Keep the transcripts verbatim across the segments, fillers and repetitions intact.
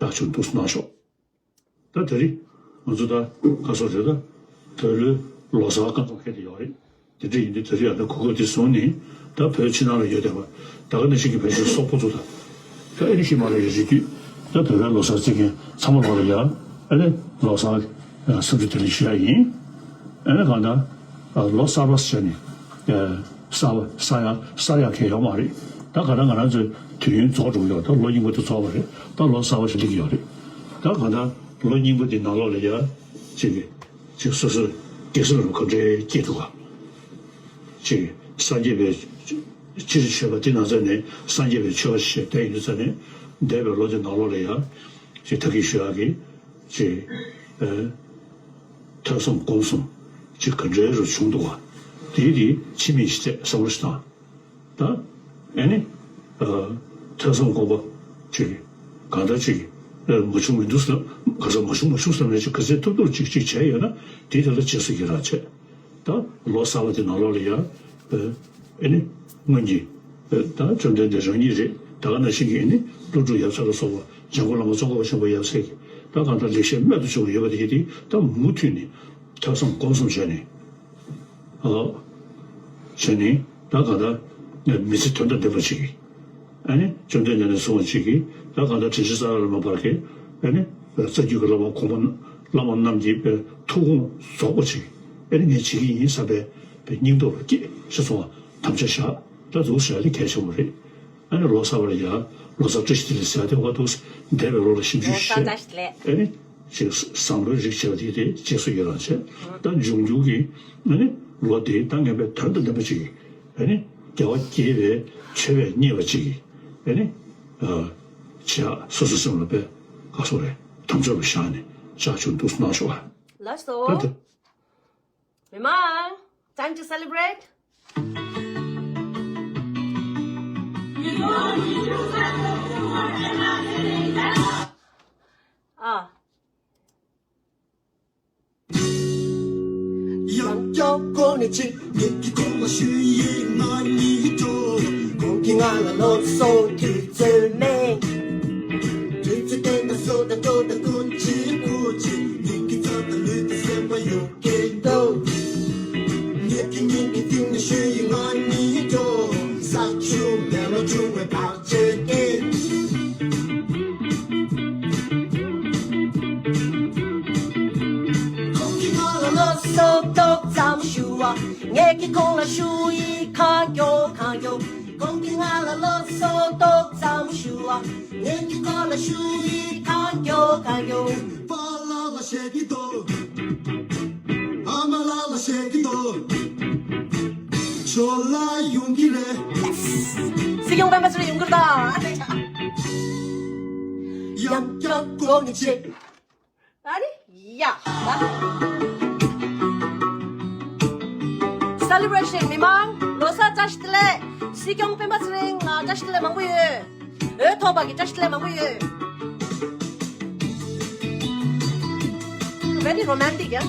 ལག་ཆུང་འདུག་གནང་ཤོག་ད་དེ་རིང་ང་ཚོ་ད་ཁ་སོ་རེད། ད་བོད་ལོའི་ལོ་གསར་སྐབས་སུ་ཁེལ་དེ་ཡོད་རེད། དེ་འདྲ་ཡིན་དུས་དེ་རིང་ཡང་ད་གོ་སྐབས་དེ་བཟུང་ནས་ད་བོད་ཕྱི་ནང་ལ་ཡོད་བསྡད་པ་ད་ག་ནང་བཞིན་གྱི་བོད་ཕྱི་སོག་པོ་ཚོ་དང་། ད་ཨེ་རི་ཤི་མ་ལ་ཡི་རི་རྒྱུད་ད་བོད་པའི་ལོ་གསར་བརྩི་མཁན་ཚང་མ་ལོག་ལ་ཡ་ཨེ་ནས་ལོ་གསར་འཚམས་འདྲི་བདེ་ལེགས་ཞུ་ཡ་ཡིན། ཨེ་ནས་གང་ལྟར་ལོ་གསར་པ་ཟེར་ནས་གསར་པ་གསར་ཡ་གསར་ཡ་གང་ཡོད་མ་རེད། ད་ག་ད་ང་རང་ཚོའི་དུས་ཡུན་རྫོགས་འགྲོ་གི་ཡོད། ད་ལོ་རྙིང་པ་དེ་རྫོགས་པ་རེད། ད་ལོ་གསར་པ་ཞིག་སླེབས་ཀྱི་ཡོད་རེད། ད་གང་ལྟར་ལོ་རྙིང་པ་འདི་ནང་ལོགས་ལ་ཡ་ཅིག་གི་ཅིག་སོ་སོའི་སྒེར་སེམས་ལ་ག་འདྲའི་སྐྱེས་འདུག་ག་ཅིག་སངས་རྒྱས་པའི་ཕྱིར་བྱས་པ་དེ་ནང་ཚན་ནས་སངས་རྒྱས་པའི་ཆོས་པ་ཞིག་བསྡད་ཡོད་ཚ་ནས་འདས་པའི་ལོ་དེ་ནང་ལོགས་ལ་ཡང་ཅིག་ཐབས་ཤེས་ཞུ་ཡག་གི་ཅིག་ཨ་ཐོས་བསམ་སྒོམ་གསུམ་ཅིག་ག་འདྲའི་རུ་བྱུང་འདུག་ག་དེའི་དེ་ཕྱི་མིག་ཅིག་བལྟས་བསམ་བློ་ཞིག་བཏང་། ད་ཨ་ནི་ཨ་ཐོས་བསམ་སྒོམ་པ་ཅིག་གང་ལྟར་ཅིག་ཨ་མ་བྱུང་མི་འདུག་བསམ་ག་ས་མ་བྱུང་མ་བྱུང་བསམ་ནས་ཅིག་ག་ཚད་ཐུབ་ཐུབ་ཅིག་ཅིག་བྱས་ཡོད་ན་དེའི་དོན་ལ་རྗེས་སུ་ཡི་རང་བྱས། ད་ལོ་གསར་པ་དེ་ནང་ལོགས་ལ་ཡ། ཨེ་ནི་སྔོན་གྱི་ད་བཅོམ་ལྡན་འདས་རང་ཉིད་རེད། ད་ག་ནང་བཞིན་གྱི་ཨེ་ནི་ཀླུ་སྒྲུབ་ཡབ་སྲས་ལ་སོགས་པ་འཇམ་མགོན་བླ་མ་ཙོང་ཁ་པ་ཆེན་པོ་ཡབ་སྲས་ཀྱི་ད་གང་ལྟར་ལེགས་བཤད་རྨད་དུ་བྱུང་བ་ཡོད་པ་དེ་གྱིས་དེ་ད་མུ་མཐུད་ནས་ཐོས་བསམ་སྒོམ་གསུམ་བྱས་ནས་ཨ་བྱས་ནས་ད་གང་ལྟར་མི་ཚེ་དོན་དང་ལྡན་པ་ཅིག་གི་ཨ་ནི་བཅོམ་ལྡན་འདས་ནས་གསུངས་པ་ཅིག་གིས་ད་གང་ལྟར་དྲིན་ཅན་རྩ་བ་ལས་མ་འབར་མཁན་ཨ་ནི་རྩ་རྒྱུད་ཀྱི་བླ་མ་གོང་མ་བླ་མ་རྣམས་ཀྱི་ཐུགས་དགོངས་རྫོགས་པ་ཅིག་ཨ་ནི་ངས་བྱེད་ཀྱི་ཡིན་བསམ་པའི་སྙིང་སྟོབས་ལ་སྐྱེས་ཞེས་གསུངས་པ་དམ་བཅའ་བཞག་ད་འདུག་ཟེར་ཡ་དེ་གལ་ཆེན་པོ་རེད། ཨ་ནི་ལོ་གསར་པ་ལ་ཡ་ལོ་གསར་བཀྲ་ཤིས་བདེ་ལེགས་ཟེར་ཡ་དེ་འོ་འདུག་འདས་པའི་ལོ་ལ་ཞིབ་འཇུག་བྱས་ཨ་ནི་ཅིག་བཟང་པོའི་རིགས་བྱས་པ་དེ་དེ་རྗེས་སུ་ཡི་རང་བྱས་ད་འབྱུང་འགྱུར་གྱི་ཨ་ནི་ལོ་དེ་ད་ངན་པའི་དོན་དང་ལྡན་པ་ཅིག་ཨ་ནི་རྒྱལ་བ་དགྱེས་པའི་མཆོད་པས་མཉེས་པ་ཅིག་གིས་ཨ་ནི་ཨ་བྱེད་ཡག་སོ་སོ་སེམས་ལ་དཔེ་ག་སོ་རེད་དམ་བཅའ་རུ་བཞག་ནས་ལྕགས་ཆུ་འདུག་གནང་ཤོག་ཨ། ལགས་སོ། ད་དེ། མི་མང་། Time to celebrate. ཨ། ཡང་བསྐྱར་གོ་ནས་ཆེ། ངེད་ཀྱི་ཁོང་ལ་ཞུ་ཡིག་ང་གཉིས་འགྲོ། ཁོང་གིས་ང་ལ་སློབ་གསོ་དུས་ཚོད་མེད། དུས་ཚོད་བསྟན་པ་སོ་དང་འགྲོ་དང་ཀུན་གྱིས་ཀུ་ཅི། ངེད་ཀྱི་རྩ་དང་ལུས་དང་སེམས་པ་ཡོད་ཀྱི་འདུག་ངེད་ཀྱི་སྙིང་གི་གཏིང་ནས་ཞུ་ཡིག་ང་གཉིས་འགྲོ། ས་ཆུ་མེ་ལོང་བྱུང་བའི་བར་ཆད་ཀྱིས། ཁོང་གིས་ང་ལ་སློབ་གསོ་ཏོག་ཙམ་ཞུ་བ། ངེད་ཀྱིས་ཁོང་ལ་ཞུ་ཡིག་གང་མགྱོགས་གང་མགྱོགས། ཁོང་གིས་ང་ལ་སློབ་གསོ་ཏོག་ཙམ་ཞུ་བ། ངེད་ཀྱིས་ཁོང་ལ་ཞུ་ཡིག་གང་མགྱོགས་གང་མགྱོགས། པཱ་ལགས་ལ་བཤད་ཀྱི་འདུག་ཨ་མ་ལགས་ལ་བཤད་ཀྱི་འདུག་ཇོ་ལགས་ཡོང་གི་རེད། སྲིད་སྐྱོང་སྤེན་པ་ཚེ་རིང་ཡོང་གི་རེད་ད། ཡང་བསྐྱར་གོ་ནས་ཆེ། ཨ་ནི་ཡ། Celebration མི་མང་ལོ་གསར་བཀྲ་ཤིས་བདེ་ལེགས། སྲིད་སྐྱོང་སྤེན་པ་ཚེ་རིང་ལ་བཀྲ་ཤིས་བདེ་ལེགས་མང་པོ་ཡོད། འོས་ཐོབ་པ་གི་བཀྲ་ཤིས་བདེ་ལེགས་མང་པོ་ཡོད། Very romantic, yeah?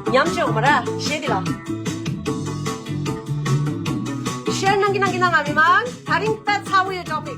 ཉམས་ཆེ་འོ་མ་ར་ཞེས་དེ་ལ། ཤེར་གནང་གི་གནང་གི་གནང་ང་མི་མང་། ད་རིང་དཔེ་ཚ་བོ་ཡོད་ཅོག་པིག་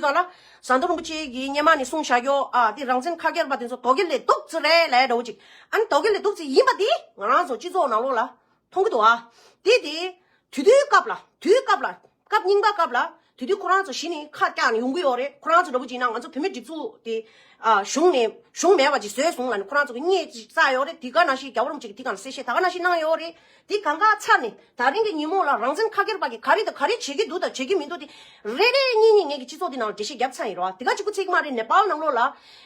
དུས་ག་ལ་ཟམ་གདོང་རིན་པོ་ཆེ་གིས་སྔོན་མ་ནས་གསུངས་བཞག་ཡོད། ཨ་དེ་རང་བཙན་ཁ་སྐྱེར་པ་དེ་ཚོ་དོ་གལ་ལས་སྡུག་ཙི་རེད་ལབ་འདྲ་བོ་ཅིག་ཨ་ནི་དོ་གལ་ལས་སྡུག་ཙི་ཡིན་པ་དེ་ང་རང་ཚོ་སྤྱི་ཚོགས་ནང་ལོགས་ལ་མཐོང་གི་འདུག་ཨ་དེ་དེ་དུས་དུས་སྐབས་ལ་དུས་སྐབས་ལ་སྐབས་རྙིང་པ་སྐབས་ལ་དུས་དུས་ཁོ་རང་ཚོ་གཞི་ནས་ཁ་བཀྱག་ནས་ཡོང་གི་ཡོད་རེད། ཁོ་རང་ཚོ་འདྲ་བོ་ཅིག་ཡིན་ན་ང་ཚོ་བོད་མི་སྒྲིག་འཛུགས་དེ་ ཨ་གཞུང་ནས་གཞུང་མེད་པ་ཅིག་བཟོས་སོང་ལབ་ནས་ཁོ་རང་ཚོ་གི་བརྙས་ཅིག་བཙལ་ཡོད་རེད། དེ་ག་ནང་བཞིན་རྒྱལ་བ་རིན་པོ་ཆེ་གི་དེ་ག་ནང་གསལ་བཤད་ད་ག་ནང་བཞིན་གནང་ཡོད་རེད། དེ་གང་ག་ཚར་ནས་ད་རིང་གི་ཉིན་མོ་ལ་རང་བཙན་ཁ་སྒེར་པ་གིས་ག་རེ་དང་ག་རེ་བྱེད་ཀྱི་འདུག་དང་བྱེད་ཀྱི་མི་འདུག་དེ་རེ་རེ་གཉིས་གཉིས་ངེད་ཀྱི་སྤྱི་ཚོགས་འདི་ནང་ལ་འགྲེལ་བཤད་བརྒྱབ་ཚར་ཡིན་རོ། དེ་ག་གཅིག་པུ་ཚིག་མ་རེད། ནེ་པཱལ་ནང་ལོགས་ལ་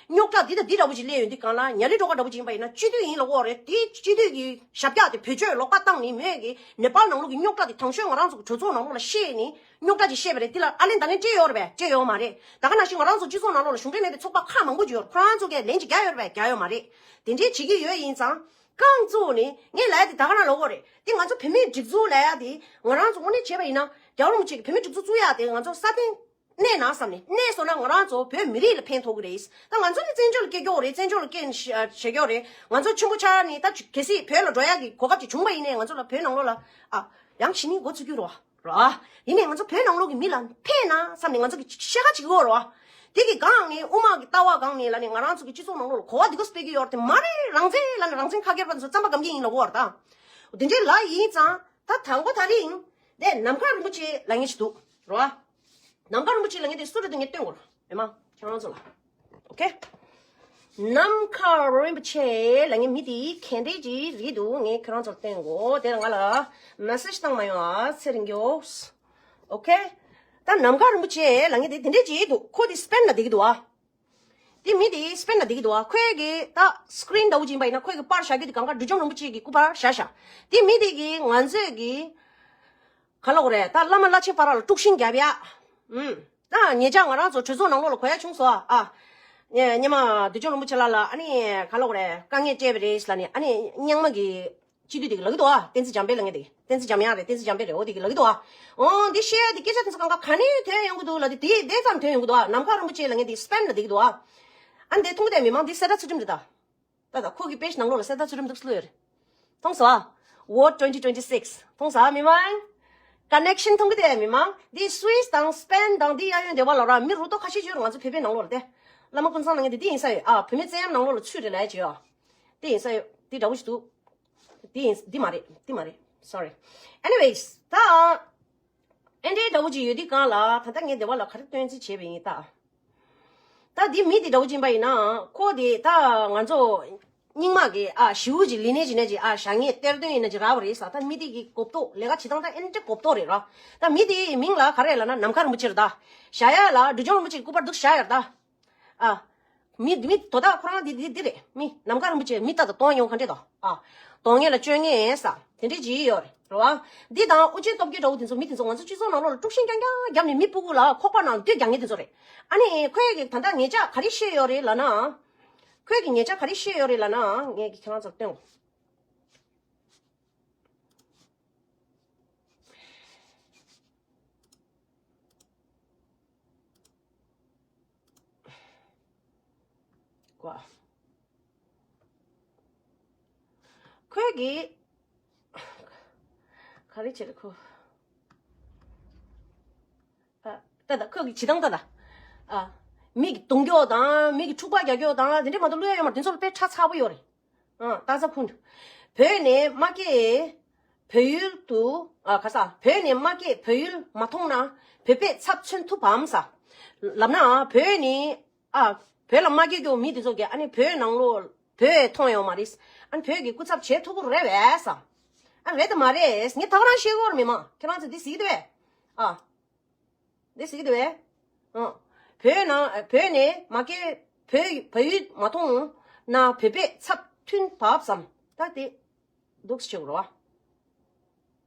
རྙོག་དྲ་འདི་དང་འདི་འདྲ་བོ་ཅིག་སླེབས་ཡོང་དུས་སྒང་ལ་ཉ་ལི་སྒྲོལ་དཀར་འདྲ་བོ་ཅིག་ཡིན་པ་ཡིན་ན་སྤྱི་འཐུས་ཡིན་ལབ་ཀྱི་ཡོད་རེད། དེ་སྤྱི་འཐུས་ཀྱི་ཞབས་བཀྱག་དེ་བེད་སྤྱོད་ལོག་པ་བཏང་ནས་མོས་ཀྱི་ནེ་པཱལ་ནང་ལོགས་ཀྱི་རྙོག་དྲ་དེ་དང་ཤོས་ང་རང་ཚོ་གི་གྲོས་ཚོགས་ནང་ལོགས་ལ་བཤད་ནས་རྙོག་དྲ་ཅིག་བཤད་པ་རེད། དེ་ལ་ཨ་ལན་ད་ལན་སྤྲད་ཡོད་རེད་པས། སྤྲད་ཡོད་མ་རེད། ད་ག་ནང་བཞིན་ང་རང་ཚོ་སྤྱི་ཚོགས་ནང་ལོགས་ལ་གཞུང་འབྲེལ་མེད་པའི་ཚོགས་པ་ཁག་མང་པོ་ཅིག་ཡོད་རེད། ཁོ་རང་ཚོ་གིས་ལན་ཅིག་རྒྱག་ཡོད་རེད་པས། རྒྱག་ཡོད་མ་རེད། དེ་འདྲའི་བྱེད་ཀྱི་ཡོད་ཡིན་ཙང་། རྐང་བཙུགས་ནས་ངས་ལབ་ཡ་དེ་ད་ག་རང་ལབ་དགོས་རེད། དེ་ང་ཚོ་བོད་མིའི་སྒྲིག་འཛུགས་ལབ་ཡ་དེ་ང་རང་ཚོ་དངོས་གནས་བྱས་པ་ཡིན་ན་རྒྱལ་བ་རིན་པོ་ཆེ་གིས་བོད་མིའི་སྒྲིག་འཛུགས་བཙུགས་ཡ་དེ་ང་ཚོ་སྲ་བརྟན་གནས་ན་བསམ་ནས། གནས་སོང་ན་ང་རང་ཚོ་བོད་མི་རིགས་ལ་ཕན་ཐོགས་ཀྱི་རེད། ད་ང་ཚོ་ནི་བཙན་བྱོལ་ལ་སྐྱེས་ཀྱོག་རེད། བཙན་བྱོལ་ལ་སྐྱེས་ནས་ཤི་ཨ་བྱེད་ཀྱོག་རེད། ང་ཚོ་ཆེན་པོ་ཆགས་ནས་ད་གལ་སྲིད་བོད་ལ་འགྲོ་ཡ་གི་གོ་སྐབས་ཅིག་བྱུང་པ་ཡིན་ནའི་ང་ཚོ་ལ་བོད་ནང་ལོགས་ལ་ཨ་ཡང་ཕྱི་ནས་འགོ་ཚུགས་རྒྱུ་རེད་བ། རོ། ཡིན་ནའི་ང་ཚོ་བོད་ནང་ལོགས་ཀྱི་མི་ལ་ཕན་ན་བསམ་ནས་ང་ཚོ་གི་ཤ་ཁ་ཅིག་ཡོད་རོ། དེ་གི་སྒང་ནས་དབུ་མ་གི་ལྟ་བ་སྒང་ནས་ལ་ནི་ང་རང་ཚོ་གི་སྤྱི་ཚོགས་ནང་ལོགས་ལ་གོ་བ་འདི་ག་སྤེལ་གི་ཡོད་རེད། དེ་མ་རེད། རང་བཙན་ལ་ནི་རང་བཙན་ཁ་སྒེར་པ་ཚོ་རྩམ་པ་སྒམ་གྱི་ཡིན་ལ་གོ་བར་ད། དེ་འདྲའི་ལ་ཡིན་ཙང་ད་དང་པོ་ད་རིང་དེ་ནམ་མཁའ་རིན་པོ་ཆེ་ལ་ངེས་ཤིག་འདུག་རོ། ནམ་མཁའ་རིན་པོ་ཆེ་ལ་ངེས་དེ་སུ་རེད་དེ་ངས་སྟོན་དགོས་རོ། ཨེ་མ་ཁྱེད་རང་ཚོ་ལ། ཨོ་ཁེ། ནམ་མཁའ་རིན་པོ་ཆེ་ལ་ངའི་མི་དེ་ག་འདྲས་ཅིག་རེད་འདུག་ངས་ཁྱེད་རང་ཚོར་སྟོན་གོ་དེ་ལ་ང་ལ་མེ་སེ་ཇི་བཏང་མ་ཡོང་ཨ་ཚེ་རིང་གོ་ཨོ་ཁེ། ད་ནམ་མཁའ་རིན་པོ་ཆེ་ལ་ངའི་དེ་དེ་འདྲས་ཅིག་འདུག་ཁོ་དེ་སི་པེན་ལ་བསྡད་ཀྱི་འདུག་ཨ། དེ་མི་དེ་སི་པེན་ལ་བསྡད་ཀྱི་འདུག་ཨ། ཁོས་གི་ད་སི་ཀི་རིན་འདྲ་བོ་ཅིག་ཡིན་པ་ཡིན་ན་ཁོས་གི་པར་བཞག་རྒྱུ་དེ་གང་ག་འབྲི་སྒྲོམ་རིན་པོ་ཆེ་གི་སྐུ་པར་བཞག་བཞག་དེ་མི་དེ་གི་ང་ཚོས་གི་ག་ལབ་དགོས་རེད། ད་བླ་མ་བླ་ཆེན་བར་ལ་དཀྲུག་ཤིང་རྒྱབ་ཡ། ཨུམ། ད་ཉེ་ཆར་ང་རང་ཚོ་གྲོས་ཚོགས་ནང་ལོགས་ལ་གོ་ཡ་བྱུང་སོང་ཨ། ཨ། ཉེ་ཉེ་མ་བདུད་འཇོམས་རིན་པོ་ཆེ་ལགས་ལ་ཨ་ནི་ག་ལབ་དགོས་རེད། དཀའ་ངལ་སྤྲད་པ་རེད་ལབ་ནས་ཨ་ནི་རྙིང་མ་གི་སྤྱི་འཐུས་དེ་གི་ལབ་ཀྱི་འདུག་ཨ། བསྟན་འཛིན་འཇམ་དཔལ་ལབ་མཁན་དེ་གི། བསྟན་འཛིན་འཇམ་དབྱངས་རེད། བསྟན་འཛིན་འཇམ་དཔལ་རེད། འོ་དེ་གི་ལབ་ཀྱི་འདུག་ཨ། འོ་འདི་བཤད་ཡ་དེ་སྐད་ཆ་དེ་ཚོ་གང་ག་ག་ནས་ཐོན་ཡོང་གི་འདུག་ལབ་དེ་དེ་དེ་ཙམ་ཐོན་ཡོང་གི་འདུག་ཨ། ནམ་མཁའ་རིན་པོ་ཆེ་ལབ་མཁན་དེ་སི་པེན་ལ་བསྡད་ཀྱི་འདུག་ཨ། ཨ་འདི་མཐོང་གི་དེ་མི་མང་འདི་གསལ་བརྡ་ཚུལ་ཁྲིམས་རེད་ད། ད་ད་ཁོ་གི་པེ་ཇི་ནང་ལོགས་ལ་གསལ་བརྡ་ཚུལ་ཁྲིམས་འདུག་སེ་བླུགས་ཡོད་རེད། མཐོང་སོང་ཨ། Vote twenty twenty-six མཐོང་སོང་ཨ་མི་མང་། ཀ་ནེག་ཤན་མཐོང་གི་དེ་མི་མང་། འདི་སུའིས་དང་སི་པེན་དང་འདི་གཡས་གཡོན་སྡེ་བ་ལ་ར་མི་རུ་ཏོ་ཁ་ཤས་ཡོད་རེད། ང་ཚོ་བོད་པའི་ནང་ལོགས་ལ་དེ། བླ་མ་ཀུན་བཟང་ལབ་མཁན་དེ་འདི་ཡིན་ས་ཡོད་ཨ། བོད་མི་བཙན་གཡེམ་ནང་ལོགས་ལ་ཚུད་རེད་ལབ་ཡ་ཅིག་ཡོད། དེ་ཡིན་ས་ཡོད། དེ་འདྲ་བོ་ཞིག་འདུག་དེ་ཡིན་འདི་མ་རེད། འདི་མ་རེད། Sorry. Anyways ད། ཨེ་འདྲའི་འདྲ་བོ་ཅིག་ཡོད་དུས་གང་ལ་ད་ལྟ་ངས་སྡེ་བ་ལ་ག་རེ་སྟོན་རྩིས་བྱས་པ་ཡིན་ད། ད་འདི་མི་དེ་འདྲ་བོ་ཅིག་ཡིན་པ་ཡིན་ན་ཁོ་དེ་ད་ང་ཚོ་རྙིང་མ་གི་ཨ་ཞེ་པོ་ཅིག་ལི་ནེ་ཇི་ནེ་ཇི་ཨ་བཞག་མཁན་གཏེར་སྟོན་ཡིན་ན་ཅིག་རག་པ་རེད་ས། ད་མི་དེ་གི་གོ་རྟོགས་ལས་ཀ་བྱེད་སྟངས་ད་ཨེ་འདྲ་གོ་རྟོགས་རེད་ར། ད་མི་དེ་མིང་ལ་ག་རེ་ལབ་ན་ནམ་མཁའ་རིན་པོ་ཆེ་རེད་ད། བཞག་ཡ་ལ་འབྲི་སྒྲོམ་རིན་པོ་ཆེ་གི་སྐུ་པར་འདུག་བཞག་ཡ་རེད་ད། ཨ། མི་མི་དོ་བདག་ཁོ་རང་འདི་འདི་འདི་རེད། མི་ནམ་མཁའ་རིན་པོ་ཆེ་མི་ལྟ་དང་གཏོང་མྱོང་ག་འདྲས་དང་ཨ། གཏོང་མཁན་ལ་སྤྱོད་མཁན་ས་དེ་འདྲས་ཅིག་ཡོད་རེད་རེད་བ། འདི་དང་དབུ་ཅན་སྟོབས་རྒྱལ་འདྲ་བོ་དེ་ཚོ་མི་དེ་ཚོ་ང་ཚོ་སྤྱི་ཚོགས་ནང་ལོགས་ལ་དཀྲུག་ཤིང་རྐྱང་རྐྱང་བརྒྱབ་ནས་མི་སྤུ་གུ་ལ་ཁོག་པ་ནང་གཏོད་རྒྱག་མཁན་དེ་ཚོ་རེད། ཨ་ནི་ཁོས་གི་ད་ལྟ་ཉེ་ཆར་ག་རེ་བཤད་ཡོད་རེད་ལབ་ན། ཁོས་གི་ཉེ་ཆར་ག་རེ་བཤད་ཡོད་རེད་ལབ་ན་ངས་གི་ཁྱེད་རང་ཚོར་སྟོན། ཀོ། ཁོས་གི་ག་རེ་བྱེད་ཁོ། ཨ། ད་ད་ཁོས་གི་བྱེད་སྟངས་ད་ད། ཨ། མི་གི་རྡུང་རྒྱོག་དང་མི་གི་འཁྲུག་པ་རྒྱག་རྒྱོག་དང་དེ་འདྲས་མ་གཏོགས་བླུ་ཡ་ཡོད་མ་རེད། དེ་ཚོ་ལ་དཔེ་ཁྲ་ཚ་པོ་ཡོད་རེད། ཨ། ཏཱ་ས་ཁུན། བོད་ནས་མ་སྐྱེས། བོད་ཡུལ་དུ། ཨ། ག་ས། བོད་ནས་མ་སྐྱེས་བོད་ཡུལ་མ་མཐོང་ན་བོད་པས་ཚབ་མཚོན་ཐུབ་བམ་ས། ལབ་ན་བོད་ནས། ཨ། བོད་ལ་མ་སྐྱེས་རྒྱུ་མི་དེ་ཚོ་གིས་ཨ་ནི་བོད་ནང་ལོགས་བོད་མཐོང་ཡོད་མ་རེད། ཨ་ནི་བོད་ཀྱི་སྐུ་ཚབ་བྱེད་ཐུབ་ཀྱི་རེད་པས་ས། ཨ། རེད་དམ་མ་རེད། ངས་ད་ག་རང་ཤེས་ཀྱི་ཡོད་རེད། མི་མང་ཁྱེད་རང་ཚོ་འདི་གཟིགས་འདུག་པས། ཨ། འདི་གཟིགས་འདུག་པས། ཨ། བོད་ནང་བོད་ནས་མ་སྐྱེས་བོད་བོད་ཡུལ་མ་མཐོང་ན་བོད་པས་ཚབ་མཐུན་བབས་སམ། ད་དེ། འདུག་སེ་བྱེད་དགོས་རེད་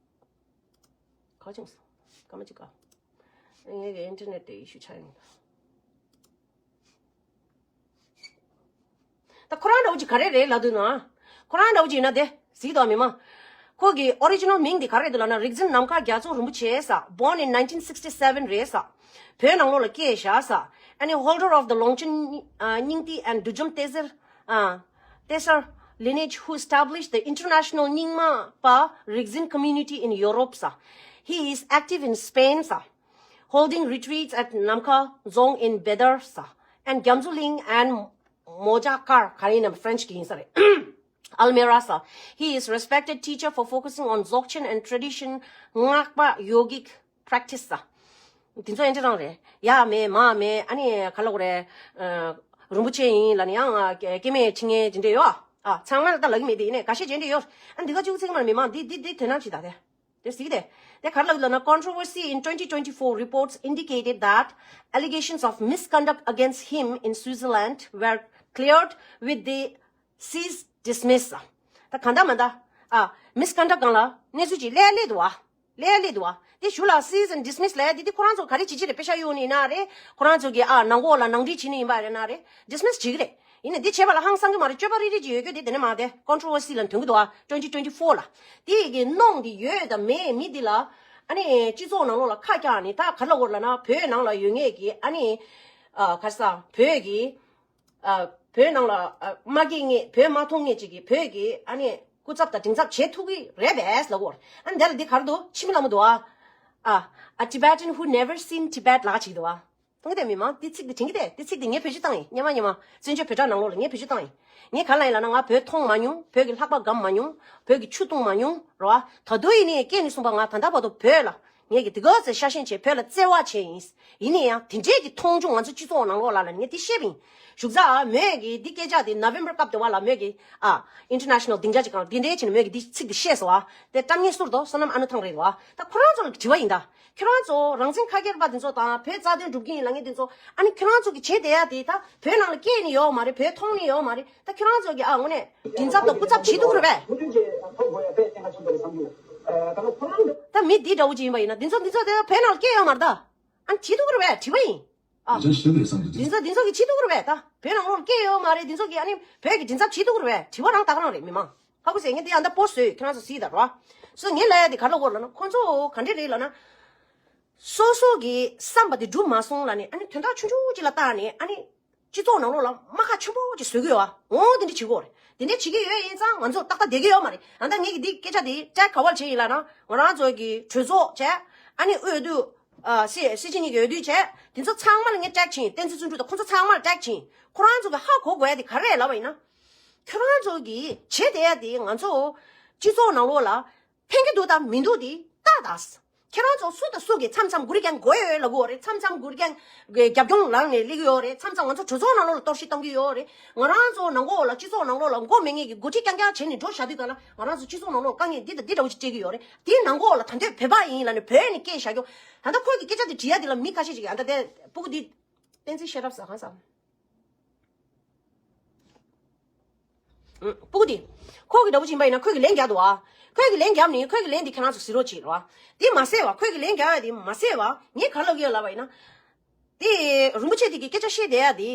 བ། ག་ཅིང་སྐར་མ་གཅིག་ག་ངའི་གི་ཨིན་ཊར་ནེཊ་དེ་ཨི་ཤུ་ཆགས་ཡོང་། ད་ཁོ་རང་འདྲ་བོ་ཅིག་ག་རེ་རེད་ལབ་འདུག་ན། ཁོ་རང་འདྲ་བོ་ཅིག་ཡིན་ན་དེ་གཟིགས་དང་མི་མང་། ཁོ་གི་ཨོ་རི་ཇི་ནལ་མིང་དེ་ག་རེ་རེད་འདུག་ལབ་ན་རིག་འཛིན་ནམ་མཁའ་རྒྱ་མཚོ་རིན་པོ་ཆེ་ས། Born in nineteen sixty-seven རེད་ས། བོད་ནང་ལོགས་ལ་སྐྱེས་བཞག་ས། ཨ་ནི་holder of the Longchen Nyingti and Dujom Tezer ཨ། Tesar lineage who established the international Nyingma Pa Rigzin community in Europe ས། He is active in Spain ས། Holding retreats at Namkha Dzong in Bedar ས། And Gyamtso Ling and Mojakar ག་རེ་ཡིན་ནམ་French གི་ཡིན་ས་རེད། Almera ས། He is respected teacher for focusing on Dzogchen and tradition Ngakpa yogic practice ས། དེ་ཚོ་ཨེ་འདྲ་རང་རེད། ཡ་མེད་མ་མེད་ཨ་ནི་ག་ལབ་དགོས་རེད། ཨ། རིན་པོ་ཆེ་ཡིན་ལབ་ནས་ཡང་ཨ་སྐྱེ་སྐྱེ་དམན་ཁྲི་ངན་དེ་འདྲས་ཡོད་ཨ། ཚང་མ་ལ་ད་ལབ་ཀྱི་མེད་དེ་ཡིན་ནས་འགའ་ཤས་ཅན་འདྲས་ཡོད། ཨ་འདི་ག་གཅིག་ཚིག་མར་མི་མང་འདི་འདི་འདི་དེ་ནང་ཅིག་ད་དེ། དེ་གཟིགས་ཏེ། དེ་ག་རེ་ལབ་ལབ་ན། Controversy in twenty twenty-four reports indicated that allegations of misconduct against him in Switzerland were cleared with the cease dismiss. ད་གང་ལྟར་མ་ལྟར། ཨ། misconduct སྒང་ལ་གནས་ཚུལ་ཅིག་སླེབས་སླེབས་འདུག་བ། སླེབས་སླེབས་འདུག་བ། དེ་གཞུག་ལ་cease and dismiss ལབ་ཡ་དེ་དེ་ཁོ་རང་ཚོ་ག་རེ་བྱེད་ཀྱི་རེད། པེ་ཤག་གཡུག་ནི་ཡིན་ན་རེད། ཁོ་རང་ཚོ་གི་ཨ་ནང་ལོགས་ལ་ནང་འགྲིག་བྱེད་ནི་ཡིན་པ་རེད་ན་རེད། dismiss བྱེད་ཀྱི་རེད། ཡིན་ནའི་འདི་བྱས་པ་ལ་ཧང་སང་གི་མ་རེད། སྤྱོད་པ་རིག་རིག་ཅིག་ཡོད་རྒྱུ་དེ་དེ་ནས་མ་དེ་controversy ལ་འདོན་གི་འདུག་ཨ། twenty twenty-four ལ། དེ་གི་གནོང་དེ་ཡོད་དང་མེད་མི་དེ་ལ། ཨ་ནི་སྤྱི་ཚོགས་ནང་ལོགས་ལ་ཁ་བཀྱག་ནི་ད་ག་ལ་འོར་ལ་ན་བོད་ནང་ལ་ཡོད་ངེས་ཀྱི་ཨ་ནི། ཨ་ག་ས་བོད་ཀྱི། ཨ་བོད་ནང་ལ་ཨ་མ་སྐྱེས་ངེས་བོད་མ་མཐོང་ངེས་ཅིག་གི་བོད་ཀྱི་ཨ་ནི་སྐུ་ཚབ་དང་མགྲིན་ཚབ་བྱེད་ཐུབ་ཀྱི་རེད་པས་ལ་འོར། ཨ་ནི་དེ་ལ་འདི་ག་རེ་འདུག་ཕྱི་མི་ལ་མོ་འདུག་ཨ། ཨ། A Tibetan who never seen Tibet ལ་ཅིག་འདུག་ཨ། མཐོང་གི་དེ་མི་མང་དེ་ཚིག་དེ་དྲན་གི་དེ་དེ་ཚིག་དེ་ངས་བེད་སྤྱོད་བཏང་ཡིན། སྙམ་མ་སྙམ་མ་བཙན་བྱོལ་བོད་ཕྲུག་ནང་ལོགས་ལ་ངས་བེད་སྤྱོད་བཏང་ཡིན། ངས་ག་ལ་ཡིན་ལབ་ན་ང་བོད་མཐོང་མ་མྱོང་། བོད་ཀྱི་ལྷགས་པ་སྒམ་མ་མྱོང་། བོད་ཀྱི་ཆུ་བཏུང་མ་མྱོང་རོ། ད་དུང་ཡིན་ནའི་སྐྱེས་ནས་བཟུང་བ་ང་ད་ལྟ་བར་དུ་བོད་ལ་ངས་ཀྱི་དེ་ག་ཚོད་ཤ་ཞེན་བྱས་བོད་ལ་བརྩེ་བ་བྱས་ཡིན། ཡིན་ནའི་ཡང་དེ་འདྲས་ཀྱི་མཐོང་ཆུང་ང་ཚོ་སྤྱི་ཚོགས་ནང་ལོགས་ལ་ལ་ངས་དེ་བཤད་པ་ཡིན། བཞུགས་ས་མོས་ཀྱི་འདི་སྐད་ཆ་དེ་November སྐབས་དེ་བ་ལ་མོས་ཀྱི་ཨ་international སྡིངས་ཆ་ཅིག་གང་དེ་འདྲས་བྱས་ནས་མོས་ཀྱི་འདི་ཚིག་དེ་བཤད་སོང་ཨ། དེ་བཀྲ་ངལ་གསུར་དོ་བསོད་ནམས་ཨ་ནུ་ཐང་རེད་བ། ད་ཁོ་རང་ཚོ་ལ་དྲི་བ་ཡིན་ད། ཁྱོད་རང་ཚོ་རང་བཙན་ཁ་སྒེར་པ་དེ་ཚོ་དང་བོད་རྩ་དོན་སྒྲུབ་ཀྱི་ཡིན་ལབ་མཁན་དེ་ཚོ་ཨ་ནི་ཁྱོད་རང་ཚོ་གི་བྱེད་བསྡད་ཡ་དེ་ད་བོད་ནང་ལ་སྐྱེས་ནི་ཡོད་མ་རེད། བོད་མཐོང་ནི་ཡོད་མ་རེད། ད་ཁྱོད་རང་ཚོ་གི་ཨ་དངོས་གནས་མགྲིན་ཚབ་དང་སྐུ་ཚབ་བྱེད་ཐུབ་ཀྱི་རེད་པས། ད་མི་འདི་འདྲ་བོ་ཅིག་ཡིན་པ་ཡིན་ན་འདི་ཚོ་འདི་ཚོ་དེ་བོད་ནང་ལ་སྐྱེས་ཡོད་མ་རེད་ད། ཨ་ནི་བྱེད་ཐུབ་ཀྱི་རེད་པས། དྲི་བ་ཡིན། ཨ། འདི་ཚོ་འདི་ཚོ་གི་བྱེད་ཐུབ་ཀྱི་རེད་པས་ད། བོད་ནང་ལོགས་ལ་སྐྱེས་ཡོད་མ་རེད། འདི་ཚོ་གི་ཨ་ནི་བོད་ཀྱི་མགྲིན་ཚབ་བྱེད་ཐུབ་ཀྱི་རེད་པས། དྲི་བ་རང་ད་ག་རང་རེད་མི་མང་། ཧ་གོ་སོང་ངས་འདི་ཨ་ད་པོ་སོས་ཁྱེད་རང་ཚོ་གཟིགས་དང་རོ། སོ་ངས་ལབ་ཡ་དེ་ག་ལ་འོར་ལབ་ན་ཁོང་ཚོ་ག་འདྲས་རེད་ལབ་ན། སོ་སོ་གི་བསམ་པ་དེ་འགྲུབ་མ་སོང་ལབ་ནས་ཨ་ནི་དོན་དག་ཆུང་ཆུང་ཅིག་ལ་བལྟས་ནས་ཨ་ནི་སྤྱི་ཚོགས་ནང་ལོགས་ལ་རྨ་ཁ་ཆེན་པོ་ཅིག་བཟོ་གི་ཡོད་ཨ། འོ་དེ་འདྲས་བྱེད་ཀྱི་ཡོད་རེད། དེ་འདྲས་བྱེད་ཀྱི་ཡོད་ཡིན་ཙང་ང་ཚོ་ཏག་ཏག་བསྡད་ཀྱི་ཡོད་མ་རེད། ཨ་ད་ངས་ཀྱི་འདི་སྐད་ཆ་དེ་ཀྲེག་ག་བར་བྱས་ཡིན་ལབ་ན་ང་རང་ཚོ་གི་གྲོས་ཚོགས་བྱས་ཨ་ནི་འོས་བསྡུ། ཨ་སྲིད་སྲིད་སྤྱི་གཉིས་ཀྱི་འོས་བསྡུ་བྱས་དེ་ཚོ་ཚང་མ་ལ་ངས་ཀྲེག་བྱས་ཡིན། བསྟན་འཛིན་བརྩོན་འགྲུས་དང་ཁོང་ཚོ་ཚང་མ་ལ་ཀྲེག་བྱས་ཡིན། ཁོ་རང་ཚོ་གི་ཧ་གོ་དགོས་ཡ་དེ་ག་རེ་རེད་ལབ་པ་ཡིན་ན། ཁྱོད་རང་ཚོ་གི་བྱེད་བསྡད་ཡ་དེ་ང་ཚོ་སྤྱི་ཚོགས་ནང་ལོགས་ལ་ཕན་གྱི་འདུག་དང་མི་འདུག་དེ་ལྟ་དང་། ཁྱེད་རང་ཚོ་སུ་དང་སུ་གིས་མཚམས་མཚམས་གུ་རི་རྒན་དགོས་ཡོད་ལབ་ཀྱི་ཡོད་རེད། མཚམས་མཚམས་གུ་རི་རྒན་གྱི་རྒྱབ་ལྗོངས་ལངས་ནས་སླེབས་ཀྱི་ཡོད་རེད། མཚམས་མཚམས་ང་ཚོ་གྲོས་ཚོགས་ནང་ལོགས་ལ་གཏོར་བཤིག་གཏོང་གི་ཡོད་རེད། ང་རང་ཚོ་ནང་ལོགས་ལ་སྤྱི་ཚོགས་ནང་ལོགས་ལ་མགོ་མེད་མཁན་གྱི་འགོ་ཁྲིད་རྐྱང་རྐྱང་བྱས་ནས་འགྲོ་བཞག་དུས་གང་ལ་ང་རང་ཚོ་སྤྱི་ཚོགས་ནང་ལོགས་དཀའ་ངལ་འདི་དང་འདི་འདྲ་བོ་ཅིག་སྤྲད་ཀྱི་ཡོད་རེད། དེའི་ནང་ལོགས་ལ་ད་འདོད་བོད་པ་ཡིན་ལབ་ནས་བོད་ནས་སྐད་བཞག་རྒྱུ། ད་ལྟ་ཁོས་ཀྱི་སྐད་ཆ་དེ་དྲི་ཡ་དེ་ལ་མི་ཁ་ཤས་ཤིག་གིས་ཨ་ད་དེ་སྤུ་གུ་འདི་བསྟན་འཛིན་ཤེས་རབ་ཟ་གང་ཟ། སྤུ་གུ་དེ། ཁོ་གི་འདྲ་པོ་ཅིག་ཡིན་པ་ཡིན་ན་ཁོས་གི་ལན་རྒྱག་འདུག་ཨ། ཁོས་གི་ལན་རྒྱབ་ནི་ཁོས་གི་ལན་དེ་ཁྱེད་རང་ཚོ་གཟིགས་རོགས་བྱེད་རོགས་ཨ། དེ་མ་ཟད་བ་ཁོས་གི་ལན་རྒྱག་ཡ་དེ་མ་ཟད་བ་ངས་ག་ལབ་ཀྱི་ཡོད་ལབ་པ་ཡིན་ན། དེ་རིན་པོ་ཆེ་དེ་གི་སྐད་ཆ་བཤད་བསྡད་ཡ་དེ།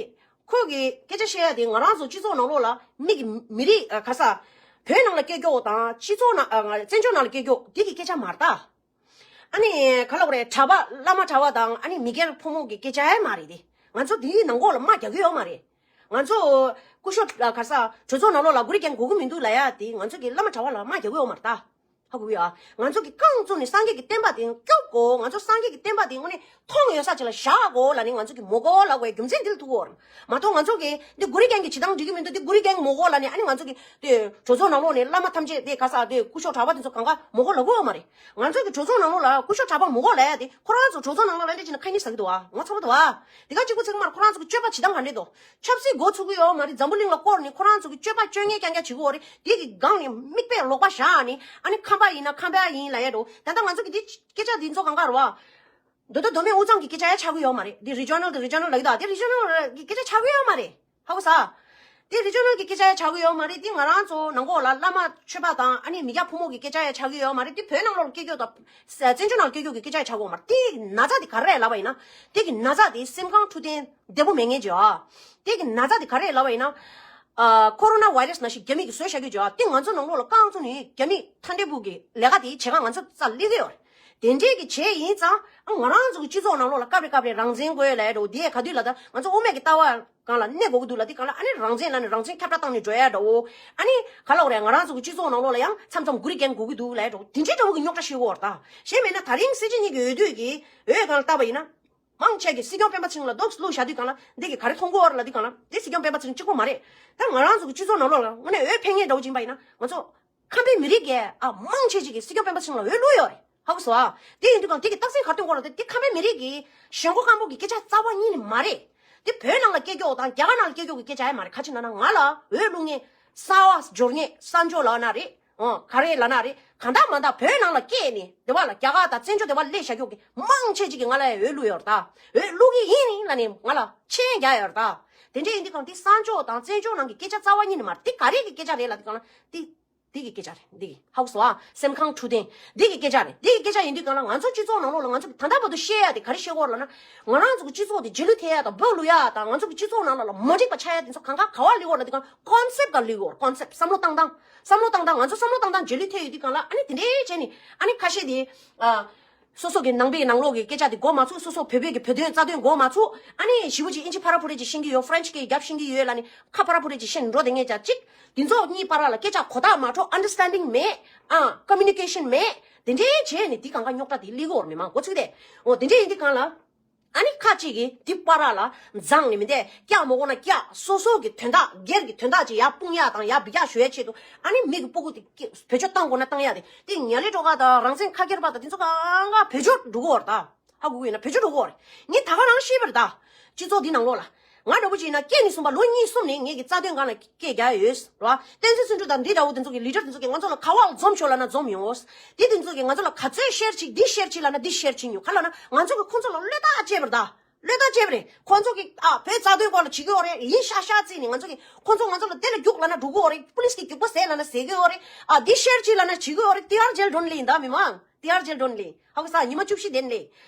ཁོས་གི་སྐད་ཆ་བཤད་ཡ་དེ་ང་རང་ཚོ་སྤྱི་ཚོགས་ནང་ལོགས་ལ་མི་གི་མི་རིགས་ཨ་ག་ས། བོད་ནང་ལ་སྐྱེས་རྒྱུ་དང་སྤྱི་ཚོགས་ནང་ཨ་བཙན་བྱོལ་ནང་ལ་སྐྱེས་རྒྱུ་དེ་གི་སྐད་ཆ་མ་རེད་ད། ཨ་ནི་ག་ལབ་དགོས་རེད། གྲྭ་པ་བླ་མ་གྲྭ་པ་དང་ཨ་ནི་མི་སྒེར་ཕོ་མོ་གི་སྐད་ཆ་ཡང་མ་རེད་དེ། ང་ཚོ་དེའི་ནང་ལོགས་ལ་དམའ་རྒྱག་གི་ཡོད་མ་རེད། ང་ཚོ་སྐུ་ཞབས་ག་ས་གྲོས་ཚོགས་ནང་ལོགས་ལ་གུ་རི་རྒན་དགོས་ཀྱི་མི་འདུག་ལབ་ཡ་དེ་ང་ཚོ་གི་བླ་མ་གྲྭ་པ་ལ་དམའ་རྒྱག་གི་ཡོད་མ་རེད་ད། ཧ་གོ་གི་ཡོད་ཨ། ང་ཚོ་གི་རྐང་བཙུགས་ནས་སངས་རྒྱས་ཀྱི་བསྟན་པ་དེ་སྐྱོབ་དགོས། ང་ཚོ་སངས་རྒྱས་ཀྱི་བསྟན་པ་དེ་དངོས་གནས་མཐོང་ཡོད་ས་ཅིག་ལ་བཞག་དགོས་ལབ་ནས་ང་ཚོ་གི་མི་དགོས་ལབ་དགོས་རྒྱུ་མཚན་འདི་ལ་ཐུག་གོ། མ་གཏོགས་ང་ཚོ་གི་འདི་གུ་རི་རྒན་གྱི་བྱེད་སྟངས་འགྲིག་གི་མི་འདུག་འདི་གུ་རི་རྒན་མི་དགོས་ལབ་ནས་ཨ་ནི་ང་ཚོ་གི་དེ་གྲོས་ཚོགས་ནང་ལོགས་ནས་བླ་མ་ཐམས་ཅད་དེ་ག་ས་དེ་སྐུ་ཞབས་གྲྭ་པ་དེ་ཚོ་གང་ག་མི་དགོས་ལབ་དགོས་ཡོད་མ་རེད། ང་ཚོ་གི་གྲོས་ཚོགས་ནང་ལོགས་ལ་སྐུ་ཞབས་གྲྭ་པ་མི་དགོས་ལབ་ཡ་དེ་ཁོ་རང་ཚོ་གྲོས་ཚོགས་ནང་ལོགས་ལ་འདི་བྱས་ན་ཁ་ཉིན་ཟ་གི་འདུག་ཨ། ངོ་ཚ་པོ་འདུག་ཨ། དེ་ག་གཅིག་པུ་ཚིག་མར་ཁོ་རང་ཚོ་གི་སྤྱོད་པ་བྱེད་སྟངས་ག་འདྲས་འདུག་ཆབ་སྲིད་འགོ་ཚུགས་གི་ཡོད་མ་རེད། འཛམ་བུ་གླིང་ལ་བསྐོར་ནས་ཁོ་རང་ཚོ་གི་སྤྱོད་པ་སྤྱོད་ངན་རྐྱང་རྐྱང་བྱེད་གི་ཡོད་རེད། དེ་གི་སྒང་ནས་མིག་དཔེ་ལོག་པ་བཞག་ནས་ཨ་ནི་ཁམས་པ་ཡིན་ན་ཁམས་པ་ཡིན་ལབ་ཡ་འགྲོ། ད་ལྟ་ང་ཚོ་གི་འདི་སྐད་ཆ་འདི་ཚོ་གང་ག་རེད་བ། མདོ་སྟོད་མདོ་སྨད་དབུས་གཙང་གི་སྐད་ཆ་ཡ་ཆགས་ཀྱི་ཡོད་མ་རེད། འདི་རི་ཇོ་ནལ་དང་རི་ཇོ་ནལ་ལབ་ཀྱི་འདུག་དེ་རི་ཇོ་ནལ་གི་སྐད་ཆ་ཆགས་ཀྱི་ཡོད་མ་རེད། ཧ་གོ་ས། དེ་རི་ཇོ་ནལ་གི་སྐད་ཆ་ཡ་ཆགས་ཀྱི་ཡོད་མ་རེད། དེ་ང་རང་ཚོ་ནང་ལོགས་ལ་བླ་མ་ཆོས་པ་དང་ཨ་ནི་མི་སྐྱ་ཕོ་མོ་གི་སྐད་ཆ་ཡ་ཆགས་ཀྱི་ཡོད་མ་རེད། དེ་བོད་ནང་ལོགས་ལ་སྐྱེས་རྒྱུ་དང་བཙན་བྱོལ་ནང་ལ་སྐྱེས་རྒྱུ་གི་སྐད་ཆ་ཡ་ཆགས་ཀྱི་ཡོད་མ་རེད། དེ་གི་ན་ཚ་དེ་ག་རེ་རེད་ལབ་པ་ཡིན་ན། དེ་གི་ན་ཚ་དེ་སེམས་ཁམས་འཕྲོད་བསྟེན་བདེ་པོ་མེད་མཁན་ཅིག་ཡོད་ཨ། དེ་གི་ན་ཚ་དེ་ག་རེ་རེད་ལབ་པ་ཡིན་ན། ཨ་ཁོ་རོ་ན་བྷའི་རེ་སི་ནང་བཞིན་རྒྱ་མི་གིས་བཟོས་བཞག་རྒྱུ་ཅིག་ཡོད་ཨ། དེ་ང་ཚོ་ནང་ལོགས་ལ་རྐང་བཙུགས་ནས་རྒྱ་མི་མཐའ་འབྲས་བུ་གི་ལས་ཀ་དེ་བྱེད་ག་ང་ཚོ་རྩ་སླེབས་ཀྱི་ཡོད་རེད། དེ་འདྲས་ཀྱི་བྱས་ཡིན་ཙང་ཨ་ང་རང་ཚོ་གི་སྤྱི་ཚོགས་ནང་ལོགས་ལ་སྐབས་རེ་སྐབས་རེ་རང་བཙན་དགོས་ལབ་ཡ་འདྲ་བོ་དེ་ག་དུས་ལ་ད་ང་ཚོ་དབུ་མེད་ཀྱི་ལྟ་བ་སྒང་ལ་གནས་དགོས་ཀྱི་འདུག་ལབ་དུས་སྒང་ལ་ཨ་ནི་རང་བཙན་ལབ་ནས་རང་བཙན་ཁྱབ་བསྒྲགས་བཏང་ནས་འགྲོ་ཡ་འདྲ་བོ། ཨ་ནི་ག་ལབ་དགོས་རེད། ང་རང་ཚོ་གི་སྤྱི་ཚོགས་ནང་ལོགས་ལ་ཡང་མཚམས་མཚམས་གུ་རི་རྒན་དགོས་ཀྱི་འདུག་ལབ་ཡ་འདྲ་བོ་དེ་འདྲའི་འདྲ་བོ་གི་རྙོག་དྲ་ཤེས་ཀྱི་ཡོད་རེད་ད། གཞན་མེད་ན་ད་རིང་སྲིད་སྤྱི་གཉིས་ཀྱི་འོས་བསྡུ་གི་འོས་སྒང་ལ་བལྟས་པ་ཡིན་ན། མང་ཆེ་གིས་སྲིད་སྐྱོང་སྤེན་པ་ཚེ་རིང་ལ་རྡོག་བླུགས་བཞག་དུས་སྒང་ལ་འདི་གིས་ག་རེ་མཐོང་གི་ཡོད་རེད་ལབ་དུས་སྒང་ལ་འདི་སྲིད་སྐྱོང་སྤེན་པ་ཚེ་རིང་གཅིག་པོ་མ་རེད། ད་ང་རང་ཚོ་གི་སྤྱི་ཚོགས་ནང་ལོགས་ལ་དངོས་གནས་འོས་འཕེན་མཁན་འདྲ་བོ་ཅིག་ཡིན་པ་ཡིན་ན་ང་ཚོ་ཁམས་པའི་མི་རིགས་ཀྱི་ཨ་མང་ཆེ་ཅིག་གིས་སྲིད་སྐྱོང་སྤེན་པ་ཚེ་རིང་ལ་འོས་བླུགས་ཡོད་རེད། ཧ་གོ་སོང་ཨ། དེ་ཡིན་དུས་སྒང་དེ་གི་རྟགས་མཚན་ག་རེ་སྟོན་གྱི་ཡོད་རེད་དེ་ཁམས་པའི་མི་རིགས་ཀྱི་ཞེན་ཁོག་སྐམ་པོ་གི་སྐད་ཆ་རྩ་བ་ཉིད་ནས་མ་རེད། དེ་བོད་ནང་ལ་སྐད་སྐྱོག་དང་རྒྱ་གར་ནང་ལ་སྐད་སྐྱོག་གི་སྐད་ཆ་ཡང་མ་རེད། ཁ་ཅིག་ན་ན་ང་ལ་འོས་བླུག་མཁན་གསར་བ་འབྱོར་མཁན་གསར་འབྱོར་ལབ་ན་རེད། ཨོ་ག་རེ་ལབ་ན་རེད། གང་ལྟར་མ་ལྟར་བོད་ནང་ལ་སྐྱེས་ནས་དེ་བ་ལ་རྒྱ་གར་དང་བཙན་བྱོལ་དེ་བ་སླེབས་བཞག་ཀྱོག་གི་མང་ཆེ་ཅིག་གིས་ང་ལ་འོས་བླུགས་ཡོད་རེད་ད། འོས་བླུགས་ཀྱི་ཡིན་ལབ་ནས་ང་ལ་མཆན་རྒྱག་ཡོད་རེད་ད། དེ་འདྲ་ཡིན་དུས་གང་དེ་གསར་འབྱོར་དང་བཙན་བྱོལ་ནང་གི་སྐད་ཆ་རྩ་བ་ཉིད་ནས་མ་རེད། དེ་ག་རེ་གི་སྐད་ཆ་རེད་ལབ་དུས་གང་ལ་དེ། འདི་གི་སྐད་ཆ་རེད། འདི་གི་ཧ་གོ་སོང་ཨ། སེམས་ཁམས་འཁྲུལ་ལྡན་འདི་གི་སྐད་ཆ་རེད། འདི་གི་སྐད་ཆ་ཡིན་དུས་གང་ལ་ང་ཚོ་སྤྱི་ཚོགས་ནང་ལོགས་ལ་ང་ཚོ་གི་ད་ལྟ་བར་དུ་བཤད་ཡ་དེ་ག་རེ་བཤད་ཀྱི་ཡོད་རེད་ལབ་ན། ང་རང་ཚོ་གི་སྤྱི་ཚོགས་དེ་རྗེས་ལུས་ཐེབས་ཡ་དང་འབོད་བླུག་ཡ་དང་ང་ཚོ་གི་སྤྱི་ཚོགས་ནང་ལོགས་ལ་མ་འགྲིག་པ་ཆགས་ཡ་དེ་ཚོ་གང་ག་ག་བ་སླེབས་ཀྱི་ཡོད་རེད་ལབ་དུས་གང་ལ་ཀོན་སེབ་ག་སླེབས་ཀྱི་ཡོད་རེད། ཀོན་སེབ་བསམ་བློ་བཏང་སྟངས་བསམ་བློ་བཏང་སྟངས་ང་ཚོ་བསམ་བློ་བཏང་སྟངས་རྗེས་ལུས་ཐེབས་ཡོད་དུས་གང་ལ་ཨ་ནི་དེ་འདྲའི་བྱས་ནས་ཨ་ནི་ཁ་ཤས་དེ་ཨ། སོ་སོ་གི་ནང་པའི་ནང་ལོགས་ཀྱི་སྐད་ཆ་དེ་གོ་མ་ཚུགས། སོ་སོ་བོད་པའི་གི་བོད་དོན་རྩ་དོན་གོ་མ་ཚུགས། ཨ་ནི་ཞེ་པོ་ཅིག་ཨིན་ཇི་ཕ་ར་ཕུ་རེ་ཅིག་ཤེས་ཀྱི་ཡོད། ཕ་རན་ཆི་སྐད་རྒྱབ་ཤེས་ཀྱི་ཡོད་ལབ་ནི་ཁ་ཕ་ར་ཕུ་རེ་ཅིག་ཤེས་ནི་འགྲོ་བསྡད་མཁན་ཅག་ཅིག་དེ་ཚོ་གཉིས་བར་ལ་སྐད་ཆ་གོ་རྟོགས་མ་འཕྲོད། ཨན་ཌར་སི་ཊན་ཌིང་མེད། ཨ་ཀོ་མུ་ནི་ཀེ་ཤན་མེད། དེ་འདྲའི་བྱས་ནི་དེ་གང་ག་རྙོག་དྲ་དེ་སླེབས་ཀྱི་ཡོད་རེད། མི་མང་འགོ་ཚུགས་ཏེ། འོ་དེ་འདྲའི་ཡིན་དུས་གང་ལ། ཨ་ནི་ཁ་ཅིག་གིས་དེ་བར་ལ་འཛངས་ནི་མི་འདས་སྐྱག་མ་གོ་ན་སྐྱག་སོ་སོ་གི་དོན་དག་སྒེར་གྱི་དོན་དག་ཅིག་ཡར་སྤུངས་ཡ་དང་ཡར་འབུད་རྒྱག་ཞུ་ཡ་ཆེད་དུ་ཨ་ནི་མི་གི་སྤུ་གུ་དེ་སྐྱེ་བེད་སྤྱོད་བཏང་དགོས་ན་བཏང་ཡ་དེ་དེ་ཉ་ལི་སྒྲོལ་དཀར་དང་རང་བཙན་ཁ་སྒེར་པ་དང་དེ་ཚོ་གང་ག་བེད་སྤྱོད་འགྲོ་གི་ཡོད་རེད་ད། ཧ་གོ་གི་ཡོད་ན་བེད་སྤྱོད་འགྲོ་གི་ཡོད་རེད། ངས་ད་ག་རང་ཤེས་པ་རེད་ད། སྤྱི་ཚོགས་འདི་ནང་ལོགས་ལ། ང་འདྲ་པོ་ཅིག་ཡིན་ན་སྐྱེས་ནས་བཟུང་བ་ལོ་གཉིས་གསུམ་ནས་ངེད་ཀྱི་རྩ་དོན་སྒང་ལ་སྐད་རྒྱག་ཡོད་རེད་བ། བསྟན་འཛིན་བརྩོན་འགྲུས་དང་འདི་འདྲ་བོ་དེ་ཚོ་གི་ལི་ཌར་དེ་ཚོ་གིས་ང་ཚོ་ལ་ག་བ་ལ་འཛོམས་ཤོག་ལབ་ན་འཛོམས་ཡོང་། དེ་དེ་ཚོ་གིས་ང་ཚོ་ལ་ག་ཚོད་ཤེར་བྱེད་འདི་ཤེར་བྱེད་ལབ་ན་འདི་ཤེར་བྱེད་མྱོང་ག་ལབ་ན་ང་ཚོ་གིས་ཁོ་ཚོ་ལ་བློས་བཏང་བྱས་པ་རེད་ད། བློས་བཏང་བྱས་པ་རེད། ཁོ་ཚོ་གིས་ཨ་བོད་རྩ་དོན་སྐོར་ལ་བྱེད་ཀྱི་ཡོད་རེད། ཡིན་ཤག་ཤག་བརྩིས་ནས་ང་ཚོ་གིས་ཁོ་ཚོ་ང་ཚོ་ལ་དེ་ལ་རྒྱུགས་ལབ་ན་འགྲོ་གི་ཡོད་རེད། པུ་ལིས་གིས་རྒྱུག་པ་བཟས་ལབ་ན་བཟས་ཀྱི་ཡོད་རེད། ཨ་འདི་ཤེར་བྱེད་ལབ་ན་བྱེད་ཀྱི་ཡོད་རེད། ཏི་ཨར་ཇེལ་ཌོན་ལིན་ད་མི་མང་། ཏི་ཨར་ཇེལ་ཌོན་ལིན། ཧ་གོ་ས། ཉི་མ་བཅུ་བཞི་ལྡན་ལེ།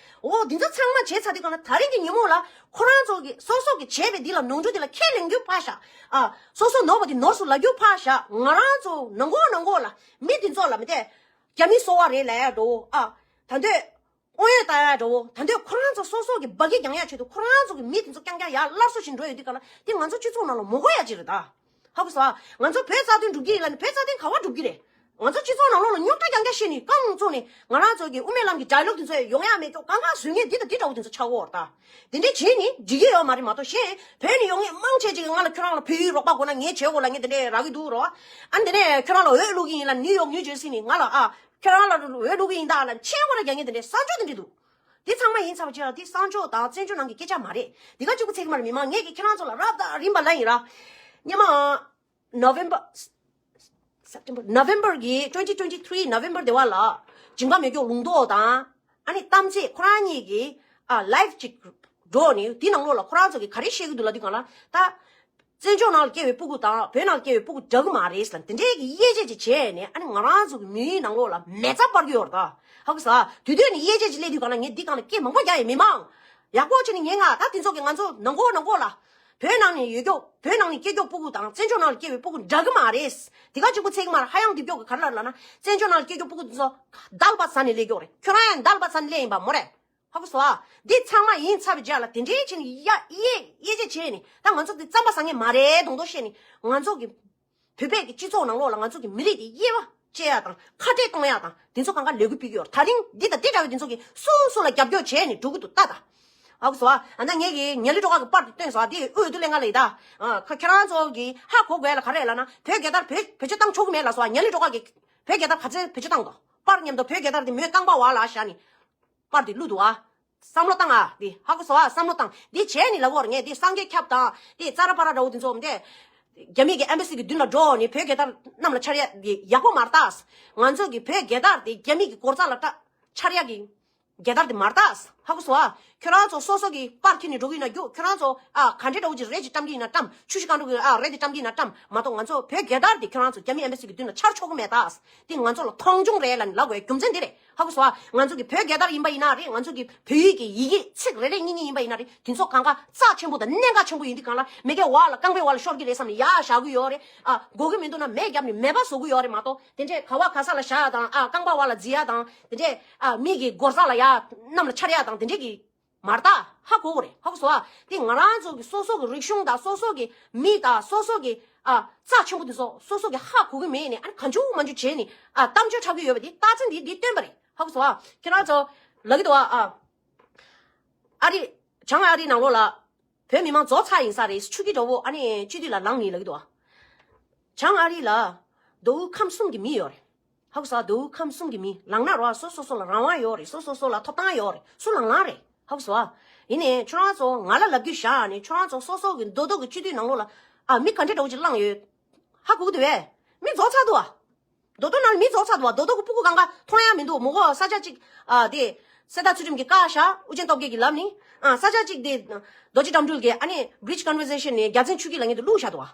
འོ་འདི་ཚོ་ཚང་མ་བྱས་ཚར་དུས་གང་ལ་ད་རིང་གི་ཉིན་མོ་ལ་ཁོ་རང་ཚོ་གི་སོ་སོ་གི་བྱས་པའི་འདི་ལ་ནོར་འཁྲུལ་འདི་ལ་ཁས་ལེན་རྒྱུ་ཕར་བཞག་ཨ་སོ་སོ་ནོར་བ་འདི་ནོར་སོང་ལབ་རྒྱུ་ཕར་བཞག་ང་རང་ཚོ་ནང་གོ་ནང་གོ་ལ་མི་འདི་ཚོ་ལ་མི་དེ་རྒྱ་མི་སོ་བ་རེད་ལབ་ཡ་འགྲོ་ཨ་ད་འདོད། ཨོ་ཡ་ད་ཡ་འགྲོ་ད་འདོད་ཁོ་རང་ཚོ་སོ་སོ་གི་སྦ་གི་རྒྱང་ཡ་ཆེད་དུ་ཁོ་རང་ཚོ་གི་མི་དེ་ཚོ་རྐྱང་རྐྱང་ཡ་སླར་གསོ་བྱེད་འགྲོ་ཡོད་དུས་གང་ལ་དེ་ང་ཚོ་སྤྱི་ཚོགས་ནང་ལ་མོ་གོ་ཡ་ཅིག་རེད་ད། ཧ་གོ་སོང་ཨ། ང་ཚོ་བོད་རྩ་དོན་སྒྲུབ་ཀྱི་ཡིན་ལབ་ནས་བོད་རྩ་དོན་ག་བ་སྒྲུབ་ཀྱི་རེད། ང་ཚོ་སྤྱི་ཚོགས་ནང་ལོགས་ལ་རྙོག་དྲ་རྐྱང་རྐྱང་བཤད་ནས་རྐང་བཙུགས་ནས་ང་རང་ཚོ་གི་དབུ་མའི་ལམ་གྱི་ཌའི་ལོག་དེ་ཚོ་ཡོང་ཡ་མེད་ཀྱོག་གང་ག་བཟོས་ངེས་འདི་དང་འདི་འདྲ་བོ་དེ་ཚོ་ཆགས་ཀྱི་ཡོད་རེད་ད། དེ་འདྲས་བྱས་ནས་འགྲིག་གི་ཡོད་མ་རེད་མ་གཏོགས་གཞན་བོད་ནས་ཡོང་མཁན་མང་ཆེ་ཅིག་གིས་ང་ལ་ཁྱོད་རང་ལ་བོད་ཡིག་རོགས་པ་དགོས་ན་ངས་བྱེད་དགོས་ལབ་མཁན་དེ་འདྲས་རག་གི་འདུག་རོ། ཨ་ནི་དེ་ནས་ཁྱོད་རང་ལ་འོས་བླུག་གི་ཡིན་ལབ་ནིའུ་ཡོག་ནིའུ་ཇར་སི་ནས་ང་ལ་ཨ་ཁྱོད་རང་ལ་འོས་བླུག་གི་ཡིན་ད་ལབ་མཆན་ཁོ་ར་རྒྱག་མཁན་དེ་འདྲས་གསར་འགྱུར་དེ་འདྲས་འདུག་དེ་ཚང་མ་ཡིན་ཚར་བ་ཅིག་ལ་དེ་གསར་འགྱུར་དང་བཙན་བྱོལ་ནང་གི་སྐད་ཆ་མ་རེད། འདི་ག་གཅིག་པུ་ཚིག་མ་རེད་མི་མང་། ངས་ཀྱིས་ཁྱེད་རང་ཚོ་ལ་རབ་དང་རིམ་པ་ལབ་ཡིན་ར། སྔོན་མ་November September November གི་twenty twenty three November དེ་བ་ལ་ཇིང་པ་མེ་སྒྱོགས་ལུང་རྟོགས་དང་ཨ་ནི་གཏམ་ཚེ་ཁོ་རང་གཉིས་ཀྱིས་ཨ་live ཅིག་འགྲོ་ནས་དེ་ནང་ལོགས་ལ་ཁོ་རང་ཚོ་གིས་ག་རེ་བཤད་ཀྱི་འདུག་ལབ་དུས་གང་ལ་ད། བཙན་བྱོལ་ནང་ལ་སྐྱེས་པའི་སྤུ་གུ་དང་བོད་ནང་ལ་སྐྱེས་པའི་སྤུ་གུ་འདྲ་གི་མ་རེད་ཟེར་དེ་འདྲའི་གི་དབྱེ་འབྱེད་ཅིག་བྱས་ནས་ཨ་ནི་ང་རང་ཚོ་གི་མིའི་ནང་ལོགས་ལ་མེ་བཙའ་སྤར་གི་ཡོད་རེད་ད། ཧ་གོ་ས། དུས་དུས་ནས་དབྱེ་འབྱེད་ཅིག་སླེབས་དུས་གང་ལ་ངས་འདི་གང་ལ་སྐད་མང་པོ་རྒྱག་ཡས་མི་མང་། ཡག་པོ་བྱས་ནས་ཉན་ང་། ད་དེ་ཚོ་གི་ང་ཚོ་ནང་ཁོག་ནང་ཁོག་ལ་བོད་ནང་ནས་ཡོད་ཀྱོག་བོད་ནང་ནས་སྐྱེས་ཀྱོག་སྤུ་གུ་དང་བཙན་བྱོལ་ནང་ལ་སྐྱེས་པའི་སྤུ་གུ་འདྲ་གི་མ་རེད། དེ་ག་གཅིག་པུ་ཚིག་མ་རེད། ཧ་ཡང་དེ་ཀྱོག་གི་ག་རེ་ལབ་ལབ་ན་བཙན་བྱོལ་ནང་ལ་སྐྱེས་ཀྱོག་སྤུ་གུ་དེ་ཚོ་རྡལ་པ་ཟ་ནས་སླེབས་ཀྱོག་རེད། ཁྱོད་རང་ཡང་རྡལ་པ་ཟ་ནས་སླེབས་ཡིན་པ་མོ་རེད། ཧ་གོ་སོང་ཨ། འདི་ཚང་མ་ཡིན་ཚར་བའི་རྗེས་ལ་དེ་འདྲའི་ཕྱིན་ཡ་ཡེ་ཡེ་ཅེ་བྱས་ནས་ད་ང་ཚོ་འདི་རྩམ་པ་ཟ་མཁན་མ་རེད་མདོག་མདོག་བཤད་ནས་ང་ཚོ་གི་བོད་པའི་གི་སྤྱི་ཚོགས་ནང་ལོགས་ལ་ང་ཚོ་གི་མི་རིགས་དེ་དབྱེ་བ་བཅད་ཡ་དང་ཁ་བྲལ་གཏོང་ཡ་དང་དེ་ཚོ་གང་ག་ལས་འགུལ་སྤེལ་གྱི་ཡོད་རེད། ད་རིང་འདི་དང་འདི་འདྲ་བའི་དེ་ཚོ་གི་སུ་སུ་ལ་རྒྱབ་སྐྱོར་བྱས་ནས་འགྲོ་གི་འདུག་ལྟ་ད། ཧ་གོ་སོང་ཨ། ཨ་ད་ངས་གི་ཉ་ལི་སྒྲོལ་དཀར་གི་པར་དེ་བཏོན་སོང་ཨ། དེ་དབུས་དུ་ལེན་ག་ལས་ད། ཨ་ཁ་ཁྱེད་རང་ཚོ་གི་ཧ་གོ་དགོས་ལ་ག་རེ་ལབ་ན་བོད་རྒྱལ་དར་བེད་བེད་སྤྱོད་བཏང་ཆོག་གི་མེད་ལབ་སོང་ཨ། ཉ་ལི་སྒྲོལ་དཀར་གི་བོད་རྒྱལ་དར་ག་ཚོད་བེད་སྤྱོད་བཏང་འདུག་པར་མཉམ་དུ་བོད་རྒྱལ་དར་དེ་མོའི་རྐང་པ་བ་ལ་བཞག་ནས། པར་དེ་བླུགས་འདུག་ཨ། བསམ་བློ་བཏང་ཨ། དེ་ཧ་གོ་སོང་ཨ། བསམ་བློ་བཏང་། དེ་བྱས་ནས་ལབ་ཀྱི་ཡོད་རེད། ངས་དེ་སངས་རྒྱས་ཁྱབ་དང་དེ་ཙ་ར་པ་ར་འདྲ་བོ་དེ་ཚོ་དེ་རྒྱ་མི་གི་ཨེམ་བྷ་སི་གི་མདུན་ལ་འགྲོ་ནས་བོད་རྒྱལ་དར་གནམ་ལ་འཕྱར་ཡ་དེ་ཡག་པོ་མ་རེད་ད། ང་ཚོ་གི་བོད་རྒྱལ་དར་དེ་རྒྱ་མི་གི་སྒོ་རྩ་ལ་འཕྱར་ཡ་གི་རྒྱལ་དར་དེ་མ་རེད་ད། ཧ་གོ་སོང་ཨ། ཁྱོད་རང་ཚོ་སོ་སོ་གི་པར་འཁྱེར་ནས་འགྲོ་གི་ཡིན་ན་རྒྱུགས། ཁྱོད་རང་ཚོ་ཨ་ག་འདྲ་འདྲ་བོ་ཅིག་རས་ཅིག་བཀྲམ་གི་ཡིན་ན་བཀྲམ། ཆུ་བཞི་སྒང་དྲུག་གི་ཨ་རས་དེ་བཀྲམ་གི་ཡིན་ན་བཀྲམ་མ་གཏོགས་ང་ཚོ་བོད་རྒྱལ་དར་དེ་ཁྱོད་རང་ཚོ་རྒྱ་མི་ཨེམ་བྷ་སི་གི་མདུན་ལ་འཕྱར་ཆོག་གི་མེད་ད། དེ་ང་ཚོ་ལ་མཐོང་ཆུང་རེད་ལབ་ནས་ལབ་དགོས་རྒྱུ་མཚན་འདི་རེད། ཧ་གོ་སོང་ཨ། ང་ཚོ་གི་བོད་རྒྱལ་དར་ཡིན་པ་ཡིན་ན་རེད། ང་ཚོ་གི་བོད་ཡིག་གི་ཡི་གེ་ཚིག་རེ་རེ་གཉིས་གཉིས་ཡིན་པ་ཡིན་ན་རེད། དེ་ཚོ་གང་ག་རྩ་ཆེན་པོ་དང་གནད་འགག་ཆེན་པོ་ཡིན་དུས་གང་ལ་མེ་ཁའི་འོག་ལ་རྐང་པའི་འོག་ལ་ཤོར་གི་རེད་བསམ་ནས་ཡར་བཞག་གི་ཡོད་རེད། ཨ་དགོས་ཀྱི་མི་འདུག་ན་མེ་བརྒྱབ་ནས་མེ་འབར་བཟོ་གི་ཡོད་རེད་མ་གཏོགས། དེ་འདྲས་ག་བ་ག་ས་ལ་བཞག་ཡ་དང་ཨ་རྐང་པ་འོག་ལ་བརྫི་ཡ་དང་དེ་འདྲས་ཨ་མི་གི་སྒོ་རྩ་ལ་ཡར་གནམ་ལ་འཕྱར་ཡ་དང་དེ་འདྲས་ཀྱི་མ་རེད་ད། ཧ་གོ་གི་རེད། ཧ་གོ་སོང་ཨ། དེ་ང་རང་ཚོ་གི་སོ་སོ་གི་རིག་གཞུང་དང་སོ་སོ་གི་མི་དང་སོ་སོ་གི་ཨ་རྩ་ཆེན་པོ་དེ་ཚོ་སོ་སོ་གི་ཧ་གོ་གི་མེད་ནས་ཨ་ནི་གང་བྱུང་མང་བྱུང་བྱས་ནས་ཨ་གཏམ་བརྗོད་འཁྲབ་ཀྱི་ཡོད་པ་དེ་རྟགས་མཚན་དེ་འདི་སྟོན་པ་རེད། ཧ་གོ་སོང་ཨ། ཁྱེད་རང་ཚོ་ལབ་ཀྱི་འདུག་ཨ། ཨ་ཨ་རི། བྱང་ཨ་རི་ནང་ལོགས་ལ་བོད་མི་མང་རྫོགས་ཚར་ཡིན་ས་རེད། ཆུ་ཁྱི་འདྲ་བོ་ཨ་ནི་སྤྱི་འཐུས་ལ་ལངས་ནས་ལབ་ཀྱི་འདུག་ཨ། བྱང་ཨ་རི་ལ་མདོ་དབུས་ཁམས་གསུམ་གྱི་མི་ཡོད་རེད། ཧ་གོ་སོང་ཨ། མདོ་དབུས་ཁམས་གསུམ་གྱི་མི་ལངས་ན་རོ་ཨ་སོ་སོ་སོ་ལ་རང་དབང་ཡོད་རེད། སོ་སོ་སོ་ལ་ཐོབ་ཐང་ཡོད་རེད། སུ་ལངས་ལངས་རེད། ཧ་གོ་སོང་ཨ། ཡིན་ནའི་ཁྱོད་རང་ཚོ་ང་ལ་ལབ་རྒྱུ་བཞག་ནས་ཁྱོད་རང་ཚོ་སོ་སོ་གི་མདོ་སྟོད་ཀྱི་སྤྱི་འཐུས་ནང་ལོགས་ལ་ཨ་མི་ག་འདྲ་འདྲ་བོ་ཅིག་བླངས་ཡོད། ཧ་གོ་གི་འདུག་བས། མི་རྫོགས་ཚར་འདུག་ཨ། མདོ་སྟོད་ནང་ལ་མི་རྫོགས་ཚར་འདུག་ཨ། མདོ་སྟོད་ཀྱི་སྤུ་གུ་གང་ག་མཐོང་ཡ་མི་འདུག་མོ་གོ་ས་ཆ་གཅིག་ཨ་དེ་སེ་ད་ཚུལ་ཁྲིམས་ཀྱི་བཀའ་ཤག་ཨུ་རྒྱན་སྟོབས་རྒྱལ་གྱི་ལབ་ནི་ཨ་ས་ཆ་གཅིག་དེ་རྡོ་རྗེ་དགྲ་འདུལ་གྱི་ཨ་ནི་Bridge Conversation་ནས་རྒྱལ་བཙུན་ཆོས་སྐྱིད་ལ་ངེད་དུ་བླུགས་བཞག་འདུག་ཨ།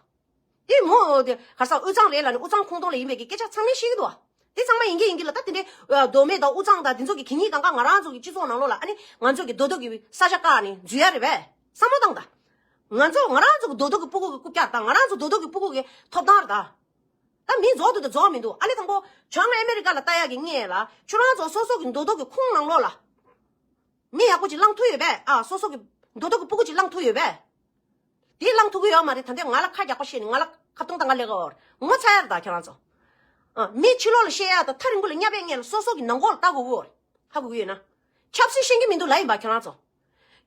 དེ་མོ་དེ་ག་ས་དབུས་གཙང་རེད་ལ་ནི་དབུས་གཙང་ཁོངས་གཏོགས་ལ་ཡིན་པའི་གི་སྐད་ཆ་ཚང་མས་ཤེས་ཀྱི་འདུག་ཨ། དེ་ཚང་མ་ཡིན་གྱི་ཡིན་གྱི་ལ་ད་དེ་འདྲའི་མདོ་སྨད་དང་དབུས་གཙང་དང་དེ་ཚོ་གི་གད་སྙིགས་གང་ག་ང་རང་ཚོ་གི་སྤྱི་ཚོགས་ནང་ལོགས་ལ་ཨ་ནི་ང་ཚོ་གི་མདོ་སྟོད་ཀྱི་ས་ཆ་བཀག་ནས་འཛུལ་ཡ་རེད་པས། བསམ་བློ་བཏང་ད། ང་ཚོ་ང་རང་ཚོ་གི་མདོ་སྟོད་ཀྱི་སྤུ་གུ་གི་རྐུབ་བཀྱག་དང་ང་རང་ཚོ་མདོ་སྟོད་ཀྱི་སྤུ་གུ་གི་ཐོབ་ཐང་རེད་ད། ད་མི་རྫོགས་འདུག་ད་རྫོགས་མི་འདུག་ཨ་ནི་དང་པོ་བྱང་ཨ་མེ་རི་ཀ་ལ་ལྟ་ཡག་གི་ངས་ལ་ཁྱོད་རང་ཚོ་སོ་སོ་གི་མདོ་སྟོད་ཀྱི་ཁུངས་ནང་ལོགས་ལ་མི་ཡག་པོ་ཅིག་བླངས་ཐུབ་ཡོད་པས། ཨ་སོ་སོ་གི་མདོ་སྟོད་ཀྱི་སྤུ་གུ་ཅིག་བླངས་ཐུབ་ཡོད་པས། དེ་བླངས་ཐུབ་ཀྱི་ཡོད་མ་རེད། ད་ལྟ་ང་ལ་ཁ་རྒྱག་པ་བཤད་ནས་ང་ལ་ཁ་བཏང་ད་ང་ལས་ཀ་འོར་ངོ་ཚ་ཡ་རེད་ད་ཁྱོད་རང་ཚོ། ཨ་མི་ཕྱི་ལོགས་ལ་བཤད་ཡ་ད་ཐག་རིང་པོ་ལ་བསྙབ་པའི་ངས་ལ་སོ་སོ་གི་ནང་ཁོག་ལ་ལྟ་དགོས་ཀྱི་ཡོད་རེད། ཧ་གོ་གི་ཡོད་ན། ཆབ་སྲིད་ཤེས་ཀྱི་མི་འདུག་ལ་ཡིན་པ་ཁྱོད་རང་ཚོ།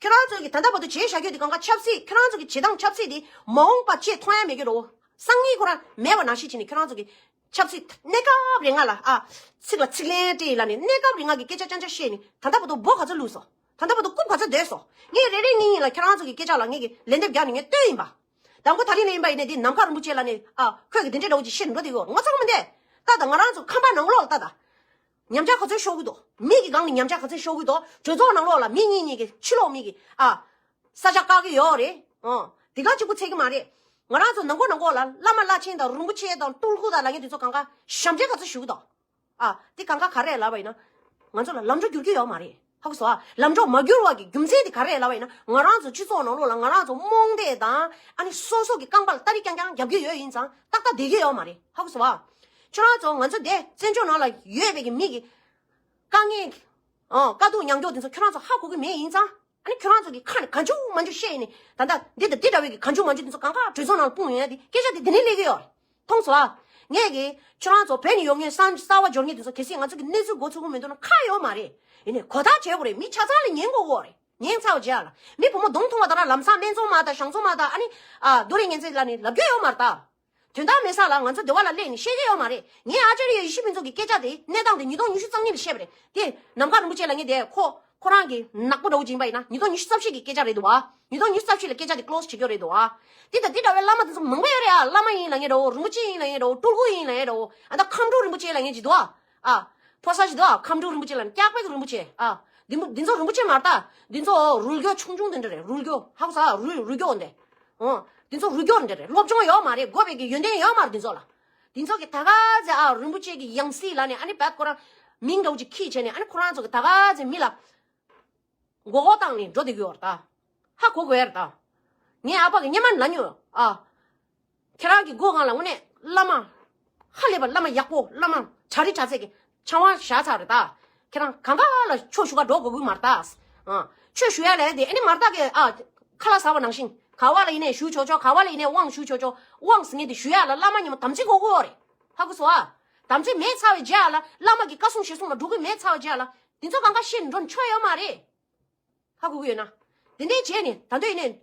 ཁྱོད་རང་ཚོ་གི་ད་ལྟ་བར་དུ་བྱས་བཞག་རྒྱུ་དེ་གང་ག་ཆབ་སྲིད་ཁྱོད་རང་ཚོ་གི་བྱེད་སྟངས་ཆབ་སྲིད་དེ་མ་འོངས་པ་ཆེས་མཐོང་ཡ་མེད་ཀྱི་རོ། སང་ཉིན་ཁོ་རང་མེད་པ་ནང་བཞིན་བྱས་ནས་ཁྱོད་རང་ཚོ་གི་ཆབ་སྲིད་གནས་སྐབས་རིང་ང་ལ་ཨ་ཚིག་ལ་ཚིག་ལན་སྤྲད་ལ་ནི་གནས་སྐབས་རིང་ང་གི་སྐད་ཆ་རྐྱང་རྐྱང་བཤད་ནས་ད་ལྟ་བར་དུ་འབོ་ག་ཚོད་ལུས་སོང་། ད་ལྟ་བར་དུ་རྐུབ་ག་ཚོད་བརྡོལ་སོང་། ངས་རེ་རེ་གཉིས་གཉིས་ལ་ཁྱོད་རང་ཚོ་གི་སྐད་ཆ་ལ་ངས་གི་ལན་འདེབས་རྒྱག་ནས་ངས་བསྟན་ཡིན་པ། དང་པོ་ད་རིང་ལ་ཡིན་ནས་འདི་ནམ་མཁའ་རིན་པོ་ཆེ་ལ་ནི་ཨ་ཁོས་གི་འདི་འདྲའི་འདྲ་བོ་ཅིག་བཤད་འགྲོ་དེ་གི་འོ་ངོ་ཚ་གི་མི་འདུག་ད་ད་ང་རང་ཚོ་ཁང་པ་ནང་ལོགས་ལ་ད་ད། ཉམས་ཆག་ག་ཚོད་ཤོར་གི་འདུག་མི་གི་སྒང་ནས་ཉམས་ཆག་ག་ཚོད་ཤོར་གི་འདུག་གྲོས་ཚོགས་ནང་ལོགས་ལ་མི་གཉིས་གཉིས་ཀྱི་ཕྱི་ལོགས་མི་གི་ཨ། ས་ཆ་བཀག་གི་ཡོད་རེད། ཨོ། དེ་ག་གཅིག་པུ་ཚད་གི་མ་རེད། ང་རང་ཚོ་ནང་སྒོ་ནང་སྒོ་ལ་བླ་མ་བླ་ཆེན་དང་རིན་པོ་ཆེ་དང་སྤྲུལ་སྐུ་དང་ལ་ངས་དེ་ཚོ་གང་ག་ཞབས་འདྲེན་ག་ཚོད་ཞུ་གི་འདུག་ཨ། དེ་གང་ག་ག་རེ་ལབ་པ་ཡིན་ན། ང་ཚོ་ལ་ལམ་འགྲོ་འགྱུར་གི་ཡོད་མ་རེད། ཧ་གོ་སོང་ཨ། ལམ་འགྲོ་མ་འགྱུར་བ་གི་རྒྱུ་མཚན་དེ་ག་རེ་ལབ་པ་ཡིན་ན་ང་རང་ཚོ་སྤྱི་ཚོགས་ནང་ལོགས་ལ་ང་རང་ཚོ་རྨོངས་དད་དང་ཨ་ནི་སོ་སོ་གི་རྐང་པ་ལ་སྟ་རི་རྐྱང་རྐྱང་རྒྱབ་ཀྱི་ཡོད་ཡིན་ཙང་ཏག་ཏག་བསྡད་ཀྱི་ཡོད་མ་རེད། ཧ་གོ་སོང་ཨ། ཁྱོད་རང་ཚོ་ང་ཚོ་དེ་བཙན་བྱོལ་ནང་ལ་ཡོད་པའི་གི་མི་གི་དཀའ་ངལ། ཨོ། དཀའ་སྡུག་མྱངས་འགྱོག་དེ་ཚོ་ཁྱོད་རང་ཚོ་ཧ་གོ་གི་མེད་ཡིན་ཙང་། ཨ་ནི་ཁྱོད་རང་ཚོ་གི་ཁ་ནས་གང་བྱུང་མང་བྱུང་བཤད་ནས་ད་ལྟ་འདི་དང་འདི་འདྲ་བའི་གི་གང་བྱུང་མང་བྱུང་དེ་ཚོ་གང་ག་གྲོས་ཚོགས་ནང་ལ་སྤུངས་ཡོང་ཡ་དེ་སྐད་ཆ་དེ་འདི་ནས་སླེབས་ཀྱི་ཡོད་རེད། མཐོང་སོང་ཨ། ངས་གི་ཁྱོད་རང་ཚོ་བོད་ནས་ཡོང་མཁན་གསར་གསར་བ་འབྱོར་མཁན་དེ་ཚོ་གལ་སྲིད་ང་ཚོ་གི་གནས་ཚུལ་མགོ་ཚོད་ཀྱི་མི་འདུག་ན་ཁག་ཡོད་མ་རེད། ཡིན་ནའི་གོ་བརྡ་བྱེད་དགོས་རེད། མི་ཆ་ཚང་ལ་ཉན་དགོས་ཀྱི་ཡོད་རེད། ཉན་ཚར་བ་རྗེས་ལ་མི་བུ་མོ་གདོང་མཐོང་བ་དང་ལམ་སང་སྨན་བཙོང་མ་དང་ཞང་བཙོང་མ་དང་ཨ་ནི་ཨ་རྡོ་རིང་ངན་ཚད་ལ་ནི་ལབ་རྒྱུ་ཡོད་མ་རེད་ད། དོན་དག་མེད་ས་ལ་ང་ཚོ་སྡེ་བ་ལ་སླེབས་ནས་བཤད་ཀྱི་ཡོད་མ་རེད། ངས་ཨ་ཅར་ཡ་ཡེ་ཤེས་ཕུན་ཚོགས་ཀྱི་སྐད་ཆ་དེ་གནས་སྟངས་དེ་ཉིས་སྟོང་ཉི་ཤུ་རྩ་གཉིས་ལ་བཤད་པ་རེད་དེ། ནམ་མཁའ་རིན་པོ་ཆེ་ལ་ངས་དེ་ཁོ་ཁོ་རང་གི་ནག་པོ་འདྲ་བོ་ཅིག་ཡིན་པ་ཡིན་ན་ཉིས་སྟོང་ཉི་ཤུ་རྩ་བཞི་གི་སྐད་ཆ་རེད་འདུག་བ། ཉིས་སྟོང་ཉི་ཤུ་རྩ་བཞི་ལ་སྐད་ཆ་དེ་ཀློ་སི་བྱེད་རྒྱུ་རེད་འདུག་བ། དེ་དང་དེ་འདྲ་བའི་བླ་མ་དེ་ཚོ་མང་པོ་ཡོད་རེད་ཨ། བླ་མ་ཡིན་ལབ་མཁན་འདྲ་བོ། རིན་པོ་ཆེ་ཡིན་ལབ་མཁན་འདྲ་བོ། སྤྲུལ་སྐུ་ཡིན་ལབ་མཁན་འདྲ་བོ། ཨ་ད་ཁམས་སྤྲུལ་རིན་པོ་ཆེ་ལབ་མཁན་ཅིག་འདུག་བ། ཨ། ཕོ་གསར་ཞིག་འདུག་ཨ། ཁམས་སྤྲུལ་རིན་པོ་ཆེ་ལ་སྐྱག་པའི་རིན་པོ་ཆེ་ཨ། འདི་མོ་འདི་ཚོ་རིན་པོ་ཆེ་མ་རེད་ད། འདི་ཚོ་རུལ་རྒྱུ་ཆུང་ཆུང་དེ་འདྲ་རེད། རུལ་རྒྱུ་ཧ་གོ་ས་རུལ་རུལ་རྒྱུ་འདི། ཨོ། འདི་ཚོ་རུལ་རྒྱུ་འདི་འདྲ་རེད། སློབ་སྦྱོང་ཡོད་མ་རེད། དགོས་པའི་གི་ཡོན་ཏན་ཡོད་མ་རེད་འདི་ཚོ་ལ། འདི་ཚོ་གི་ད་ག་ཚེ་ཨ་རིན་པོ་ཆེ་གི་ཡང་སྲིད་ལ་ནི་ཨ་ནི་བད་ཁོ་རང་མིང་འདྲ་བོ་ཅིག་ཁྱེར་བྱས་ནས་ཨ་ནི་ཁོ་རང་ཚོ་གི་ད་ག་ཚེ་མི་ལ་མགོ་སྐོར་བཏང་ནས་འགྲོ་བསྡད་ཀྱི་ཡོད་རེད་ད། ཧ་གོ་དགོས་ཡ་རེད་ད། ངའི་ཨ་ཕ་གི་སྔོན་མ་ལ་ཉོ་ཨ། ཁྱེད་རང་གི་སྒོ་སྒང་ལ་དངོས་གནས་བླ་མ། ཧ་ལས་པ་བླ་མ་ཡག་པོ་བླ་མ་གྲ་རི་གྲ་ཚད་ཀྱི་ཆང་བ་བཞག་ཚར་རེད་ད། ཁྱེད་རང་གང་ག་ལ་ཆོས་ཞུ་ག་འགྲོ་དགོས་ཀྱི་མ་རེད་ད། ཨ། ཆོས་ཞུ་ཡ་ལས་དེ་ཨ་ནི་མ་རེད་ད་གི་ཨ། ཁ་ལག་ཟ་བ་ནང་བཞིན་ག་བ་ལ་ཡིན་ནའི་ཞུ་ཆོག་ཆོག་ག་བ་ལ་ཡིན་ནའི་དབང་ཞུ་ཆོག་ཆོག་དབང་ཟེར་མཁན་དེ་ཞུ་ཡ་ལ་བླ་མ་ཉི་མ་དམ་ཚིག་དགོས་ཀྱི་ཡོད་རེད། ཧ་གོ་སོང་ཨ། དམ་ཚིག་མེད་ཚར་བའི་རྗེས་ལ་བླ་མ་གི་བཀའ་གསུང་ཞལ་གསུང་ལ་འགྲོ་གི་མེད་ཚར་བའི་རྗེས་ལ་དེ་ཚོ་གང་ག་བཤད་ནས་འགྲོ་ནས་ཆོ་ཡོད་མ་རེད། ཧ་གོ་གི་ཡོད་ན། དེ་འདྲའི་བྱས་ནས་ད་འདོད་ཡིན་ནས།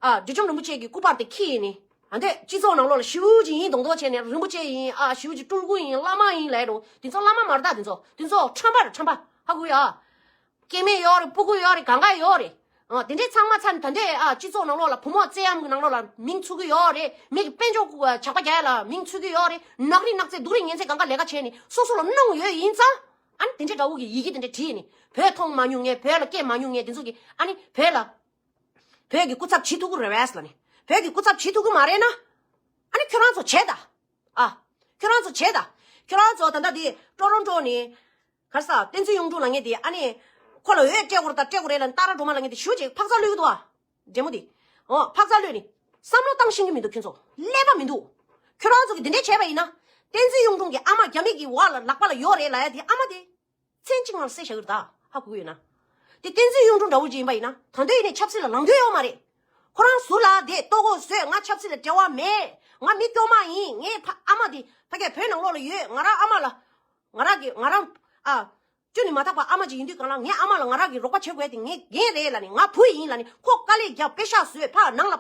ཨ། བདུད་འཇོམས་རིན་པོ་ཆེ་གི་སྐུ་པར་དེ་ཁྱེར་ནས། ཨ་འདོད་སྤྱི་ཚོགས་ནང་ལོགས་ལ་ཞེ་པོ་ཅིག་ཡིན་མདོག་མདོག་བྱས་ནས་རིན་པོ་ཆེ་ཡིན་ཨ་ཞེ་པོ་ཅིག་སྤྲུལ་སྐུ་ཡིན་བླ་མ་ཡིན་ལབ་རུང་དེ་ཚོ་བླ་མ་མ་རེད་ད། དེ་ཚོ་དེ་ཚོ་ཁྲམ་པ་རེད་ཁྲམ་པ། ཧ་གོ་ཡ། སྐྱེ་དམན་ཡོད་རེད། སྤུ་གུ་ཡོད་རེད། གང་ག་ཡོད་རེད། ཨ་དེ་འདྲའི་ཚང་མ་ཚར་ནས་ད་འདོད་ཨ་སྤྱི་ཚོགས་ནང་ལོགས་ལ་བུ་མོ་བཙན་གཡེམ་གི་ནང་ལོགས་ལ་མིང་ཚུགས་གི་ཡོད་རེད། མི་གི་དཔལ་འབྱོར་ཇག་པ་རྒྱག་ཡ་ལ་མིང་ཚུགས་གི་ཡོད་རེད། ནག་རིགས་ནག་རྫས་སྡུག་རིགས་ངན་རྫས་གང་ག་ལས་ཀ་བྱས་ནས་སོ་སོ་ལ་གནོང་ཡོད་ཡིན་ཙང་། ཨ་ནི་དེ་འདྲའི་འདྲ་བོ་གི་ཡི་གེ་དེ་འདྲ་བྲིས་ནས་བོད་མཐོང་མ་མྱོང་མཁན་བོད་ལ་སྐྱེས་མ་མྱོང་མཁན་དེ་ཚོ་གི་ཨ་ནི་བོད་ལ། བོད་ཀྱི་སྐུ་ཚབ་བྱེད་ཐུབ་ཀྱི་རེད་བས་ལ་ནི། བོད་ཀྱི་སྐུ་ཚབ་བྱེད་ཐུབ་ཀྱི་མ་རེད་ན། ཨ་ནི་ཁྱོད་རང་ཚོ་བྱེད་ད། ཨ། ཁྱོད་རང་ཚོ་བྱེད་ད། ཁྱོད་རང་ཚོ་ད་ལྟ་དེ་ཀྲོ་རོན་ཀྲོ་ནས། ག་རེ་ཟ་བསྟན་འཛིན་གཡུང་དྲུང་ལ་ངས་དེ་ཨ་ནི། ཁོ་ལ་འོས་སྤྲད་དགོས་རེད་ད་སྤྲད་དགོས་རེད་ལ་ནི་ཏཱ་ར་སྒྲོལ་མ་ལ་ངས་དེ་ཞུ་ཅིག་ཕག་ཚ་ལུས་ཀྱི་འདུག་ཨ། འདྲེ་མོ་དེ། འོ་ཕག་ཚ་ལོས་ནི། བསམ་བློ་བཏང་ཤེས་ཀྱི་མི་འདུག་ཁྱོད་ཚོ། ཀླད་པ་མི་འདུག་ཁྱོད་རང་ཚོ་གི་འདི་འདྲས་བྱས་པ་ཡིན་ན། བསྟན་འཛིན་གཡུང་དྲུང་གི་ཨ་མ་རྒྱ་མི་གི་འོག་ལ་ལག་པ་ལ་ཡོད་རེད་ལབ་ཡ་དེ་ཨ་མ་དེ། མཚན་གཅིག་ངང་བསད་བཞག་གི་རེད་ད། ཧ་གོ་གི་ཡོད་ན། དེ་བསྟན་འཛིན་གཡུང་དྲུང་འདྲ་བོ་ཅིག་ཡིན་པ་ཡིན་ན་ད་འདོད་ཡིན་ནས་ཆབ་སྲིད་ལ་ལངས་འདོད་ཡོད་མ་རེད། ཁོ་རང་ཟུར་ལ་དེ་ལྟོ་གོས་བཟོས་ང་ཆབ་སྲིད་ལ་འབྲེལ་བ་མེད། ང་མི་སྐྱོ་མ་ཡིན། ངའི་ཕ་ཨ་མ་དེ་ཕ་གིར་བོད་ནང་ལོགས་ལ་ཡོད། ང་རང་ཨ་མ་ལ། ང་རང་གི་ང་རང་ཨ། ཅོ་ནི་མ་ཐག་པ་ཨ་མ་ཅིག་ཡིན་དུས་གང་ལ་ངའི་ཨ་མ་ལ་ང་རང་གི་རོགས་པ་བྱེད་དགོས་དེ་ངའི་འགན་རེད་ལ་ནི་ང་བུ་ཡིན་ལ་ནི་ཁོ་དཀའ་ལས་རྒྱབ་པེ་ཤག་བཟོས་ཕ་ནང་ལ་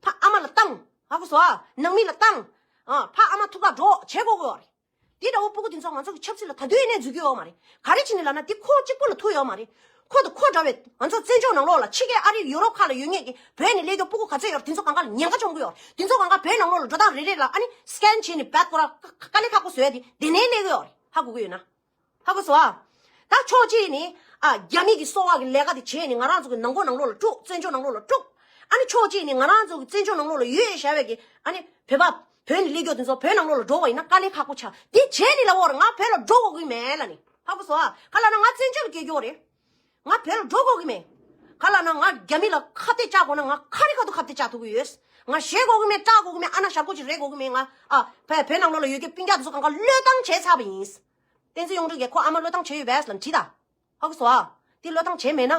ཕ་ཨ་མ་ལ་བཏང་། ཧ་གོ་སོང་ཨ། ནང་མི་ལ་བཏང་། ཨ་ཕ་ཨ་མ་ཐུག་ག་འགྲོ་བྱེད་དགོས་དགོས་རེད། དེ་འདྲ་བོ་སྤུ་གུ་དེ་ཚོ་ང་ཚོ་གི་ཆབ་སྲིད་ལ་ད་དུང་ཡིན་ནས་འཛུལ་གྱི་ཡོད་མ་རེད། ག་རེ་བྱས་ནས་ལབ་ན་དེ་ཁོ་གཅིག་པུ་ལ་ཐུག་ཡོད་མ་རེད། ཁོ་དང་ཁོ་འདྲ་བའི་ང་ཚོ་བཙན་བྱོལ་ནང་ལོགས་ལ་ཕྱི་རྒྱལ་ཨ་རི་ཡུ་རོབ་ཁག་ལ་ཡོད་མཁན་གྱི་བོད་ནས་སླེབས་རྒྱུ་སྤུ་གུ་ག་ཚོད་ཡོད་རེད། དེ་ཚོ་གང་ག་ལ་ཉེན་ཁ་བཅོམ་གི་ཡོད་རེད། དེ་ཚོ་གང་ག་བོད་ནང་ལོགས་ལ་འགྲོ་སྟངས་རེ་རེ་ལ་ཨ་ནི་སི་ཀེན་བྱས་ནས་བད་ཁོ་ར་དཀའ་ལས་ཁག་པོ་བཟོས་ཏེ་དེ་ནས་སླེབས་གི་ཡོད་རེད། ཧ་གོ་གི་ཡོད་ན། ཧ་གོ་སོང་ཨ། ད་ཕྱོགས་གཅིག་ནས་ཨ་རྒྱ་མི་གི་གསོ་བ་གི་ལས་ཀ་དེ་བྱས་ནས་ང་རང་ཚོ་གི་ནང་སྒོ་ནང་ལོགས་ལ་དཀྲུག་བཙན་བྱོལ་ནང་ལོགས་ལ་དཀྲུག་ཨ་ནི་ཕྱོགས་གཅིག་ནས་ང་རང་ཚོ་གི་བཙན་བྱོལ་ནང་ལོགས་ལ་ཡོད་བཞག་པའི་གི་ཨ་ནི་བོད་པ་བོད་ནས་སླེབས་རྒྱུ་དེ་ཚོ་བོད་ནང་ལོགས་ལ་འགྲོ་བ་ཡིན་ན་དཀའ་ལས་ཁག་པོ་ཆགས། དེ་བྱས་ནས་ལབ་པ་རེད། ང་བོད་ལ་འགྲོ་དགོས་ཀྱི་མེད་ལབ་ནས། ཧ་གོ་སོང་ཨ། ག་ལབ་ན་ང་བཙན་བྱོལ་ལ་སྐྱེས་རྒྱུ་རེད། ང་བོད་ལ་འགྲོ་དགོས་ཀྱི་མེད། ག་ལབ་ན་ང་རྒྱ་མི་ལ་ཁ་གཏད་བཅག་དགོས་ན་ང་ག་རེ་ག་དུས་ཁ་གཏད་བཅག་ཐུབ་ཀྱི་ཡོད། ང་བཞེས་དགོས་ཀྱི་མེད། སྐྲག་དགོས་ཀྱི་མེད། ཨ་ན་ཞར་གོ་ཅིག་རེག་དགོས་ཀྱི་མེད། ང་ཨ་བོད་བོད་ནང་ལོགས་ལ་ཡོད་མཁན་སྤུན་ཀྱག་དེ་ཚོ་གང་ག་བློས་བཏང་བྱས་ཚར་བ་ཡིན། བསྟན་འཛིན་གཡུང་དྲུང་གིས་ཁོ་ཨ་མ་བློས་བཏང་བྱས་ཡོད་པས་ལབ་དྲིས་ད། ཧ་གོ་སོང་ཨ། དེ་བློས་བཏང་བྱས་མེད་ན།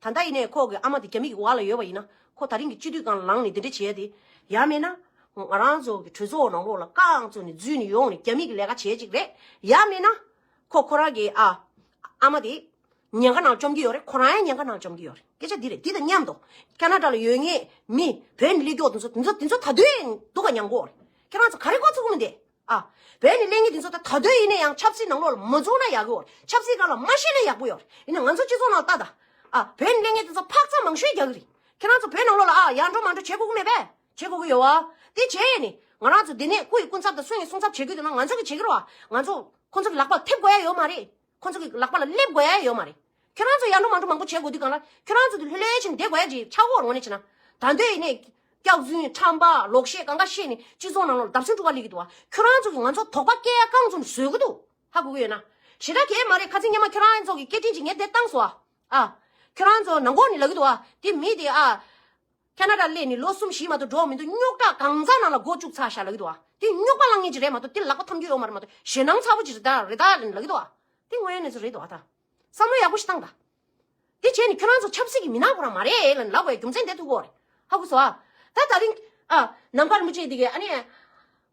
ད་ལྟ་ཡིན་ནའི་ཁོ་གི་ཨ་མ་དེ་རྒྱ་མི་གི་འོག་ལ་ཡོད་པ་ཡིན་ན་ཁོ་ད་རིང་གི་སྤྱི་འཐུས་སྒང་ལངས་ནས་དེ་འདྲ་བྱས་ཏེ། ཡང་མིན་ན། ང་རང་ཚོ་གི་གྲོས་ཚོགས་ནང་ལོགས་ལ་རྐང་བཙུགས་ནས་འཛུལ་ནས་ཡོང་ནས་རྒྱ་མི་གི་ལས་ཀ་བྱས་ཅིག་རེད། ཡང་མིན་ན། ཁོ་ཁོ་རང་གི་ཨ། ཨ་མ་དེ། ཉེན་ཁ་ནང་བཅོམ་གྱི་ཡོད་རེད། ཁོ་རང་ཡང་ཉེན་ཁ་ནང་བཅོམ་གྱི་ཡོད་རེད། སྐད་ཆ་འདི་རེད། འདི་དང་མཉམ་དུ། ཁ་ན་ཌ་ལ་ཡོད་མཁན་མི་བོད་ནས་སླེབས་མཁན་དེ་ཚོ་དེ་ཚོ་དེ་ཚོ་ད་དུང་སྡུག་ག་མྱངས་གི་ཡོད་རེད། ཁྱེད་རང་ཚོ་ག་རེ་མགོ་ཚོད་གི་མི་འདུག་ཨ། བོད་ནས་སླེབས་མཁན་དེ་ཚོ་ད་ད་དུང་ཡིན་ན་ཡང་ཆབ་སྲིད་ནང་ལོགས་ལ་མ་འཛུལ་ན་ཡག་གི་ཡོད་རེད། ཆབ་སྲིད་སྒང་ལ་མ་ཤེས་ན་ཡག་པོ་ཡོད་རེད། ཡིན་ན་ང་ཚོ་སྤྱི་ཚོགས་ནང་ལ་ལྟ་ད། ཨ། བོད་ནས་སླེབས་མཁན་དེ་ཚོ་འཕག་འཚག་མང་ཤོས་རྒྱག་གི་རེད། ཁྱེད་རང་ཚོ་བོད་ནང་ལོགས་ལ་ཨ་ཡར་འགྲོ་མར་འགྲོ་བྱེད་དགོས་ཀྱི་མེད་པས། བྱེད་དགོས་ཀྱི་ཡོད་བ། དེ་བྱས་ནས་ང་རང་ཚོ་འདི་ནས་སྐུ་ཡི་སྐུ་ཚབ་དང་སུ་ཡི་སྲུང་ཚབ་བྱེད་དགོས་འདུག་ན་ང་ཚོ་གིས་བྱེད་ཀྱི་རེད་བ། ང་ཚོ་ཁོང་ཚོ་གི་ལག་པ་ལ་ཐེབས་དགོས་ཡ་ཡོད་མ་རེད། ཁོང་ཚོ་གི་ལག་པ་ལ་སླེབས་དགོས་ཡ་ཡོད་མ་རེད། ཁྱེད་རང་ཚོ་ཡར་འགྲོ་མར་འགྲོ་མང་པོ་བྱེད་དགོས་དུས་གང་ལ་ཁྱེད་རང་ཚོ་དེ་ལྷོད་ལྷོད་བྱས་ནས་བསྡད་དགོས་ཡ་ཅིག་ཆགས་ཀྱི་ཡོད་རེད། དངོས་གནས་བྱས་ན། ད་འདོད་ཡིན་ནས་སྐྱག་རྫུན་ཁྲམ་པ་ལོག་བཤད་གང་ག་བཤད་ནས་སྤྱི་ཚོགས་ནང་ལོགས་ལ་བརྡབ་གསིག་འགྲོ་ག་སླེབས་ཀྱི་འདུག་བ། ཁྱེད་རང་ཚོ་གིས་ང་ཚོ་དོགས་པ་སྐྱེ་ཡ་རྐང་བཙུགས་ནས་བཟོས་ཀྱི་འདུག་ཧ་གོ་གི་ཡོད་ན། ཞེ་དྲག་གལ་མ་རེད། ཁ་སང་སྔོན་མ་ཁྱེད་རང་ཚོ་གི་སྐད་འཕྲིན་ཅིག་ངས་དེ་བཏང་སོང་ཨ། ཨ། ཁྱེད་རང་ཚོ་ནང་ཁོག་ནས་ལབ་ཀྱི་འདུག་ཨ། དེ་མི་དེ་ཨ། ཁ་ན་ཌ་སླེབས་ནས་ལོ་གསུམ་བཞི་མ་གཏོགས་འགྲོ་མི་འདུག་རྙོག་དྲ་གང་ཟག་ནང་ལ་མགོ་བཅུག་ཚར་ཤག་ལབ་ཀྱི་འདུག་ཨ། དེ་རྙོག་པ་བསླང་མཁན་ཅིག་རེད་མ་གཏོགས་དེ་ལག་པ་འཐམ་རྒྱུ་ཡོད་མ་རེད་མ་གཏོགས་ཞེད་སྣང་ཚ་པོ་ཅིག་རེད་ད་རེད་ད་ལབ་ཀྱི་འདུག་ཨ། དེ་དངོས་ཡོད་གནས་ཚུལ་རེད་འདུག་ཨ། ད་བསམ་བློ་ཡག་པོ་ཞིག་བཏང་ད། དེ་བྱས་ནས་ཁྱོད་རང་ཚོ་ཆབ་སྲིད་ཀྱི་མི་སྣ་ཁོ་རང་མ་རེད་ལབ་ལབ་དགོས་རྒྱུ་མཚན་དེ་ཐུག་གོ་རེད། ཧ་གོ་སོང་ཨ། ད་ད་རིང་ཨ་ནམ་མཁའ་རིན་པོ་ཆེ་འདི་གས་ཨ་ནི།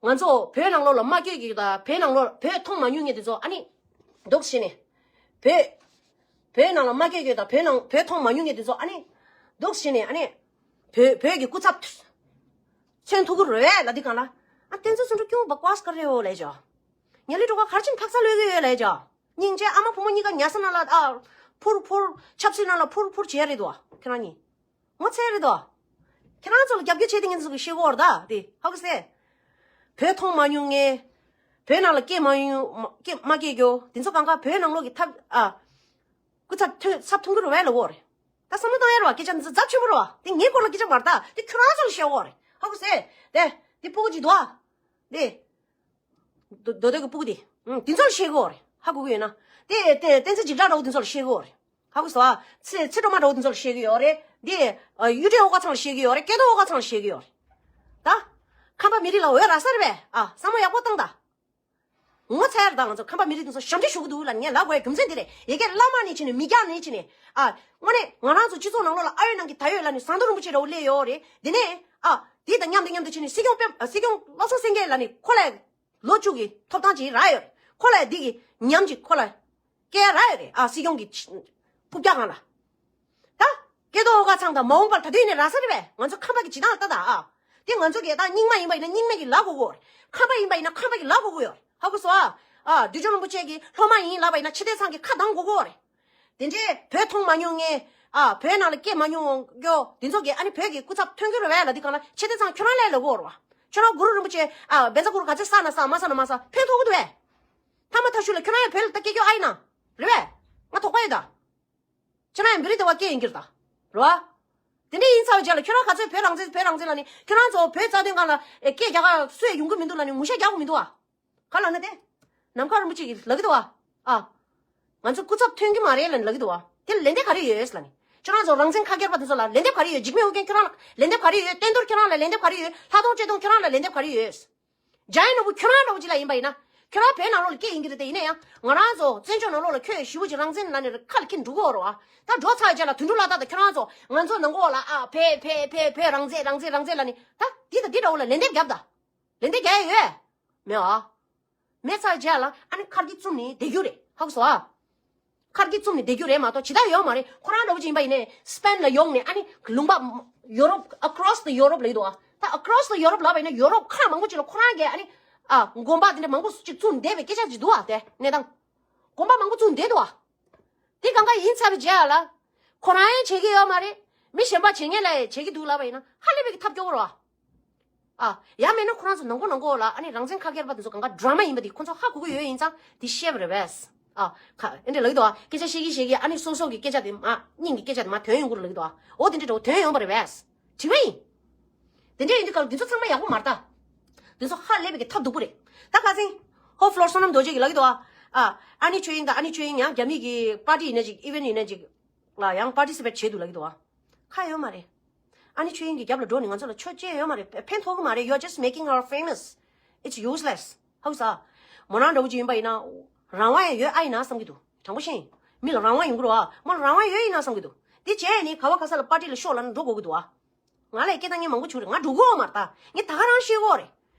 ང་ཚོ་བོད་ནང་ལོགས་ལ་མ་སྐྱེས་ཀྱི་དང་བོད་ནང་ལོགས་བོད་མཐོང་མ་མྱོང་མཁན་དེ་ཚོ་ཨ་ནི། འདུག་བྱས་ནས། བོད། བོད་ནང་ལ་མ་སྐྱེས་ཀྱི་དང་བོད་ནང་བོད་མཐོང་མ་མྱོང་མཁན་དེ་ཚོ་ཨ་ནི། འདུག་བྱས་ནས་ཨ་ནི། བོད་བོད་ཀྱི་སྐུ་ཚབ། མཚོན་ཐུབ་ཀྱི་རེད་པས་ལབ་དུས་གང་ལ། ཨ་བསྟན་འཛིན་ཚོགས་གཙོ་ཀྱོང་བ་ཀ་ཝཱས་ཀ་རེ་ཡོད་ལབ་ཅོ། ཉ་ལི་གྲོ་ག་གར་ཕྱིན་འཕག་འཚག་ལོས་ཀྱི་ཡོད་ལབ་ཅོ། སྙིང་རྗེ་ཨ་མ་བུ་མོ་གཉིས་ཀ་ཉལ་ས་ནང་ལ་ཨ། ཕུར་ཕུར་ཆབ་སྲིད་ནང་ལ་ཕུར་ཕུར་བྱས་རེད་དོ་ཁྱེད་རང་གཉིས། ངོ་ཚ་རེད་དོ། ཁྱེད་རང་ཚོ་ལ་རྒྱབ་སྐྱོར་བྱེད་དེ་ངེད་ཚོ་གི་ཤེས་གོ་ར་ད་དེ་ཧ་གོ་སེ། བོད་མཐོང་མ་མྱོང་ངེ། བོད་ནང་ལ་སྐྱེས་མ་མྱོང་སྐྱེས་མ་སྐྱེས་གྱོ་དེ་ཚོ་གང་ག་བོད་ནང་ལོགས་ཀྱི་ཐབས་ཨ། སྐུ་ཚབ་ཐོན་ཚབ་ཐོན་གི་རེད་པས་ལབ་གོ་རེད། ད་བསམ་བློ་བཏང་ཡ་རེད་པ། སྐད་ཆ་འདི་ཚོ་ཚབས་ཆེན་པོ་རེད་པ། དེ་ངའི་སྐོར་ལ་སྐད་ཆ་མ་རེད་ད། དེ་ཁྱོད་རང་ཚོ་ལ་བཤད་གོ་རེད། ཧ་གོ་སེ། དེ་དེ་སྤུ་གུ་ཅིག་འདུག་ཨ། དེ། རྡོ་རྡོ་རྡོ་གི་སྤུ་གུ་དེ། ཨུམ། དེ་ཚོ་ལ་བཤད་གོ་རེད། ཧ་གོ་གི་ཡོད་ན། དེ་དེ་བསྟན་འཛིན་འཇིགས་བྲལ་འདྲ་བོ་དེ་ཚོ་ལ་བཤད་གོ་རེད། ཧ་གོ་སོང་ཨ། ཚེ་ཚེ་སྒྲོལ་མ་འདྲ་བོ་དེ་ཚོ་ལ་བཤད་གི་ཡོད་རེད། དེ། གཡུ་སྒྲོན་ཨོ་དཀར་ཚང་ལ་བཤད་གི་ཡོད་རེད། སྐལ་རྡོར་ཨོ་དཀར་ཚང་ལ་བཤད་གི་ཡོད་རེད། ད། ཁམས་པ་མི་རིགས་ལ་འོས་རག་ས་རེད་པས། ཨ། བསམ་བློ་ཡག་པོ་བཏང་ད། ངོ་ཚ་ཡ་རེད་ད། ང་ཚོ་ཁམས་པ་མི་རིགས་དེ་ཚོ་ཞབས་འདྲེན་ཞུ་གི་འདུག་ལབ་ནས་ངས་ལབ་དགོས་ཡ་རྒྱུ་མཚན་དེ་རེད། ཡ་གི་བླ་མ་ནས་བྱས་ནས་མི་སྐྱ་ནས་བྱས་ནས། ཨ། དངོས་གནས་ང་རང་ཚོ་སྤྱི་ཚོགས་ནང་ལོགས་ལ་ཨ་ཡོད་ནང་གི་ད་ཡོད་ལབ་ནས་ཟམ་གདོང་རིན་པོ་ཆེ་འདྲ་བོ་སླེབས་ཡོད་རེད། དེ་ནས། ཨ། དེ་དང་མཉམ་དུ་མཉམ་དུ་བྱས་ནས་སྲིད་སྐྱོང་སྤེན། སྲིད་སྐྱོང་བློ་བཟང་སེང་གེ་ལབ་ནས་ཁོ་ལ། ལོ་བཅུ་གི་ཐོབ་ཐང་ཅིག་རག་ཡོད་རེད། ཁོ་ལ་འདི་གི་ཉམས་ཅིག་ཁོ་ལ་སྐྱེལ་རག་ཡོད་རེད། ཨ། སྲིད་སྐྱོང་གི་ཕུགས་རྒྱག་སྒང་ལ། ད། སྐལ་རྡོར་ཨོ་དཀར་ཚང་དང་མ་འོངས་པར་ད་དུས་ནས་རག་ས་རེད་པས། ང་ཚོ་ཁམས་པ་གི་བྱེད་སྟངས་ལ་ལྟ་ད། ཨ། དེ་ང་ཚོ་གི་ད་རྙིང་མ་ཡིན་པ་ཡིན་ན་རྙིང་མ་གི་ལབ་དགོས་གོ། ཁམས་པ་ཡིན་པ་ཡིན་ན་ཁམས་པ་གི་ལབ་དགོས་གོ་ཡོད། ཧ་གོ་སོང་ཨ། ཨ། བདུད་འཇོམས་རིན་པོ་ཆེ་གི་སློབ་མ་ཡིན་ལབ་པ་ཡིན་ན་ཕྱི་བལྟས་ཚང་གི་ཁ་གདངས་དགོས་གོ་རེད། དེ་འདྲའི་བོད་མཐོང་མ་མྱོང་ངེ། ཨ། བོད་ནང་ལ་སྐྱེས་མ་མྱོང་གྱོ་དེ་ཚོ་གི་ཨ་ནི་བོད་ཀྱི་སྐུ་ཚབ་ཐོན་གྱི་རེད་པས་ལབ་དུས་གང་ལ་ཕྱི་བལྟས་ཚང་ཁྱོད་རང་ལས་ལབ་དགོས་རེད་པ། ཁྱོད་རང་གུ་རུ་རིན་པོ་ཆེ། ཨ། བཛྲ་གུ་རུ་ག་ཚོད་བསགས་ན་བསགས་མ་བསགས་ན་མ་བསགས་ཕན་ཐོགས་ཀྱི་འདུག་པས། མཐའ་མ་མཐའ་གཞུག་ལ་ཁྱོད་རང་ཡང་བོད་ལ་ད་སྐྱེ་རྒྱུ་ཨ་ཡིན་ན། རེད་པས། ང་དོགས་པ་ཡོད་ད། ཁྱོད་རང་ཡང་བོད་རིགས་དེ་བ་སྐྱེ་ཡིན་གྱི་རེད་ད། རེད་པ། དེ་འདྲ་ཡིན་ཚར་བའི་རྗེས་ལ་ཁྱོད་རང་ག་ཚོད་བོད་རང་བཙན་བོད་རང་བཙན་ལབ་ནས་ཁྱོད་རང་ཚོ་བོད་རྩ་དོན་སྒང་ལ་སྐད་རྒྱག་ག་སུ་ཡང་ཡོང་གི་མི་འདུག་ལབ་ནས་ངུ་ཤ་རྒྱག་དགོས་མི་འདུག་ཨ། ག་ལབ་ན་དེ། ནམ་མཁའ་རིན་པོ་ཆེ་གིས་ལབ་ཀྱི་འདུག་པ། ཨ། ང་ཚོ་སྐུ་ཚབ་ཐོན་གྱི་མ་རེད་ལབ་ནས་ལབ་ཀྱི་འདུག་པ། དེ་ལ་ལན་འདེབས་ག་རེ་ཡོད་ལབ་ནས། ཁྱོད་རང་ཚོ་རང་བཙན་ཁ་སྐྱེར་པ་དེ་ཚོ་ལ་ལན་འདེབས་ག་རེ་ཡོད། འཇིགས་མེད་ཨོ་རྒྱན་ཁྱོད་རང་ལ་ལན་འདེབས་ག་རེ་ཡོད། བསྟན་རྡོར་ཁྱོད་རང་ལ་ལན་འདེབས་ག་རེ་ཡོད། ལྷ་མཐོང་ཆོས་སྐྱོང་ཁྱོད་རང་ལ་ལན་འདེབས་ག་རེ་ཡོད། འཇམ་དབྱངས་ནོར་བུ་ཁྱོད་རང་འདྲ་བོ་ཅིག་ལ་ཡིན་པ་ཡིན་ན། ཁྱོད་རང་བོད་ནང་ལོགས་ལ་སྐྱེས་ཡིན་གྱི་རེད་དེ་ཡིན་ན་ཡང་ང་རང་ཚོ་བཙན་བྱོལ་ནང་ལོགས་ལ་ཁྱོད་ཞེ་པོ་ཅིག་རང་བཙན་ལབ་ནས་ཁ་ལ་འཁྱེར་འགྲོ་གི་ཡོད་རེད་པ། ད་འགྲོ་ཚར་རྗེས་ལ་དུད་འགྲོ་ལ་ད་ད་ཁྱོད་རང་ཚོ་ང་ཚོ་ནང་ལོགས་ལ་ཨ་བོད་བོད་བོད་བོད་རང་བཙན་རང་བཙན་རང་བཙན་ལབ་ནས་ད་འདི་དང་འདི་འདྲ་བོ་ལ་ལན་འདེབས་རྒྱབ་ད། ལན་འདེབས་རྒྱག་ཡ་ཡོད། མེད་པ། མེད་ཚར་རྗེས་ལ་ཨ་ནི་ཁར་གྱིས་བཙུམ་ནས་བསྡད་རྒྱུ་རེད། ཧ་གོ་སོང་ཨ། ཁར་གྱིས་བཙུམ་ནས་བསྡད་རྒྱུ་རེད་མ་གཏོགས་ཇི་ལྟར་ཡོང་མ་རེད། ཁོ་རང་འདྲ་བོ་ཅིག་ཡིན་པ་ཡིན་ནའི་སི་པེན་ལ་ཡོང་ནས་ཨ་ནི་ལུང་པ་ཡོ་རོབ་across the Europe ལ་ཡོད་འདུག་ཨ། ད་across the Europe ལབ་པ་ཡིན་ན་ཡོ་རོབ་ཁག་མང་པོ་ཅིག་ལ་ཁོ་རང་གིས་ཨ་ནི་ཨ་དགོན་པ་དེ་འདྲ་མང་པོ་ཅིག་བཙུགས་བསྡད་པའི་སྐད་ཆ་ཅིག་འདུག་ཨ། དེ་གནས་སྟངས་དགོན་པ་མང་པོ་བཙུགས་བསྡད་འདུག་ཨ། དེ་གང་ག་ཡིན་ཚར་བའི་རྗེས་ལ་ ཁོ་རང་ཡང་བྱེད་ཀྱི་ཡོད་མ་རེད། མི་གཞན་པ་བྱེད་མཁན་ལ་ཡང་བྱེད་ཀྱི་འདུག་ལབ་པ་ཡིན་ན་ཧ་ལས་པའི་གི་ཐབས་སྐྱོ་བོ་རེད་བ། ཨ། ཡང་མེད་ན་ཁོ་རང་ཚོ་ནང་ཁོ་ནང་ཁོ་ལ་ཨ་ནི་རང་བཙན་ཁ་སྐྱེར་པ་དེ་ཚོ་གང་ག་ཌ་ར་མ་ཡིན་པ་དེ་ཁོ་ཚོ་ཧ་གོ་གི་ཡོད་ཡིན་ཙང་དེ་ཤེས་པ་རེད་བས། ཨ། ཁ་ཨེ་འདྲ་ལབ་ཀྱི་འདུག་ཨ། སྐད་ཆ་བཤད་ཀྱི་བཤད་ཀྱི་ཨ་ནི་སོ་སོ་གི་སྐད་ཆ་དེ་མ་སྙིང་གི་སྐད་ཆ་དེ་མ་དོན་ཡོང་གི་རེད་ལབ་ཀྱི་འདུག་ཨ། འོ་དེ་འདྲ་འདྲ་བོ་དོན་ཡོང་པ་རེད་བས། དྲི་བ་ཡིན། དེ་འདྲ་ཡིན་དུས་ག་ལ་འདི་ཚོ་ཚང་མ་ཡག་པོ་མ་རེད་ད། འདི་ཚོ་ཧ་ལས་པའི་གི་ཐབས་སྡུག་པོ་རེད། ད་ཁ་སང་ཧོ་ཕློར་བསོད་ནམས་རྡོ་རྗེ་གིས་ལབ་ཀྱི་འདུག་ཨ། ཨ་ནི་ཆོས་དབྱིངས་དང་ཨ་ནི་ཆོས་དབྱིངས་ཡང་རྒྱ་མི་གི་པར་ཊི་ཡིན་ན་ཅིག་ཨི་ཝེན་ཊི་ཡིན་ན་ཅིག་ལ་ཡང་པར་ཊི་སི་པེཊ་བྱས་འདུག་ལབ་ཀྱི་འདུག་ཨ། ཁ་ཡོད་མ་རེད། ཨ་ནི་ཆོས་དབྱིངས་ཀྱི་རྒྱབ་ལ་འགྲོ་ནས་ང་ཚོ་ལ་ཆོས་བྱེད་ཡོད་མ་རེད། ཕན་ཐོགས་ཀྱི་མ་རེད། You are just making her famous. It's useless. ཧ་གོ་སོང་། མོ་རང་འདྲ་བོ་ཅིག་ཡིན་པ་ཡིན་ན་རང་དབང་ཡང་ཡོད་ཨ་ཡིན་ན་བསམ་གྱི་འདུག་དྲང་པོ་བཤད་ཡིན། མི་ལ་རང་དབང་ཡོང་གི་རེད་བ། མོ་ལ་རང་དབང་ཡོད་ཡིན་ན་བསམ་གྱི་འདུག་དེ་བྱས་ནས་ག་བ་ག་ས་ལ་པར་ཊི་ལ་ཤོག་ལབ་ན་འགྲོ་དགོས་ཀྱི་འདུག་བ། ང་ལ་སྐད་བཏང་མཁན་མང་པོ་བྱུང་རེད། ང་འགྲོ་གི་ཡོད་མ་རེད་ད། ངས་ད་ག་རང་ཤེས་ཀྱི་ཡོད་རེད།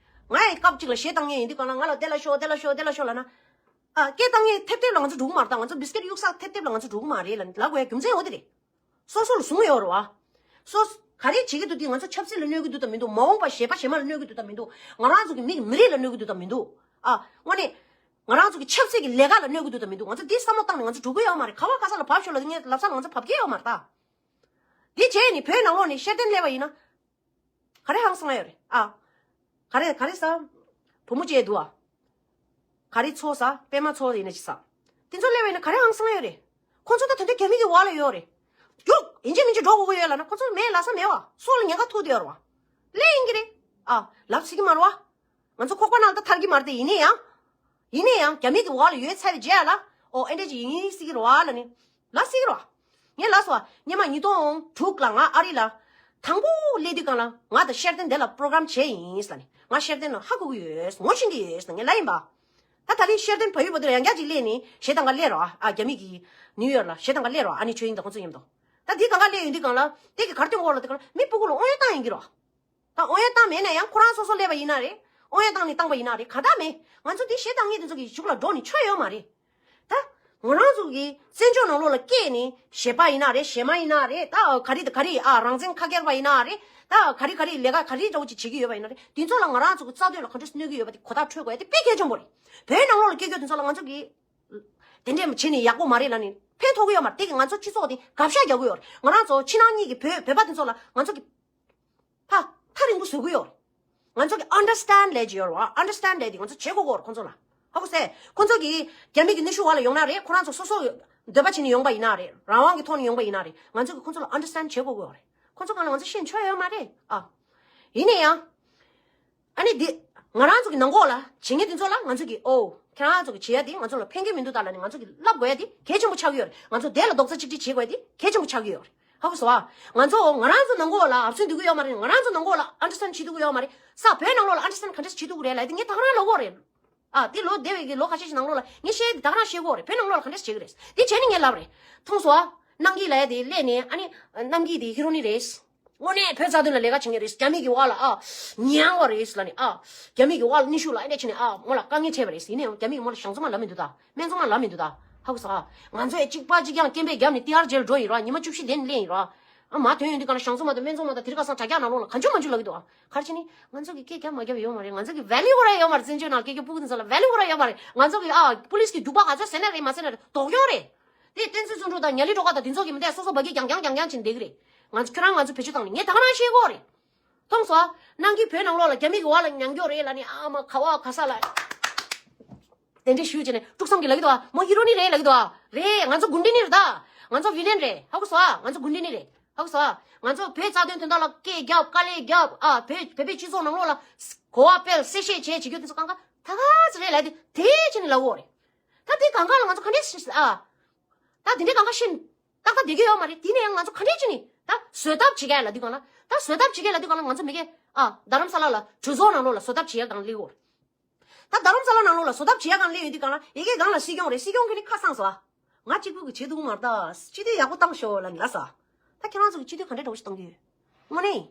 ང་ཡང་སྐབས་གཅིག་ལ་གཞས་བཏང་མཁན་ཡིན་དུས་གང་ལ་ང་ལ་དེ་ལ་ཤོག་དེ་ལ་ཤོག་དེ་ལ་ཤོག་ལབ་ན། ཨ། སྐད་བཏང་མཁན་ཐེབས་ཐེབས་ལ་ང་ཚོ་འགྲོ་གི་མ་རེད་ད། ང་ཚོ་བི་སི་ཀེཊ་གཡུག་ས་ཐེབས་ཐེབས་ལ་ང་ཚོ་འགྲོ་གི་མ་རེད་ལབ་ལབ་དགོས་ཡ་རྒྱུ་མཚན་འོ་དེ་རེད། སོ་སོ་ལ་བཟུང་ཡོད་རེད་བ། སོ་སོ་ག་རེ་བྱེད་ཀྱི་འདུག་དེ་ང་ཚོ་ཆབ་སྲིད་ལ་གནོད་ཀྱི་འདུག་དམ་མི་འདུག་མ་འོངས་པ་གཞས་པ་གཞས་མ་ལ་གནོད་ཀྱི་འདུག་དམ་མི་འདུག་ང་རང་ཚོ་གི་མི་མི་རིགས་ལ་གནོད་ཀྱི་འདུག་དམ་མི་འདུག་ཨ། དངོས་གནས། ང་རང་ཚོ་གི་ཆབ་སྲིད་ཀྱི་ལས་ཀ་ལ་གནོད་ཀྱི་འདུག་དམ་མི་འདུག་ང་ཚོ་འདི་བསམ་བློ་བཏང་ནས་ང་ཚོ་འགྲོ་གི་ཡོད་མ་རེད། ག་བ་ག་ས་ལ་བབས་ཤོག་ལབ་དུས་ངས་ལབ་ས་ལ་ང་ཚོ་བབས་ཀྱི་ཡོད་མ་རེད་ད། འདི་བྱས་ནས་བོད་ནང་ལོགས་ནས་ཤེར་ཏན་སླེབས་པ་ཡིན་ན། ག་རེ་ཧང་སང་ཡོད་རེད་ཨ། ག་རེ་ག་རེ་ཟ། བུ་མོ་བྱས་འདུག་ཨ། ག་རེ་ཚོ་ཟ་པད་མ་ཚོ་ཡིན་ན་ཅི་ཟ། དེ་ཚོ་སླེབས་པ་ཡིན་ན་ག་རེ་ཧང་སང་ཡོད་རེད། ཁོང་ཚོ་ད་དོན་དུ་རྒྱ་མི་གི་འོག་ལ་ཡོད་རེད། རྒྱུག་ཡིན་གཅིག་མིན་གཅིག་འགྲོ་དགོས་ཀྱི་ཡོད་ལབ་ན་ཁོང་ཚོ་མེད་ལབ་ས་མེད་བ། སྲོག་ལ་ཉེན་ཁ་ཐུག་བསྡད་ཡོད་རེད་བ། ལས་ཡིན་གྱི་རེད། ཨ། ལབ་སྲིད་ཀྱི་མ་རེད་བ། ང་ཚོ་ཁོག་པ་ནང་ལ་ད་ཐར་གྱི་མ་རེད་དེ། ཡིན་ན་ཡང་། ཡིན་ན་ཡང་རྒྱ་མི་གི་འོག་ལ་ཡོད་ཚར་བའི་རྗེས་ལ། ཨོ་ཨེ་འདྲ་ཅིག་ཡིན་སྲིད་ཀྱི་རེད་བ་ལབ་ནི། ལབ་སྲིད་ཀྱི་རེད་བ། ངས་ལབ་སོང་བ། སྔོན་མ་ཉིས་སྟོང་དྲུག་ལ་ང་ཨ་རི་ལ། དང་པོ་སླེབས་དུས་སྒང་ལ་ང་དང་ཤེར་ཏན་དེ་ལ་པྲོ་གྲམ་བྱས་ཡིན་ལབ་ནི། ང་ཤེར་ཏན་ལ་ཧ་གོ་གི་ཡོད། ངོ་ཤེས་ཀྱི་ཡོད་ལབ་ངས་ལབ་ཡིན་པ། ད་ད་རིང་ཤེར་ཏན་བལ་ཡུལ་བར་དུ་ལ་ཡང་བསྐྱར་ཅིག་སླེབས་ནི་གཞས་གཏང་ག་སླེབས་རོགས་ཨ། རྒྱ་མི་གི་ནིའུ་ཡོག་ལ་གཞས་གཏང་ག་སླེབས་རོགས་ཨ་ནི་ཆོས་དབྱིངས་དང་ཁོང་ཚོ་མཉམ་དུ། ད་འདི་གང་ག་སླེབས་ཡོང་དུས་སྒང་ལ་དེ་གི་གར་སྟོན་འོག་ལ་དེ་ག་ལ་མི་སྤུ་གུ་ལ་དབང་ཡོད་བཏང་ཡིན་གྱི་རོགས། ད་དབང་ཡོད་བཏང་མེད་ན་ཡང་ཁོ་རང་སོ་སོ་སླེབས་པ་ཡིན་ན་རེད། དབང་ཡོད་བཏང་ནས་བཏང་པ་ཡིན་ན་རེད། གང་ལྟར་མེད། ང་ཚོ་འདི་གཞས་གཏང་མཁན་དེ་ཚོ་གི་གཞུག་ལ་འགྲོ་ནས་ཆོ་ཡོད་མ་རེད། ད་ང་རང་ཚོ་གི་བཙན་བྱོལ་ནང་ལོགས་ལ་སྐྱེས་ནས་གཞས་པ་ཡིན་ན་རེད། གཞས་མ་ཡིན་ན་རེད། ད་ག་རེ་ད་ག་རེ་ཨ་རང་བཙན་ཁ་སྐྱེར་པ་ཡིན་ན་རེད། ད་ག་རེ་ག་རེ་ལས་ཀ་ག་རེ་འདྲ་བོ་ཅིག་བྱེད་ཀྱི་ཡོད་པ་ཡིན་ན་རེད། དེ་ཚོ་ལ་ང་རང་ཚོ་གི་རྩ་དོན་ལ་ག་འདྲས་གནོད་ཀྱི་ཡོད་པ་དེ་གོ་བརྡ་འཕྲོད་དགོས་ཡ་དེ་དཔེ་གལ་ཆེན་པོ་རེད། བོད་ནང་ལོགས་ལ་སྐྱེ་རྒྱུ་དེ་ཚོ་ལ་ང་ཚོ་གི་དེ་འདྲས་བྱས་ནས་ཡག་པོ་མ་རེད་ལབ་ནས་ཕན་ཐོགས་ཀྱི་ཡོད་མ་རེད། དེ་གི་ང་ཚོ་སྤྱི་ཚོགས་དེ་དགག་བཞག་རྒྱག་གི་ཡོད་རེད། ང་རང་ཚོ་ཕྱི་ནང་གཉིས་ཀྱི་བོད་བོད་པ་དེ་ཚོ་ལ་ང་ཚོ་གི་ཕ་ཐག་རིང་པོ་བཟོ་གི་ཡོད་རེད། ང་ཚོ་གི་ཨན་ཌར་སི་ཊེན་ཌ་ལབ་ཀྱི་ཡོད་རེད་བ། ཨན་ཌར་སི་ཊེན་ཌ་ལབ་དེ་ང་ཚོ་བྱེད་དགོས་ཀྱི་ཡོད་རེད་ཁོང་ཚོ་ལ། ཧ་གོ་སོང་། ཁོང་ཚོ་གི་རྒྱ་མི་གི་ནུས་ཤུགས་འོག་ལ་ཡོང་ན་རེད། ཁོ་རང་ཚོ་སོ་སོ་འདོད་པ་བྱས་ནས་ཡོང་པ་ཡིན་ན་རེད། རང་དབང་གི་ཐོག་ནས་ཡོང་པ་ཡིན་ན་རེད། ང་ཚོ་གི་ཁོང་ཚོ་ལ་ཨན་ཌར་སི་ཊེན་ཌ་བྱེད་དགོས་ཀྱི་ཡོད་རེད། ཁོང་ཚོ་སྒང་ལ་ང་ཚོ་ཤེས་ཆོག་ཡོད་མ་རེད་ཨ། ཡིན་ན་ཡང་། ཨ་ནི་འདི། ང་རང་ཚོ་གི་ནང་ཁོག་ལ་བྱེད་མཁན་དེ་ཚོ་ལ་ང་ཚོ་གི་ཨོ། ཁྱེད་རང་ཚོ་གི་བྱེད་ཡ་དེ་ང་ཚོ་ལ་ཕན་གྱི་མི་འདུག་ད་ལབ་ནས་ང་ཚོ་གི་ལབ་དགོས་ཡ་དེ་གལ་ཆེན་པོ་ཆགས་ཀྱི་ཡོད་རེད། ང་ཚོ་དེ་ལ་རྡོག་རྩ་གཅིག་སྒྲིལ་བྱེད་དགོས་ཡ་དེ་གལ་ཆེན་པོ་ཆགས་ཀྱི་ཡོད་རེད། ཧ་གོ་སོང་ཨ། ང་ཚོ་ང་རང་ཚོ་ནང་ཁོག་ལ་ཨབ་སུན་འདུག་གི་ཡོད་མ་རེད། ང་རང་ཚོ་ནང་ཁོག་ལ་ཨན་ཌར་སི་ཊེན་ཌ་བྱེད་ཐུབ་ཀྱི་ཡོད་མ་རེད། ས་བོད་ནང་ལོགས་ལ་ཨན་ཌར་སི་ཊེན་ཌ་ག་འདྲས་བྱེད་ཐུབ་ཀྱི་རེད་ལབ་ཡ་དེ་ངས་ད་ག་རང་ལབ་ཀྱི་ཡོད་རེད། ཨ་དེ་ལོ་འདས་པའི་གི་ལོ་ཁ་ཤས་ཤིག་ནང་ལོགས་ལ་ངས་བཤད་ཡ་དེ་ད་ག་རང་བཤད་ཀྱི་ཡོད་རེད། བོད་ནང་ལོགས་ལ་ག་འདྲས་བྱེད་ཀྱི་རེད། དེ་བྱས་ནས་ངས་ལབ་རེད། མཐོང་སོང་ཨ། གནམ་སྐྱིད་ལབ་ཡ་དེ་སླེབས་ནས་ཨ་ནི་གནམ་སྐྱིད་དེ་ཧི་རོ་ནི་རེད། དངོས་གནས་བོད་རྩ་དོན་ལ་ལས་ཀ་བྱེད་མཁན་རེད། རྒྱ་མི་གི་འོག་ལ་ཨ། ཉལ་བ་རེད་ལབ་ནས་ཨ། རྒྱ་མི་གི་འོག་ལ་ནུས་ཤུགས་ལ་ཨེ་འདྲ་བྱས་ནས་ཨ་མོ་ལ་དཀའ་ངལ་འཕྲད་པ་རེད། ཡིན་ན་ཡང་རྒྱ་མི་གི་མོ་ལ་ཞང་ཚོ་མ་ལབ་མི་འདུག་ད། སྨན་ཚོང་མ་ལབ་མི་འདུག་ད། ཧ་གོ་སོང་ཨ། ང་ཚོ་ཡ་གཅིག་པ་གཅིག་རྐྱང་སྐད་འབོད་བརྒྱབ་ནས་ཏི་ཨར་ཇེལ་འགྲོ་ཡིན་ར། ཉི་མ་བཅུ་བཞི་དེ་ནས་སླེབས་ཡིན་ར། ཨ་མ་དོན་ཡོད་འདི་ག་ལ་ཞང་ཚོ་མ་དང་སྨན་ཚོང་མ་དང་དེ་རིང་ཁ་སང་དྲ་རྒྱ་ནང་ལོགས་ལ་གང་བྱུང་མང་བྱུང་ལབ་ཀྱི་འདུག་ཨ། ག་རེ་བྱས་ནས་ང་ཚོ་གི་སྐད་རྒྱབ་མ་རྒྱབ་ཡོད་མ་རེད། ང་ཚོ་གི་ཝེ་ལིའུ་ར་ཡོད་མ་རེད། བཙན་བྱོལ་ནང་སྐད་རྒྱབ་ཕྲུ་གུ་འདི་ཚོ་ལ་ཝེ་ལིའུ་ར་ཡོད་མ་རེད། ང་ཚོ་གི་ཨ་པུ་ལིས་ཀྱི་རྒྱུག་པ་ག་ཚོད་ཟེར་ན་རེད་མ་ཟེར་ན་རེད་ལྡོག་ཡོད་རེད། དེ་བསྟན་འཛིན་བརྩོན་འགྲུས་དང་ཉ་ལི་སྒྲོལ་དཀར་དང་དེ་ཚོ་གི་མི་འདས་སོ་སོ་བ་གི་རྒྱང་རྒྱང་རྒྱང་རྒྱང་བྱས་བསྡད་ཀྱི་རེད། ང་ཚོ་ཁྱོད་རང་ང་ཚོ་བེད་སྤྱོད་བཏང་ནས་ངས་ད་ག་རང་ཤེས་གོ་རེད། མཐོང་སོང་ཨ། ནང་གི་བོད་ནང་ལོགས་ལ་རྒྱ་མི་གི་འོག་ལ་མྱང་རྒྱུ་རེད་ལབ་ནས་ཨ་མ་ག་བ་ག་ས་ལ། དེ་འདྲ་ཞུས་བྱས་ནས་དཀྲུག་གསུམ་གྱིས་ལབ་ཀྱི་འདུག་ཨ། མོ་ཧི་རོ་ནི་རེད་ལབ་ཀྱི་འདུག་ཨ། རེད། ང་ཚོ་གུན་ཌི་ནི་རེད་ད། ང་ཚོ་བི་ལན་རེད། ཧ་གོ་སོང་ཨ། ང་ཚོ་གུན་ཌི་ནི་རེད། ཧ་གོ་སོང་ཨ། ང་ཚོ་བོད་རྩ་དོན་དོན་དག་ལ་སྐད་རྒྱབ་དཀའ་ལས་རྒྱབ་ཨ། བོད་བོད་པའི་སྤྱི་ཚོགས་ནང་ལོགས་ལ་གོ་བ་སྤེལ་གསལ་བཤད་བྱས་བྱེད་རྒྱུ་དེ་ཚོ་གང་ག་ད་ག་ཚོད་རེད་ལབ་དེ་དེ་བྱས་ནས་ལབ་ཡོད་རེད། ད་དེ་གང་ག་ལ་ང་ཚོ་ག་འདྲས་ཤེས་ཨ། ད་དེ་འདྲས་གང་ག་ཤེས། ཏག་ཏག་བསྡད་ཀྱི་ཡོད་མ་རེད། དེ་ནས་ཡང་ང་ཚོ་ག་འདྲས་བྱས་ནས་ད་བཟོད་ཐབས་བྱེད་ཀྱི་ལབ་དུས་གང་ལ་ད་བཟོད་ཐབས་བྱེད་ཀྱི་ལབ་དུས་གང་ལ་ང་ཚོ་མི་སྐད་ཨ་རྡ་རམ་ས་ལ་ལ་གྲོས་ཚོགས་ནང་ལོགས་ལ་བཟོད་ཐབས་བྱེད་ཡ་གང་སླེབས་ཡོད་རེད། ད་རྡ་རམ་ས་ལ་ནང་ལོགས་ལ་བཟོད་ཐབས་བྱེད་ཡ་གང་སླེབས་ཡོད་དུས་གང་ལ་ཡ་གི་སྒང་ལ་སྲིད་སྐྱོང་རེད། སྲིད་སྐྱོང་གིས་ནི་ཁ་གསང་སོང་ཨ། ང་གཅིག་པུ་གིས་བྱེད་ཐུབ་ཀྱི་མ་རེད་ད། སྤྱི་འཐུས་ཡག་པོ་བཏང་ཤོག་ལབ་ནི་ལབ་ས། ད་ཁྱེད་རང་ཚོ་གིས་སྤྱི་འཐུས་ག་འདྲས་འདྲ་བོ་ཞིག་བཏང་གི་ཡོད། དངོས་གནས།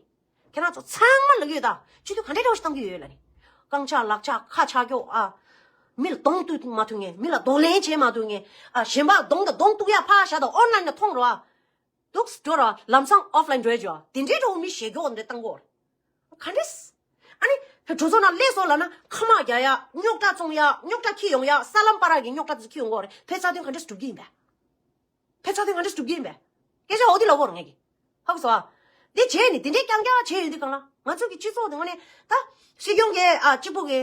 ཁྱེད་རང་ཚོ་ཚང་མ་ལབ་ཀྱི་ཡོད་ད། སྤྱི་འཐུས་ག་འདྲས་འདྲ་བོ་ཞིག་བཏང་གི་ཡོད་ལབ་ནི། རྐང་ཆག་ལག་ཆག་ཁ་ཆག་ཀྱོག་ཨ། མི་ལ་གདོང་གཏུག་མ་ཐུབ་མཁན། མི་ལ་གདོང་ལེན་བྱེད་མ་ཐུབ་མཁན། ཨ་གཞན་པ་གདོང་དང་གདོང་གཏུག་ཡ་ཕར་བཞག་དང་ཨོན་ལན་ལ་མཐོང་རོགས་ཨ། འདུག་སེ་འགྲོ་ར་ལམ་སང་ཨོཕ་ལན་འགྲོ་ཡ་འཇོག་དེ་འདྲའི་འགྲོ་མི་ཞེ་སྐྱོ་འདྲ་བཏང་གོ། ག་འདྲས། ཨ་ནི་གྲོས་ཚོགས་ནང་སླེབས་སོང་ལབ་ན་ཁ་དམག་རྒྱག་ཡ། རྙོག་དྲ་བཙུགས་ཡ། རྙོག་དྲ་འཁྱེར་ཡོང་ཡ། ས་ལམ་བར་གྱི་རྙོག་དྲ་དེ་ཚོ་འཁྱེར་ཡོང་གོ་རེད། བོད་རྩ་དོན་ག་འདྲས་སྒྲུབ་ཀྱི་ཡིན་པས། བོད་རྩ་དོན་ག་འདྲས་སྒྲུབ་ཀྱི་ཡིན་པས། སྐད་ཆ་འོ་དེ་ལབ་ཀྱི་ཡོད་རེད་ངས་ཀྱི། ཧ་གོ་སོང་ཨ། དེ་བྱས་ནས་དེ་འདྲའི་རྐྱང་རྐྱང་བྱས་ཡོད་དུས་གང་ལ་ང་ཚོ་གི་སྤྱི་ཚོགས་དེ་ངོ་ནས་ད་སྲིད་སྐྱོང་གི་ཨ་གཅིག་པོ་གི་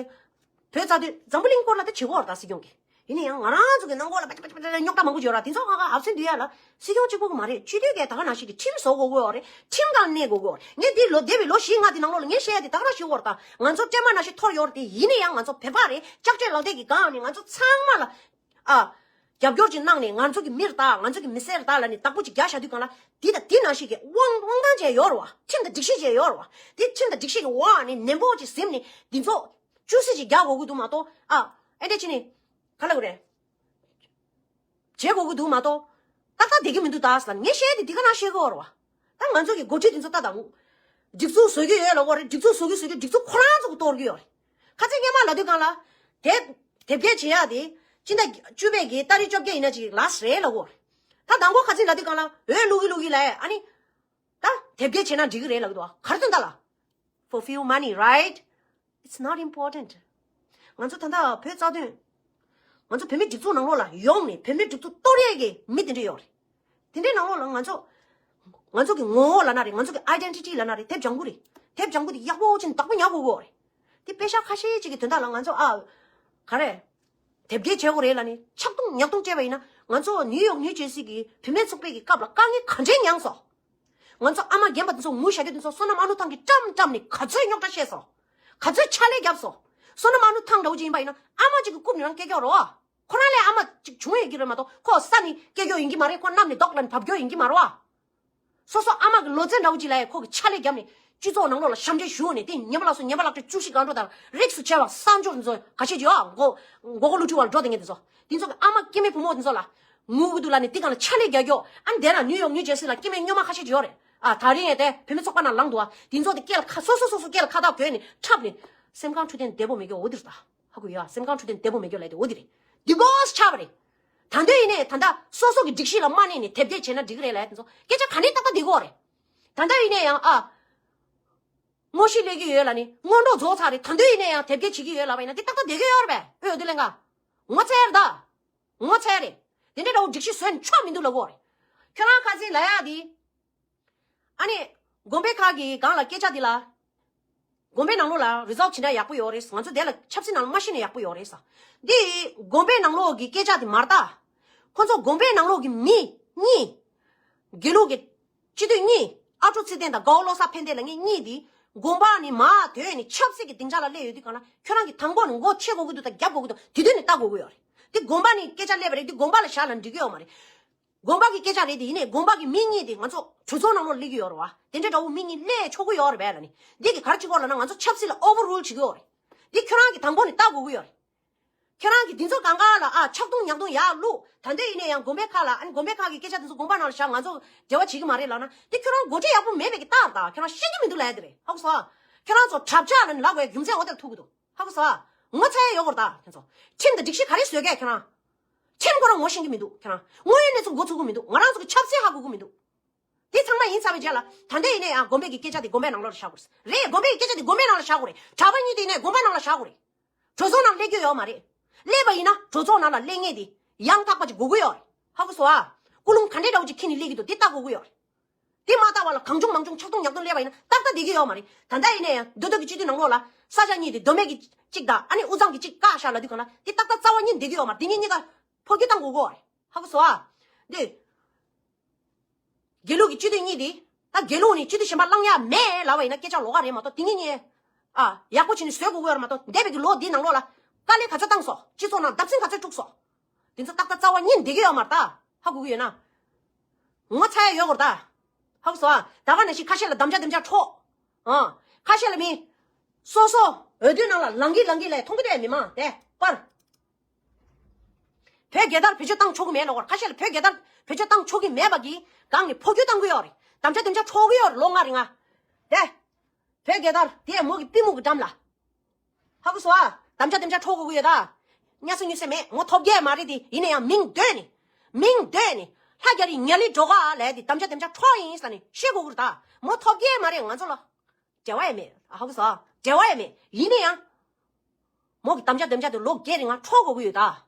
བོད་རྩ་དོན་འཛམ་བུ་གླིང་སྐོར་ལ་ད་བྱེད་ཀྱི་ཡོད་རེད་ད་སྲིད་སྐྱོང་གི། ཡིན་ན་ཡང་ང་རང་ཚོ་གི་ནང་ཁོག་ལ་པ་ཅི་པ་ཅི་པ་ཅི་རྙོག་དྲ་མང་པོ་ཡོད་ར། དེ་ཚོ་ང་ག་ཨབ་སེན་འདུས་ཡ་ལ་སྲིད་སྐྱོང་གཅིག་པོ་གི་མ་རེད། སྤྱི་འཐུས་གས་ད་ག་ནང་བཞིན་གི་ཁྲིམས་བཟོ་དགོས་ཀྱི་ཡོད་རེད། ཁྲིམས་སྒང་གནས་དགོས་ཀྱི་ཡོད་རེད། ངས་འདི་ལོ་འདས་པའི་ལོ་བཞི་ལྔ་དེ་ནང་ལོགས་ལ་ངས་བཤད་ཡ་དེ་ད་ག་རང་ཞུ་དགོས་རེད། ད་ང་ཚོ་སྤྲེལ་མ་ནང་བཞིན་འཐོར་ཡོད་རེད། དེ་ཡིན་ན་ཡང་ང་ཚོ་བོད་པ་རེད། ལྕགས་ཀྲོད་ལག་དེབ་ཀྱི་སྒང་ནས་ང་ཚོ་ཚང་མ་ལ་ཨ་རྒྱབ་སྐྱོར་ཅིག་གནང་ནས་ང་ཚོ་གི་མི་རེད་ད། ང་ཚོ་གི་མི་སེར་རེད་ད་ལབ་ནས་བདག་པོ་ཅིག་རྒྱག་བཞག་དུས་གང་ལ་དེ་དང་དེ་ནང་བཞིན་གི་དབང་དབང་ཐང་ཅིག་ཡོད་རེད་བ། ཁྲིམས་དང་སྒྲིག་གཞི་ཅིག་ཡོད་རེད་བ། དེ་ཁྲིམས་དང་སྒྲིག་གཞི་གི་འོག་ནས་ནན་པོ་ཅིག་ཟིན་ནས་འདི་ཚོ་བཅུ་སྲིད་ཅིག་རྒྱག་དགོས་ཀྱི་འདུག་མ་གཏོགས་ཨ་ཨེ་འདྲ་བྱས་ནས་ག་ལབ་དགོས་རེད། བྱེད་དགོས་ཀྱི་འདུག་མ་གཏོགས་ཏག་ཏག་བསྡད་ཀྱི་མི་འདུག་ད་ཟེར་ལ་ངས་བཤད་དེ་འདི་ག་ན་བཤད་ཀྱི་ཡོད་རེད་བ། ད་ང་ཚོ་གི་འགོ་ཁྲིད་འདི་ཚོ་ལྟ་དང་། སྒྲིག་འཛུགས་བཟོ་གི་ཡོད་ལབ་ཀྱི་ཡོད་རེད། སྒྲིག་འཛུགས་བཟོ་གི་བཟོ་གི་སྒྲིག་འཛུགས་ཁོ་རང་ཚོ་གི་གཏོར་གི་ཡོད་རེད། ཁ་ཚིག་སྔོན་མ་ལབ་དུས་གང་ལ། དེབ་དེབ་སྐྱེལ་བྱེད་ཡག་དེ་སྤྱི་ཟླ་བཅུ་པའི་གི་ཏ་རིག་བཅོ་བརྒྱད་ཡིན་ན་ཅིག་ལ་སི་ཊི་རེད་ལབ་ཀྱི་ཡོད་རེད། ད་མདང་དགོང་ཁ་ཚིག་ལབ་དུས་གང་ལ་འོས་བླུག་གི་བླུག་གི་ལབ་ཨ་ནི། ད་དེབ་སྐྱེལ་བྱས་ན་འགྲིག་གི་རེད་ལབ་ཀྱི་འདུག་བ། ག་རེ་དོན་དག་ལ། For few money, right? It's not important. ང་ཚོ་ད་ལྟ་བོད་རྩ་དོན། ང་ཚོ་བོད་མི་སྒྲིག་འཛུགས་ནང་ལོགས་ལ་ཡོང་ནས་བོད་མི་སྒྲིག་འཛུགས་གཏོར་ཡས་ཀྱི་མི་དེ་འདྲ་ཡོད་རེད། དེ་འདྲའི་ནང་ལོགས་ལ་ང་ཚོ། ང་ཚོ་གི་ངོ་བོ་ལབ་ན་རེད། ང་ཚོ་གི་ཨའི་ཌེན་ཊི་ཊི་ལབ་ན་རེད། དེབ་ལྗང་ཁུ་རེད། དེབ་ལྗང་ཁུ་དེ་ཡག་པོ་ཅིག་བདག་པོ་ཉར་དགོས་ཀྱི་ཡོད་རེད། དེ་པེ་ཤག་ཁ་ཤས་ཅིག་གི་དོན་དག་ལ་ང་ཚོ་ཨ། ག་རེ། དེབ་སྐྱེལ་བྱེད་དགོས་རེད་ལབ་ནས་ཆག་རྡུང་ཉག་རྡུང་སྤྲད་པ་ཡིན་ན། ང་ཚོ་ནིའུ་ཡོག་ནིའུ་ཇར་སི་གི་བུད་མེད་ཚོགས་པའི་གི་སྐབས་ལ་དཀའ་ངལ་ག་འདྲས་མྱངས་སོང་། ང་ཚོ་ཨ་མ་རྒན་པ་དེ་ཚོ་ངུ་ཤ་རྒྱུ་དེ་ཚོ་བསོད་ནམས་ཨ་ནུ་ཐང་གིས་བཀྲམ་བཀྲམ་ནས་ག་ཚོད་རྙོག་དྲ་བཤད་སོང་། ག་ཚོད་ཕྱག་ལས་བརྒྱབ་སོང་། བསོད་ནམས་ཨ་ནུ་ཐང་འདྲ་བོ་ཅིག་ཡིན་པ་ཡིན་ན་ཨ་མ་ཅིག་གི་རྐུབ་ནས་རང་སྐད་རྒྱག་རོགས། ཁོ་རང་ལས་ཨ་མ་ཅིག་བྱུང་ཡོད་ཀྱི་རེད་མ་གཏོགས་ཁོ་ས་ནས་སྐད་རྒྱག་ཡིན་གྱི་མ་རེད། ཁོ་གནམ་ནས་རྡོག་ལ་ནས་བབས་རྒྱག་ཡིན་གྱི་མ་རེད་བ། སོ་སོ་ཨ་མ་གི་ལོ་ཚད་འདྲ་བོ་ཅིག་ལ་ཡ་ཁོ་གི་ཕྱག་ལས་བརྒྱབ་ནས་སྤྱི་ཚོགས་ནང་ལོགས་ལ་ཞབས་འདྲེན་ཞུས་ནས་དེ་ཉེས་པ་ལག་སོ་ཉེས་པ་ལག་ཁྲི་བཅུ་བཞི་སྒང་འགྲོ་དང་རིགས་སུ་ཆད་པ་གསར་འབྱོར་ཚོ་ག་ཤེད་ཅིག་ཡོད་མགོ་མགོ་སྐོར་བླུག་འཁྲུག་བར་འགྲོ་དེ་ངེས་དེ་ཚོ་དེ་ཚོ་གི་ཨ་མ་སྐྱེ་དམན་བུ་མོ་དེ་ཚོ་ལ་ངུ་གི་འདུག་ལབ་ནས་དེ་གང་ལ་ཕྱག་ལས་རྒྱག་རྒྱོ། ཨ་ནི་དེ་ན་ནིའུ་ཡོག་ནིའུ་ཇར་སི་ལ་སྐྱེ་དམན་སྨྱོན་མ་ཁ་ཤས་ཅིག་ཡོད་རེད། ཨ་ད་རིང་ཡང་དེ་བུད་མེད་ཚོགས་པ་ནང་ལངས་འདུག་ཨ། དེ་ཚོ་དེ་སྐེ་ལ་ཁ་སོ་སོ་སོ་སོ་སྐེ་ལ་ཁ་བཏགས་གྱོན་ནས་འཁྲབ་ནས་སེམས་ཁམས་འཕྲོད་བསྟེན་བདེ་པོ་མེད་རྒྱུ་འོ་དེ་རེད་ད། ཧ་གོ་ཡོད་ཨ། སེམས་ཁམས་འཕྲོད་བསྟེན་བདེ་པོ་མེད་རྒྱུ་ལབ་དེ་འོ་དེ་རེད། འདི་གོ་ཆགས་པ་རེད། ད་འདོད་ཡིན་ནས་ད་ལྟ་སོ་སོ་གི་སྒྲིག་གཞི་ལ་མ་གནས་ནས་དེབ་སྐྱེལ་བྱས་ན་འགྲིག་གི་རེད་ལབ་དེ་ཚོ་སྐད་ཆ་ག་ནས་ཏག་ཏག་འདི་གོ་རེད། ད་ལྟ་ཡིན་ནས་ཡང་ཨ། དངོས་གཞི་སླེབས་ཀྱི་ཡོད་ལབ་ནས་སྔོན་འགྲོ་རྫོགས་ཚར་རེད། ད་འདོད་ཡིན་ནས་ཡང་དེབ་སྐྱེལ་བྱེད་ཀྱི་ཡོད་ལབ་པ་ཡིན་ན་འདི་ཏག་ཏག་བསྡད་ཀྱི་ཡོད་རེད་པས། ཨོ་དེ་ལས་ཀ་ངོ་ཚ་ཡ་རེད་ད། ངོ་ཚ་ཡ་རེད། དེ་འདྲའི་འདྲ་བོ་སྒྲིག་གཞི་བཟོས་ནས་ཆོག་མི་འདུག་ལབ་གོ་རེད། ཁྱོད་རང་ཁ་སང་ལབ་ཡ་དེ། ཨ་ནི། དགོན་པའི་ཁག་གི་སྒང་ལ་སྐད་ཆ་འདི་ལ། དགོན་པའི་ནང་ལོགས་ལ་རི་ཛོལབ་བྱེད་ན་ཡག་པོ་ཡོད་རེད། ང་ཚོ་དེ་ལ་ཆབ་སྲིད་ནང་ལ་མ་ཤེས་ན་ཡག་པོ་ཡོད་རེད་ས། འདི། དགོན་པའི་ནང་ལོགས་ཀྱི་སྐད་ཆ་དེ་མ་རེད་ད། ཁོ་ཚོ་དགོན་པའི་ནང་ལོགས་ཀྱི་མི་གཉིས། དགེ་ལུགས་ཀྱི་སྤྱི་འཐུས་གཉིས། ཨ་ཁྲུ་ཚེ་བརྟན་དང་དགའ་བོ་བློ་བཟང་ཕན་བདེ་ལབ་མཁན་གཉིས་དེ། དགོན་པ་ནས་མར་ཐོན་ནས་ཆབ་སྲིད་ཀྱི་སྡིངས་ཆ་ལ་སླེབས་ཡོད་དུས་གང་ལ་ཁྱོད་རང་གིས་དང་པོ་ནས་མགོ་ཕྱེ་དགོས་ཀྱི་འདུག་དང་རྒྱབ་དགོས་ཀྱི་འདུག་དེ་དུས་ནས་ལྟ་དགོས་ཀྱི་ཡོད་རེད། འདི་དགོན་པ་ནས་སྐད་ཆ་སླེབས་པ་རེད། འདི་དགོན་པ་ལ་བཞག་ན་འགྲིག་གི་ཡོད་མ་རེད། དགོན་པ་གི་སྐད་ཆ་རེད་དེ། ཡིན་ནའི་དགོན་པ་གི་མི་གཉིས་དེ་ང་ཚོ་གྲོས་ཚོགས་ནང་ལོགས་སླེབས་ཀྱི་ཡོད་རེད་བ། དེ་འདྲའི་འདྲ་བོ་མི་གཉིས་སླེབས་ཆོག་གི་ཡོད་རེད་པས་ལབ་ནི། འདི་གི་ག་རེ་བྱེད་དགོས་ལབ་ན་ང་ཚོ་ཆབ་སྲིད་ལ་ཨོ་ཝར་རུལ་བྱེད་ཀྱི་ཡོད་རེད། འདི་ཁྱོད་རང་གིས་དང་པོ་ནས་ལྟ་དགོས་ཀྱི་ཡོད་རེད། ཁྱོད་རང་གིས་འདི་ཚོ་གང་ག་ལ་ཨ་ཆག་རྡུང་ཉག་རྡུང་ཡར་བླུགས། ད་འདོད་ཡིན་ནའི་ཡང་དགོན་པའི་ཁག་ལ་ཨ་ནི་དགོན་པའི་ཁག་གི་སྐད་ཆ་འདི་ཚོ་དགོན་པ་ནང་ལ་བཞག་ང་ཚོ་འབྲེལ་བ་བྱེད་ཀྱི་མ་རེད་ལབ་ན་འདི་ཁྱོད་རང་འགོ་ཁྲིད་ཡག་པོ་མེད་པའི་གི་རྟགས་རེད་ད། ཁྱོད་རང་ཤེས་ཀྱི་མི་འདུག་ལབ་ཡ་དེ་རེད། ཧ་གོ་སོང་ཨ། ཁྱོད་རང་ཚོ་གྲབས་ཆག་ལབ་ནས་ལབ་དགོས་རྒྱུ་མཚན་འོ་དེར་ཐུག་གི་འདུག་ཧ་གོ་སོང་ཨ། ངོ་ཚ་ཡ་ཡོད་གོ་རེད་ད་ཁྱོད་ཚོ། ཁྲིམས་དང་སྒྲིག་གཞི་ག་རེ་བཟོས་གས་ཁྱོད་རང་། ཁྲིམས་ཁོ་རང་ངོ་ཤེས་ཀྱི་མི་འདུག་ཁྱོད་རང་། དངོས་ཡོད་གནས་ཚུལ་མགོ་ཚོད་ཀྱི་མི་འདུག་ང་རང་ཚོ་གི་ཆབ་སྲིད་ཧ་གོ་གི་མི་འདུག་དེ་ཚང་མ་ཡིན་ཚར་བའི་རྗེས་ལ་ད་ལྟ་ཡིན་ནའི་ཡང་དགོན་པའི་གི་སྐད་ཆ་དེ་དགོན་པའི་ནང་ལོགས་ལ་བཞག་དགོས་རེད། དགོན་པའི་གི་སྐད་ཆ་དེ་དགོན་པའི་ནང་ལ་བཞག་དགོས་རེད། གྲྭ་པ་གཉིས་དེ་ཡིན་ནའི་དགོན་པའི་ནང་ལ་བཞག་དགོས་རེད། གྲོས་ཚོགས་ནང་སླེབས་རྒྱུ་ཡོད་མ་རེད། སླེབས་པ་ཡིན་ན་གྲོས་ཚོགས་ནང་ལ་སླེབས་མཁན་དེ་ཡང་དག་པ་ཅིག་དགོས་ཀྱི་ཡོད་རེད། ཧ་གོ་སོང་ཨ། ཀུན་སློང་ག་འདྲའི་འདྲ་བོ་ཅིག་འཁྱེར་ནས་སླེབས་ཀྱི་འདུག་དེ་ལྟ་དགོས་ཀྱི་ཡོད་རེད། དེ་མ་ལྟ་བ་ལ་གང་བྱུང་མང་བྱུང་ཆག་རྡུང་ཉག་རྡུང་སླེབས་པ་ཡིན་ན་ཏག་ཏག་བསྡད་ཀྱི་ཡོད་མ་རེད། ད་ལྟ་ཡིན་ན་ཡང་མདོ་སྟོད་ཀྱི་སྤྱི་འཐུས་ནང་ལོགས་ལ་ས་ཆ་གཉིས་དེ་མདོ་སྨད་ཀྱི་གཅིག་དང་ཨ་ནི་དབུས་གཙང་གི་གཅིག་བཀག་བཞག་ལབ་དུས་གང་ལ་དེ་ཏག་ཏག་རྩ་བ་ཉིད་བསྡད་ཀྱི་ཡོད་མ་རེད། དེ་གཉིས་གཉིས་ཀ་འཕོ་འགྱུར་བཏང་དགོས་ཀྱི་ཡོད་རེད། ཧ་གོ་སོང་ཨ། འདི། དགེ་ལུགས་ཀྱི་སྤྱི་འཐུས་གཉིས་དེ། ད་དགེ་ལུགས་ནས་སྤྱི་འཐུས་གཞན་པ་བླང་ཡ་མེད་ལབ་པ་ཡིན་ན་སྐད་ཆ་ལོགས་ཀ་རེད་མ་གཏོགས་དེ་གཉིས་གཉིས། ཨ། ཡག་པོ་བྱས་ནས་བཟོ་དགོས་ཀྱི་ཡོད་རེད་མ་གཏོགས་འདས་པའི་གི་ལོ་འདིའི་ནང་ལོགས་ལ། དཀའ་ལས་ག་ཚོད་བཏང་སོང་། སྤྱི་ཚོགས་ནང་བརྡབ་གསིག་ག་ཚོད་འཁྲུགས་སོང་། དེ་ཚོ་ཏག་ཏག་རྩ་བ་ཉིད་བསྡད་ཀྱི་ཡོད་མ་རེད་ད། ཧ་གོ་གི་ཡོད་ན། ངོ་ཚ་ཡ་ཡོད་དགོས་རེད་ད། ཧ་གོ་སོང་ཨ། ད་ག་ནང་བཞིན་ཁ་ཤས་ལ་དམ་བཅའ་དེམ་ཅག་འཕྲོག་ཨ། ཁ་ཤས་ལ་མི། སོ་སོ་འོས་བསྡུའི་ནང་ལ་ལངས་གི་ལངས་གི་ལས་མཐོང་གི་འདུག་མི་མང་དེ་པར། བོད་རྒྱལ་དར་བེད་སྤྱོད་བཏང་ཆོག་གི་མེད་ལབ་ཀྱི་ཡོད་རེད། ཁ་ཤས་ལ་བོད་རྒྱལ་དར་བེད་སྤྱོད་བཏང་ཆོག་གི་མེད་པ་གི་སྒང་ནས་འཕོ་འགྱུར་བཏང་གི་ཡོད་རེད། དམ་བཅའ་དེམ་ཅག་འཕྲོག་གི་ཡོད་རེད་ལོ་ལྔ་རིང་ང་། དེ། བོད་རྒྱལ་དར་དེ་མོ་གི་པུས་མོ་གི་འགྲམ་ལ། ཧ་གོ་སོང་ཨ། དམ་བཅའ་དེམ་ཅག་འཕྲོག་དགོས་ཀྱི་ཡོད་ད། ཉལ་ས་ཉུལ་ས་མེད། མོ་ཐོབ་རྒྱལ་མ་རེད་དེ། ཡིན་ན་ཡང་མིང་འདོན་ནས། མིང་འདོན་ནས། ལྷ་རྒྱ་རི་ཉ་ལི་འགྲོ་ག་ལས་དེ་དམ་བཅའ་དེམ་ཅག་འཕྲོག་ཡིན་ཟེར་ནས་བཤད་དགོས་ཀྱི་རེད་ད། མོ་ཐོབ་རྒྱལ་མ་རེད། ང་ཚོ་ལ་འབྲེལ་བ་ཡང་མེད། ཧ་གོ་སོང་ཨ། འབྲེལ་བ་ཡང་མེད། ཡིན་ན་ཡང་། མོ་གི་དམ་བཅའ་དེམ་ཅག་དེ་ལོ་བརྒྱད་རིང་ང་འཕྲོག་དགོས་ཀྱི་ཡོད་ད།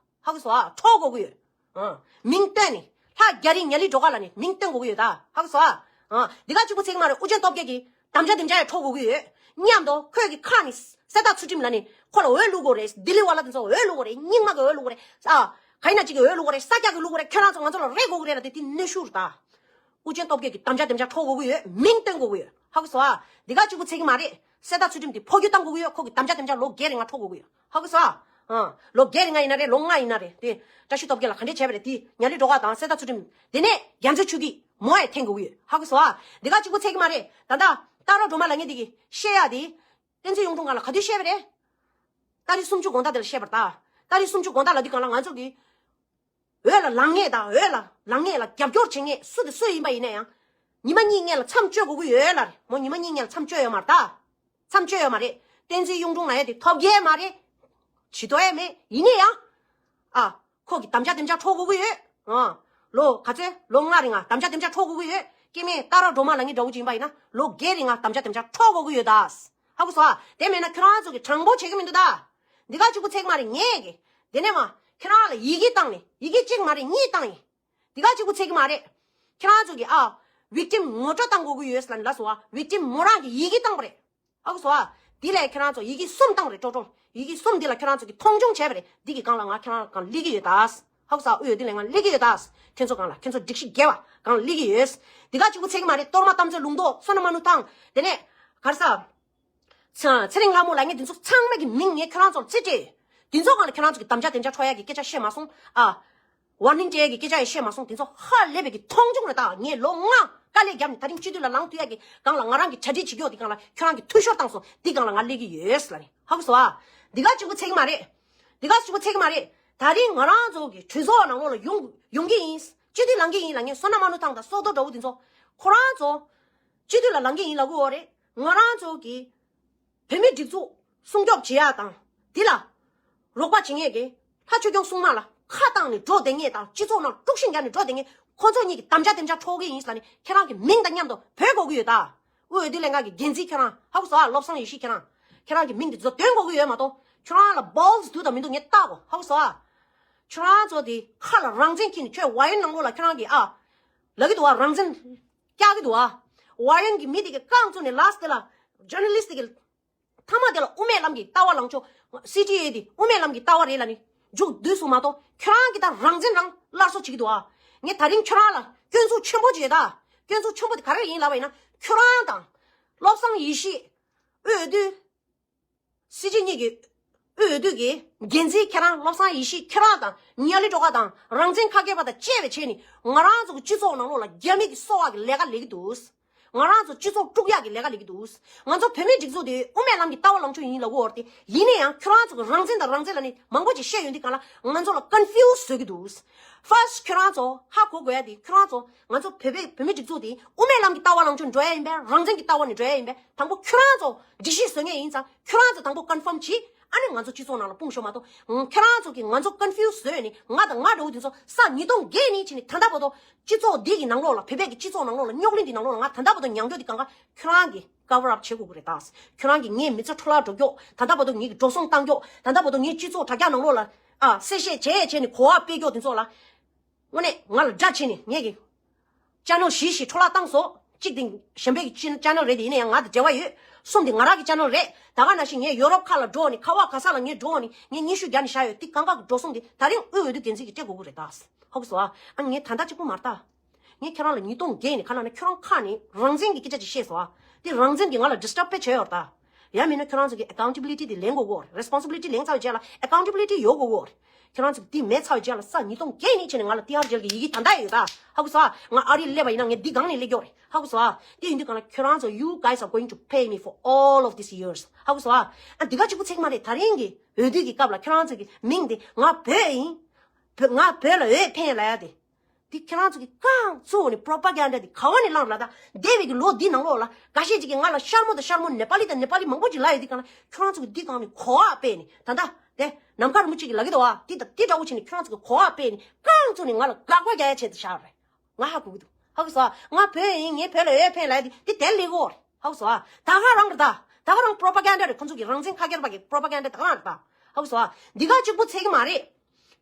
ཧ་གོ་སོང་ཨ། འཕྲོག་དགོས་ཀྱི་ཡོད། ཨ། མིང་བཏོན་ནས། ལྷ་རྒྱ་རི་ཉ་ལི་སྒྲོལ་དཀར་ལབ་ནས་མིང་བཏོན་དགོས་ཀྱི་ཡོད་ད། ཧ་གོ་སོང་ཨ། འདི་ག་གཅིག་པུ་ཚད་ཀྱི་མ་རེད། ཨུ་རྒྱན་སྟོབས་རྒྱལ་གྱི་དམ་བཅའ་དེ་འདྲ་ཡང་འཕྲོག་དགོས་ཀྱི་ཡོད། མཉམ་དུ་ཁོས་ཀྱི་ཁ་ནས་གསེར་རྟ་ཚུལ་ཁྲིམས་ལབ་ནས་ཁོ་ལ་འོས་བླུག་དགོས་རེད། ལྡི་ལི་བ་ལ་དེ་ཚོ་འོས་བླུག་དགོས་རེད། རྙིང་མ་གི་འོས་བླུག་དགོས་རེད། ཨ། ག་ཡིན་ན་གཅིག་གི་འོས་བླུག་དགོས་རེད། ས་སྐྱ་གི་བླུག་དགོས་རེད། ཁྱོད་རང་ཚོ་ང་ཚོ་ལ་རེ་དགོས་ཀྱི་རེད་ལབ་དེ་དེ་གནོན་ཤུགས་རེད་ད། ཨུ་རྒྱན་སྟོབས་རྒྱལ་གྱི་དམ་བཅའ་དེ་འདྲ་འཕྲོག་དགོས་ཀྱི་ཡོད། མིང་བཏོན་དགོས་ཀྱི་ཡོད། ཧ་གོ་སོང་ཨ། འདི་ག་གཅིག་པུ་ཚད་ཀྱི་མ་རེད། གསེར་རྟ་ཚུལ་ཁྲིམས་དེ་འཕོ་འགྱུར་བཏང་དགོས་ཀྱི་ཡོད། ཁོ་གི་དམ་བཅའ་དེ་འདྲ་ལོ་བརྒྱད་རིང་ལ་འཕྲོག་དགོས་ཀྱི་ཡོད། ཧ་གོ་སོང་ཨ། ལོ་བརྒྱད་རིང་ལ་ཡིན་ན་རེད། ལོ་ལྔ་ཡིན་ན་རེད། དེ་བཀྲ་ཤིས་སྟོབས་རྒྱལ་ལ་ག་འདྲས་བྱས་པ་རེད། དེ་ཉ་ལི་སྒྲོལ་དཀར་དང་གསེར་རྟ་ཚུལ་ཁྲིམས། དེ་ནས་རྒྱ་མཚོ་ཆུ་སྐྱིད་མོ་ཡང་འཐེན་དགོས་ཀྱི་ཡོད། ཧ་གོ་སོང་ཨ། འདི་ག་གཅིག་པུ་ཚད་ཀྱི་མ་རེད། ད་ལྟ་སྟག་རོང་སྒྲོལ་མ་ལབ་མཁན་དེ་གི་བཤད་ཡག་དེ། བསྟན་འཛིན་གཡུང་དྲུང་སྒང་ལ་ག་དུས་བཤད་པ་རེད། ཏ་རིག་སུམ་ཅུ་དགོང་དག་དེ་ལ་བཤད་པ་རེད་ད། ཏ་རིག་སུམ་ཅུ་དགོང་དག་ལ་འདི་སྒང་ལ་ང་ཚོ་གི་འོས་ལ་ལངས་མཁན་དང་འོས་ལ་ལངས་མཁན་ལ་རྒྱབ་སྐྱོར་བྱེད་མཁན་སུ་དེ་སུ་ཡིན་པ་ཡིན་ན་ཡང་། ཉི་མ་གཉིས་སྔོན་ལ་མཚམས་གཅོད་དགོས་ཀྱི་ཡོད་ལབ་རེད། མོ་ཉི་མ་གཉིས་སྔོན་ལ་མཚམས་གཅོད་ཡོད་མ་རེད་ད། མཚམས་གཅོད་ཡོད་མ་རེད། བསྟན་འཛིན་གཡུང་དྲུང་ལབ་ཡག་དེ་ཐོབ་ཀྱི་མ་རེད། བྱེད་ཐུབ་ཡག་མེད། ཡིན་ནའི་ཡང་། ཨ། ཁོ་གི་དམ་བཅའ་དེ་འདྲ་འཕྲོག་དགོས་ཀྱི་ཡོད། ཨ། ལོ་ག་ཚོད་ལོ་ལྔ་རིང་ང་དམ་བཅའ་དེ་འདྲ་འཕྲོག་དགོས་ཀྱི་ཡོད། སྐྱེ་དམན་སྟག་རོང་སྒྲོལ་མ་ལབ་མཁན་འདྲ་བོ་ཅིག་ཡིན་པ་ཡིན་ན་ལོ་བརྒྱད་རིང་ང་དམ་བཅའ་དེ་འདྲ་འཕྲོག་དགོས་ཀྱི་ཡོད་ད། ཧ་གོ་སོང་ཨ། དེ་མེད་ན་ཁྱོད་རང་ཚོ་གི་དྲང་པོ་བྱེད་ཀྱི་མི་འདུག་ད། འདི་ག་གཅིག་པུ་ཚད་ཀྱི་མ་རེད། ངས་གི། དེ་ནས་མ། ཁྱེད་རང་ལ་ཡི་གེ་བཏང་ནས་ཡི་གེ་གཅིག་མ་རེད། གཉིས་བཏང་ཡིན། འདི་ག་གཅིག་པུ་ཚད་ཀྱི་མ་རེད། ཁྱེད་རང་ཚོ་གི་ཨ། བིག་ཊིམ་ངོ་སྤྲོད་བཏང་དགོས་ཀྱི་ཡོད་ལབ་ནས་ལབ་སོང་ཨ། བིག་ཊིམ་མོ་རང་གི་ཡི་གེ་བཏང་པ་རེད། ཧ་གོ་སོང་ཨ། འདི་ལས་ཁྱེད་རང་ཚོ་ཡི་གེ་གསུམ་བཏང་པ་རེད། ཀྲོ་ཀྲོ། ཡི་གེ་གསུམ་འདི་ལ་ཁྱེད་རང་ཚོ་གི་མཐོང་ཆུང་བྱས་པ་རེད། འདི་གི་སྒང་ལ་ང་ཁྱེད་རང་སྒང་སླེབས་ཀྱི་ཡོད་ད། ཧ་གོ་སོང་ཨ། དབུས་འོས་བསྡུ་ལས་ང་སླེབས་ཀྱི་ཡོད་ད། ཁྱེད་ཚོ་སྒང་ལ་ཁྱེད་ཚོ་སྒྲིག་གཞི་བརྒྱད་པ་སྒང་ལ་སླེབས་ཀྱི་ཡོད། འདི་ག་གཅིག་པུ་ཚད་ཀྱི་མ་རེད། གཏོར་མ་དམ་རྫས་ལུང་རྟོགས། བསོད་ནམས་མ་ནུ་ཐང་། དེ་ནས་ག་རེ་ཟ། ཚེ་ཚེ་རིང་ལྷ་མོ་ལབ་མཁན་དེ་ཚོ་ཚང་མ་གི་མིང་ངས་ཁྱོད་རང་ཚོར་རྩིས་སྤྲད་ཡོད། དེ་ཚོ་སྒང་ལ་ཁྱོད་རང་ཚོ་གི་དམ་བཅའ་དེ་འདྲ་འཕྲོག་ཡག་གི་སྐད་ཆ་བཤད་མ་སོང་ཨ། ཝར་ནིང་སྤྲད་ཡག་གི་སྐད་ཆ་ཡང་བཤད་མ་སོང་། དེ་ཚོ་ཧ་ལས་པའི་གི་མཐོང་ཆུང་རེད་ད། ངས་ལོ་ལྔ་དཀའ་ལས་བརྒྱབ་ནས་ད་རིང་སྤྱི་འཐུས་ལ་ལངས་ཐུབ་ཡག་གི་སྒང་ལ་ང་རང་གི་གྲ་སྒྲིག་བྱེད་ཀྱི་ཡོད། དེ་སྒང་ལ་ཁྱོད་རང་གི་འཐུས་ཤོར་བཏང་སོང་། དེ་སྒང་ལ་ང་སླེབས་ཀྱི་ཡོད་ལབ་ནས། ཧ་གོ་སོང་ཨ། འདི་ག་གཅིག་པུ་ཚད་ཀྱི་མ་རེད། འདི་ག་གཅིག་པུ་ཚད་ཀྱི་མ་རེད། ད་རིང་ང་རང་ཚོ་གི་གྲོས་ཚོགས་ནང་ལོགས་ལ་ཡོང་ཡོང་གི་ཡིན། སྤྱི་འཐུས་ལངས་ཀྱི་ཡིན་ལབ་མཁན་བསོད་ནམས་མ་ནུ་ཐང་དང་བསོད་རྡོར་འདྲ་བོ་དེ་ཚོ་ཁོ་རང་ཚོ་སྤྱི་འཐུས་ལ་ལངས་ཀྱི་ཡིན་ལབ་ཀྱི་ཡོད་རེད། ང་རང་ཚོ་གི་བོད་མིའི་སྒྲིག་འཛུགས་སྲུང་སྐྱོབ་བྱེད་ཡག་དང་། འདི་ལ་རོགས་པ་བྱེད་མཁན་གྱི་ལྷ་ཆོས་སྐྱོང་སྲུང་མ་ལ་ཁ་བཏང་ནས་འགྲོ་བསྡད་མཁན་དང་། སྤྱི་ཚོགས་ནང་དཀྲུག་ཤིང་རྒྱག་ནས་འགྲོ་བསྡད་མཁན་ཁོ་ཚོ་གཉིས་ཀྱི་དམ་བཅའ་དེ་འདྲ་འཕྲོག་གི་ཡིན་ཟེར་ནས་ཁྱེད་རང་གི་མིང་དང་མཉམ་དུ་འབོད་དགོས་ཀྱི་ཡོད་ད། དབུས་འོས་བསྡུ་ལྷན་ཁང་གི་འགན་འཛིན་ཁྱེད་རང་ཧ་གོ་སོང་ཨ། བློ་བཟང་ཡེ་ཤེས་ཁྱེད་རང་། ཁྱེད་རང་གི་མིང་དེ་ཚོ་འདོན་དགོས་ཀྱི་ཡོད་མ་གཏོགས། ཁྱོད་རང་ལ་བོལ་སི་འདུག་དང་མི་འདུག་ངས་བལྟ་གོ། ཧ་གོ་སོང་ཨ། ཁྱོད་རང་ཚོ་དེ་ཁ་ལ་རང་བཙན་འཁྱེར་ནས་ཁྱོད་ཝ་ཡན་ནང་ལོགས་ལ་ཁྱོད་རང་གི་ཨ། ལབ་ཀྱི་འདུག་ཨ། རང་བཙན་རྒྱག་གི་འདུག་ཨ། ཝ་ཡན་གྱི་མི་དེ་གི་རྐང་བཙུགས་ནས་ལ་སྟེ་ལ་ཇར་ནལ་ལིསི་དེ་གི་མཐའ་མ་དེ་ལ་དབུ་མའི་ལམ་གྱི་ལྟ་བ་ལངས་ཕྱོགས། སི་ཊི་ཨེ་དེ་དབུ་མའི་ལམ་གྱི་ལྟ་བ་རེད་ལབ་ནས་མཇུག་བསྡུས་སོང་མ་གཏོགས། ཁྱོད་རང་གིས་ད་རང་བཙན་རང་སླར་གསོ་བྱེད་ཀྱི་འདུག་ཨ། ངས་ད་རིང་ཁྱོད་རང་ལ་སྐྱོན་འཛུགས་ཆེན་པོ་བྱས་ད། སྐྱོན་འཛུགས་ཆེན་པོ་དེ་ག་རེ་ཡིན་ལབ་པ་ཡིན་ན། ཁྱོད་རང་དང་བློ་བཟང་ཡེ་ཤེས། དབུས་འོས་བསྡུ། སྲིད་སྤྱི་གཉིས་ཀྱི་དབུས་འོས་བསྡུ་གི་འགན་འཛིན་ཁྱེད་རང་། བློ་བཟང་ཡེ་ཤེས་ཁྱེད་རང་དང་། ཉ་ལི་སྒྲོལ་དཀར་དང་རང་བཙན་ཁ་སྐད་པ་དང་བཅས་པའི་བྱས་ནས་ང་རང་ཚོ་གི་སྤྱི་ཚོགས་ནང་ལོགས་ལ་རྒྱ་མི་གི་སོ་བ་གི་ལས་ཀ་ལས་ཀྱི་འདུག་ང་རང་ཚོ་སྤྱི་ཚོགས་དཀྲུག་ཡག་གི་ལས་ཀ་ལས་ཀྱི་འདུག་ང་ཚོ་བོད་མིའི་སྒྲིག་འཛུགས་དེ་དབུ་མའི་ལམ་གྱི་ལྟ་བ་ལངས་ཕྱོགས་ཡིན་ལབ་ཀྱི་ཡོད་རེད་དེ། ཡིན་ན་ཡང་ཁྱོད་རང་ཚོ་གི་རང་བཙན་དང་རང་བཙན་ལབ་ནས་མང་པོ་ཅིག་བཤད་ཡོང་དུས་སྒང་ལ་ང་ཚོ་ལ་ཀོན་ཕིའུ་སི་བཟོ་གི་འདུག་ཕར་སི་ཊི་ཁྱོད་རང་ཚོ་ཧ་གོ་དགོས་ཡ་དེ། ཁྱོད་རང་ཚོ་ང་ཚོ་བོད་པའི་བོད་མིའི་སྒྲིག་འཛུགས་དེ་དབུ་མའི་ལམ་གྱི་ལྟ་བ་ལངས་ཕྱོགས་འགྲོ་ཡ་ཡིན་པས། རང་བཙན་གྱི་ལྟ་བ་ནས་འགྲོ་ཡ་ཡིན་པས། དང་པོ་ཁྱོད་རང་ཚོ་སྒྲིག་གཞི་བཟོ་མཁན་ཡིན་ཙང་ཁྱོད་རང་ཚོ་དང་པོ་ཀོན་ཕོམ་བྱེད། ཨ་ནི་ང་ཚོ་སྤྱི་ཚོགས་ནང་ལ་སྤུངས་ཤོག་མ་གཏོགས། ཁྱོད་རང་ཚོ་གིས་ང་ཚོ་ཀོན་ཕིའུ་སི་བཟོས་ནས་ང་དང་ང་འདྲ་བོ་དེ་ཚོ་ས་ཉིས་སྟོང་བརྒྱད་ནས་བྱས་ནས་ད་ལྟ་བར་དུ་སྤྱི་ཚོགས་འདི་གི་ནང་ལོགས་ལ། བོད་པའི་གི་སྤྱི་ཚོགས་ནང་ལོགས་ལ། རྙོག་གླེང་འདི་ནང་ལོགས་ལ་ང་ད་ལྟ་བར་དུ་མྱངས་རྒྱུ་དེ་གང་ག་ཁྱོད་རང་གིས་ཀ་བར་ཨབ་བྱེད་དགོས་ཀྱི་རེད་ད། ཁྱོད་རང་གིས་ངའི་མི་ཚེ་འཕྲོ་བརླག་འགྲོ་རྒྱུ། ད་ལྟ་བར་དུ་ངའི་འགྲོ་སོང་བཏང་རྒྱུ། ད་ལྟ་བར་དུ་ངའི་སྤྱི་ཚོགས་དྲ་རྒྱ་ནང་ལོགས་ལ་ཨ་གསལ་བཤད་བྱས་བྱས་ནས་གོ་བ་སྤེལ་རྒྱུ་དེ་ཚོ་ལ། དངོས་གནས་ང་ལ་དགྲ་བྱས་ནས་ངས་ཀྱི་ཅེ་ནལ་བཞི་ཞིག་འཕྲོ་བརླག་བཏང་སོང་། གཅིག་དེ་གཞན་པའི་གི་ཅེ་ནལ་རེད་དེ། ཡིན་ན་ཡང་ང་དང་འབྲེལ་བ་ཡོད། གསུམ་དེ་ང་རང་གི་ཅེ་ནལ་རེད། ད་ག་ནང་བཞིན་ངས་ཡོ་རོབ་ཁག་ལ་འགྲོ་ནས། ཁ་བ་ག་ས་ལ་ངས་འགྲོ་ནས་ངས་སྙན་ཞུ་རྒྱག་ནས་བཞག་ཡོད། དེ་གང་ག་གི་འགྲོ་སོང་དེ་ད་རིང་དབུས་འོས་བསྡུ་འགན་འཛིན་གྱིས་སྤྲད་དགོས་ཀྱི་རེད་ད། ཧ་གོ་སོང་ཨ། ཨ་ངས་ད་ལྟ་གཅིག་པུ་མ་རེད་ད། ངས་ཁྱེད་རང་ལ་ཉིས་སྟོང་བརྒྱད་ནས་ག་ལ་ན་ཁྱོད་རང་ཁ་ནས་རང་བཙན་གྱི་སྐད་ཆ་ཅིག་བཤད་སོང་ཨ། དེ་རང་བཙན་གྱིས་ང་ལ་ཌི་སི་ཊརབ་དཔེ་བྱས་ཡོད་རེད་ད། ཡང་མིན་ན་ཁྱོད་རང་ཚོ་གིས་ཨེ་ཀའུན་ཊེ་བི་ལི་ཊི་དེ་ལེན་དགོས་ཀྱི་ཡོད་རེད། རེ་སི་པོན་སི་བི་ལི་ཊི་ལེན་ཚར་བའི་རྗེས་ལ་ཨེ་ཀའུན་ཊེ་བི་ལི་ཊི་ཡོད་དགོས་ཀྱི་ཡོད་རེད། ཁྱོད་རང་ཚོ་གིས་དེ་མེད་ཚར་བའི་རྗེས་ལ་ས་ཉིས་སྟོང་བརྒྱད་ནས་བྱས་ནས་ང་ལ་ཏི་ཨར་ཇེལ་གྱི་ཡི་གེ་ད་ལྟ་ཡོད་ད། ཧ་གོ་སོང་ཨ། ང་ཨ་རིར་སླེབས་པ་ཡིན་ན་ངས་འདི་སྒང་ནས་སླེབས་ཀྱི་ཡོད་རེད། ཧ་གོ་སོང་ཨ། དེ་ཡིན་དུས་གང་ལ་ཁྱོད་རང་ཚོ། You guys are going to pay me for all of these years. ཧ་གོ་སོང་ཨ། ཨ་འདི་ག་གཅིག་པུ་ཚད་ཀྱི་མ་རེད། ད་རིང་གི་འོས་བསྡུ་གི་སྐབས་ལ་ཁྱོད་རང་ཚོ་གི་མིང་དེ་ང་བོད་ཡིན། བོད། ང་བོད་ལ་འོས་འཕེན་ལབ་ཡ་དེ། འདི་ཁྱེད་རང་ཚོ་གི་རྐང་བཙུགས་ནས་པྲོ་པ་གན་ཌ་འདི་ག་བ་ནས་བླངས་ར་ད། འདས་པའི་གི་ལོ་འདི་ནང་ལོགས་ལ་འགའ་ཤས་ཅིག་གིས་ང་ལ་ཤར་མོ་དང་ཤར་མོ། ནེ་པ་ལི་དང་ནེ་པ་ལི་མང་པོ་ཅིག་ལབ་ཡོད། འདི་གང་ལ་ཁྱོད་རང་ཚོ་གི་འདི་སྒང་ནས་གོ་བ་སྤེལ་ནས་ད་ལྟ་དེ་ནམ་མཁའ་རིན་པོ་ཆེ་གིས་ལབ་ཀྱི་འདུག་བ། འདི་དང་འདི་འདྲ་བོ་བྱས་ནས་ཁྱོད་རང་ཚོ་གི་གོ་བ་སྤེལ་ནས་རྐང་བཙུགས་ནས་ང་ལ་དགག་པ་རྒྱག་ཡ་བྱས་ཏེ་བཞག་རེད། ང་ཧ་གོ་གི་འདུག་ཧ་གོ་སོང་ཨ། ང་བོད་ཡིན། ངས་བོད་ལ་འོས་འཕེན་ལབ་ཡ་འདི་འདི་དེ་ལས་གོ་རེད། ཧ་གོ་སོང་ཨ། ད་ག་རང་རེད་ད། ད་ག་རང་པྲོ་པ་གན་ཌ་རེད། ཁོང་ཚོ་གི་རང་བཙན་ཁ་སྐྱེར་པ་གི་པྲོ་པ་གན་ཌ་ད་ག་རང་རེད་ད། ཧ་གོ་སོང་ཨ། འདི་ག་གཅིག་པུ་ཚད་ཀྱི་མ་རེད།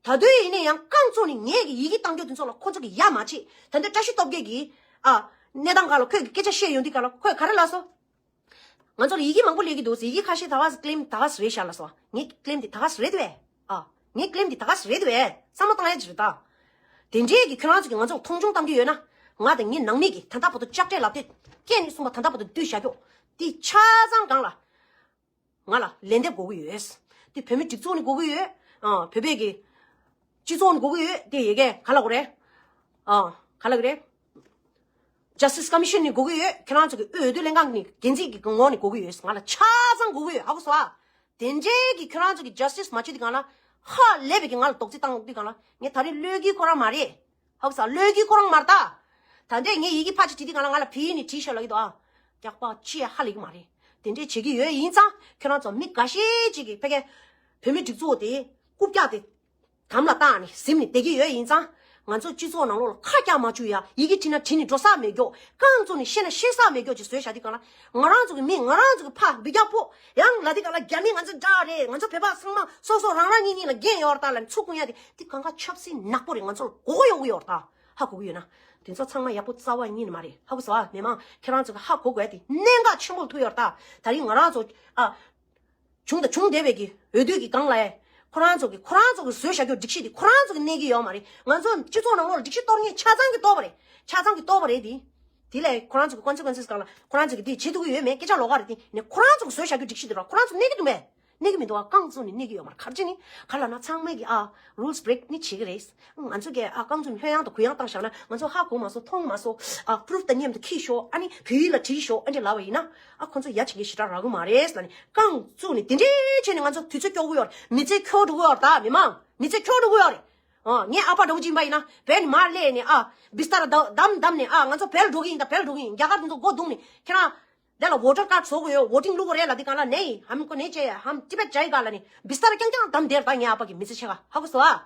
ད་དུང་ཡིན་ན་ཡང་རྐང་བཙུགས་ནས་ངས་ཀྱི་ཡི་གེ་བཏང་རྒྱུ་དེ་ཚོ་ལ་ཁོ་ཚོ་གི་ཡ་མ་བྱེད། ད་ལྟ་བཀྲ་ཤིས་སྟོབས་རྒྱལ་གྱི་ཨ་གནས་སྟངས་སྒང་ལ་ཁོས་ཀྱི་སྐད་ཆ་བཤད་ཡོང་དུས་སྒང་ལ་ཁོས་ག་རེ་ལབ་སོང་། ང་ཚོ་ལ་ཡི་གེ་མང་པོ་སླེབས་ཀྱི་འདུག་ཡི་གེ་ཁ་ཤས་ད་ག་སེ་ཀི་ལེམ་ད་ག་སེ་རེད་ཤག་ལབ་སོང་། ངའི་ཀི་ལེམ་དེ་ད་ག་སེ་རེད་དེ་བས། ཨ། ངའི་ཀི་ལེམ་དེ་ད་ག་སེ་རེད་དེ་བས། བསམ་བློ་བཏང་ཡ་ཅིག་རེད་ད། དེ་འདྲའི་གི་ཁྱོད་རང་ཚོ་གི་ང་ཚོ་ལ་མཐོང་ཆུང་གཏང་གི་ཡོད་ན། ང་དང་ངའི་ནང་མི་གི་ད་ལྟ་བར་དུ་ལྕགས་སྤྲེལ་ལབ་དེ་སྐད་ནས་གསུངས་པ་ད་ལྟ་བར་དུ་བསྡུས་བཞག་ཀྱོག་དེ་ཆ་ཚང་སྒང་ལ། ང་ལ་ལན་འདེབས་དགོས་ཀྱི་ཡོད། དེ་བོད་མི་སྒྲིག་འཛུགས་ནས་དགོས་ཀྱི་ཡོད། ཨ། བོད་པའི་གི་སྤྱི་ཚོགས་ནས་དགོས་ཀྱི་ཡོད། དེ་ཡི་གེ་ག་ལ་གོ་རེད། ཨ། ག་ལ་གི་རེད། Justice Commission ནས་དགོས་ཀྱི་ཡོད། ཁྱེད་རང་ཚོ་གི་འོས་བསྡུ་ལྷན་ཁང་ནས་འགན་འཛིན་གྱི་ངོས་ནས་དགོས་ཀྱི་ཡོད། ང་ལ་ཆ་ཚང་དགོས་ཀྱི་ཡོད། ཧ་གོ་སོང་ཨ། དེ་འདྲའི་གི་ཁྱེད་རང་ཚོ་གི་Justice མ་བྱེད་དུས་སྒང་ལ། ཧ་ལས་པའི་གི་ང་ལ་རྡོག་རྫིས་བཏང་དུས་སྒང་ལ། ངས་ད་རེས་གློད་ཀྱི་ཁོ་རང་མ་རེད། ཧ་གོ་སོང་། གློད་ཀྱི་ཁོ་རང་མ་རེད་ད། ད་ལྟའི་ངས་ཡི་གེ་ཕར་ཅིག་བྲིས་དུས་སྒང་ལ་ང་ལ་བོད་ཡིག་ནས་བྲིས་ཤོག་ལབ་ཀྱི་འདུག་ཨ། སྐྱག་པ་ཅི་ཡང་ཧ་ལས་ཀྱི་མ་རེད། དེ་འདྲས་བྱེད་ཀྱི་ཡོད། ཡིན་ཙང་ཁྱེད་རང་ཚོ་མི་འགའ་ཤས་ཅིག་གིས་ཕ་གིའི་བོད་མི་སྒྲིག་འཛུགས་དེ་རྐུབ་བཀྱག་དེ་དམ་ལ་བཏགས་ནས་གཟིམ་ནས་བསྡད་ཀྱི་ཡོད། ཡིན་ཙང་ང་ཚོ་སྤྱི་ཚོགས་ནང་ལོགས་ལ་ཁ་རྒྱག་མ་བཅུག་ཡ། ཡི་གེ་བྲིས་ན་བྲིས་ནས་འགྲོ་ས་མེད་ཀྱོག་རྐང་བཙུགས་ནས་བཤད་ན་བཤད་ས་མེད་ཀྱོག་ཅིག་བཟོས་བཞག་དུས་སྒང་ལ། ང་རང་ཚོ་གི་མི་ང་རང་ཚོ་གི་ཕ་འབུ་རྒྱག་པོ་ཡང་ལ་དེ་ག་ལ་རྒྱ་མི་ང་ཚོ་འདྲ་རེད། ང་ཚོ་བོད་པ་ཚང་མ་སོ་སོ་རང་རང་གཉིས་གཉིས་ལ་འགན་ཡོད་རེད་ད་ལབ་ཚུར་བསྐུར་ཡ་དེ་དེ་གང་ག་ཆབ་སྲིད་ནག་པོ་རེད། ང་ཚོ་ལ་མགོ་སྐོར་གཡོག་གི་ཡོད་རེད་ད། ཧ་གོ་གི་ཡོད་ན། དེ་ཚོ་ཚང་མ་ཡག་པོ་རྩ་བ་ཉིད་ནས་མ་རེད། ཧ་གོ་སོང་ཨ། མི་མང་ཁྱེད་རང་ཚོ་གི་ཧ་གོ་དགོས་ཡ་དེ་གནད་འགག་ཆེན་པོ་ཐུག་ཡོད་རེད་ད། ད་རིང་ང་རང་ཚོ་ཨ། བྱུང་དང་བྱུང་བསྡད་པའི་གི་འོས་བསྡུ་གི་སྒང་ལ་ཡ། ཁོ་རང་ཚོ་གི་ཁོ་རང་ཚོ་གི་བཟོས་བཞག་རྒྱུ་སྒྲིག་གཞི་དེ་ཁོ་རང་ཚོ་གི་གནས་ཀྱི་ཡོད་མ་རེད། ང་ཚོ་སྤྱི་ཚོགས་ནང་ལོགས་ལ་སྒྲིག་གཞི་གཏོར་མཁན་ཆ་ཚང་གི་གཏོར་བ་རེད། ཆ་ཚང་གི་གཏོར་བ་རེད་དེ། དེ་ལས་ཁོ་རང་ཚོ་གི་ཀོན་སི་ཀོན་སི་སྒང་ལ་ཁོ་རང་ཚོ་གི་དེ་བྱེད་ཐུབ་ཀྱི་ཡོད་མེད་སྐད་ཆ་ལོགས་ཀ་རེད་དེ། ནས་ཁོ་རང་ཚོ་གི་བཟོས་བཞག་རྒྱུ་སྒྲིག་གཞི་དེ་ར་ཁོ་རང་ཚོ་གནས་ཀྱི་འདུག་མེད། གནས་ཀྱི་མི་འདུག་ཨ། རྐང་བཙུགས་ནས་གནས་ཀྱི་ཡོད་མ་རེད། ག་རེ་བྱས་ནས་ག་ལ་ན་ཚང་མས་ཀྱི་ཨ་rules break ནི་བྱེད་ཀྱི་རེད། ང་ཚོ་གི་ཨ་རྐང་བཙུགས་ནས་ལྷོད་ཡངས་དང་གུ་ཡངས་བཏང་བཞག་ན་ང་ཚོ་ཧ་གོ་མ་སོང་མཐོང་མ་སོང་ཨ། proof དང་མཉམ་དུ་ཁྱེར་ཤོག་ཨ་ནི་བོད་ཡིག་ལ་བྲིས་ཤོག་ཨ་འདྲས་ལབ་པ་ཡིན་ན་ཨ་ཁོ་ཚོ་ཡ་བྱེད་མཁན་ཞེ་དྲག་རག་གི་མ་རེད་ཟེར་ནས་རྐང་བཙུགས་ནས་དེ་འདྲས་བྱས་ནས་ང་ཚོ་དུས་ཚོད་སྐྱོར་གི་ཡོད་རེད། མི་ཚེ་འཁྱོལ་འགྲོ་གི་ཡོད་རེད་ད། མི་མང་མི་ཚེ་འཁྱོལ་འགྲོ་གི་ཡོད་རེད། ཨ་ངའི་ཨ་ཕ་འདྲ་བོ་ཅིག་ཡིན་པ་ཡིན་ན་བོད་ནས་མར་སླེབས་ནས་ཨ་བི་སྟ་ར་བདམས་བདམས་ནས་ཨ་ང་ཚོ་བོད་ལ་འགྲོ་གི་ཡིན་ད། བོད་ལ་འགྲོ་གི་ཡིན། རྒྱ་གར་དེ་ཚོ་སྒོ་བརྡུངས་ནས་ཁྱེད་རང་། དེ་ལ་voter card བཟོ་དགོས་ཡོད། voting བླུག་དགོས་རེད་ལབ་དུས་སྒང་ལ་ནེ་ཧམ་ཀོ་ནེ་ཅེ་ཡ་ཧམ་ཏི་བེད་ཇའི་ག་ལ་ནི་བི་སྟ་ར་རྐྱང་རྐྱང་བདམས་བསྡད་རེད་ད། ངའི་ཨ་ཕ་གི་མི་ཚེ་ཕྱེད་ཀ་ཧ་གོ་སོང་ཨ།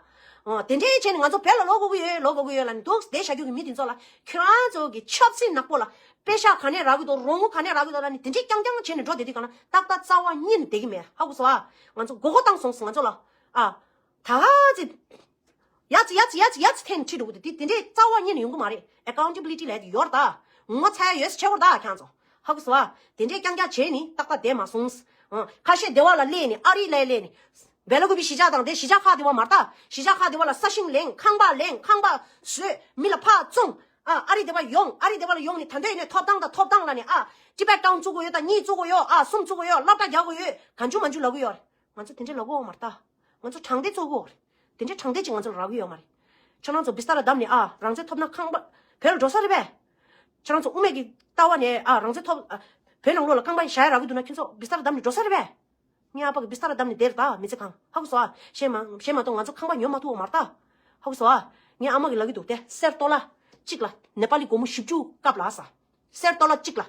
ཨོ་དེ་འདྲའི་བྱས་ནས་ང་ཚོ་བོད་ལ་ལོག་དགོས་ཀྱི་ཡོད། ལོག་དགོས་ཀྱི་ཡོད་ལབ་ནི་འདུག་བསྡད་བཞག་རྒྱུ་གི་མི་དེ་ཚོ་ལ་ཁྱེད་རང་ཚོ་གི་ཆབ་སྲིད་ནག་པོ་ལ་པེ་ཤག་ག་ནས་རག་གི་འདུག་རོགས་དངུལ་ག་ནས་རག་གི་འདུག་ལབ་ནི་དེ་འདྲའི་རྐྱང་རྐྱང་བྱས་ནས་འགྲོ་བསྡད་དུས་སྒང་ལ་ཏག་ཏག་རྩ་བ་ཉིད་ནས་བསྡད་ཀྱི་མེད། ཧ་གོ་སོང་ཨ། ང་ཚོ་མགོ་སྐོར་བཏང་སོང་ང་ཚོ་ལ་ཨ། ད་ག་ཚེ། ཡ་ཙི་ཡ་ཙི་ཡ་ཙི་ཡ་ཙི་འཐེན་ཁྲིད་འགྲོ་གི་འདུག་དེ་དེ་འདྲའི་རྩ་བ་ཉིད་ནས་ཡོང་གི་མ་རེད། accountability ལབ་དེ་ཡོད་རེད་ད། ངོ་ཚ་ཡ་ཡོད་ཟེར་བྱེད་དགོས་རེད་ད་ཁྱེད་ཚོ། ཧ་གོ་སོང་ཨ། དེ་འདྲའི་རྐྱང་རྐྱང་བྱས་ནི་ཏག་ཏག་བསྡད་མ་སོང་། ཨ། ཁ་ཤས་སྡེ་བ་ལ་སླེབས་ནི་ཨ་རི་ལ་སླེབས་ནི། སྦེ་ལ་ཀུ་པི་གཞིས་ཆགས་དང་དེ་གཞིས་ཆགས་ཁག་དེ་བ་མ་རེད་ད། གཞིས་ཆགས་ཁག་དེ་བ་ལ་ས་ཞིང་ལེན་ཁང་པ་ལེན་ཁང་པ་བཟོས་མི་ལ་ཕར་བཙོང་། ཨ་ཨ་རི་སྡེ་བ་ཡོང་། ཨ་རི་སྡེ་བ་ལ་ཡོང་ནི་ད་འདོད་ཡིན་ནི་ཐོབ་ཐང་དང་ཐོབ་ཐང་ལ་ནི་ཨ། ཊི་བེད་ཊའུན་བཙུགས་དགོས་ཡོད་ད། གཉིས་བཙུགས་དགོས་ཡོད་ཨ། གསུམ་བཙུགས་དགོས་ཡོད། སློབ་གྲྭ་རྒྱག་དགོས་ཡོད། གང་བྱུང་མང་བྱུང་ལབ་གི་ཡོད་རེད། ང་ཚོ་དེ་འདྲའི་ལབ་གི་ཡོད་མ་རེད་ད། ང་ཚོ་དྲང་བདེན་རྩོད་གི་ཡོད་རེད། དེ་འདྲའི་དྲང་བདེན་ཅིག་ང་ཚོ་ལ་རག་གི་ཡོད་མ་རེད། ཁྱོད་རང་ཚོ་བི་སྟ་ར་བདམས་ནས་ཨ་རང་བཙན་ཐོབ་ན་ཁང་པ་བོད་ལ་འགྲོ་ས་རེད་པས། ཁྱོད་རང་ཚོ་དབུ་མེད་ཀྱི་ལྟ་བ་ནས་ཨ་རང་བཙན་ཐོབ་ཨ་བོད་ནང་ལོགས་ལ་ཁང་པ་བཞག་ཡ་རག་གི་འདུག་ན་ཁྱོད་ཚོ་བི་སྟ་ར་བདམས་ནས་འགྲོ་ས་རེད་པས། ངའི་ཨ་ཕ་གི་བི་སྟ་ར་བདམས་ནས་བསྡད་རེད་ད་མི་ཚེ་གང་། ཧ་གོ་སོང་ཨ། གཞན་མ་གཞན་མ་གཏོགས་ང་ཚོ་ཁང་པ་ཉོ་མ་ཐུབ་པ་མ་རེད་ད། ཧ་གོ་སོང་ཨ། ངའི་ཨ་མ་གི་ལབ་ཀྱི་འདུག་དེ་གསེར་ཏོ་ལ་གཅིག་ལ་ནེ་པ་ལི་སྒོར་མོ་བཞི་བཅུ་སྐབས་ལ་ས། གསེར་ཏོ་ལ་གཅིག་ལ།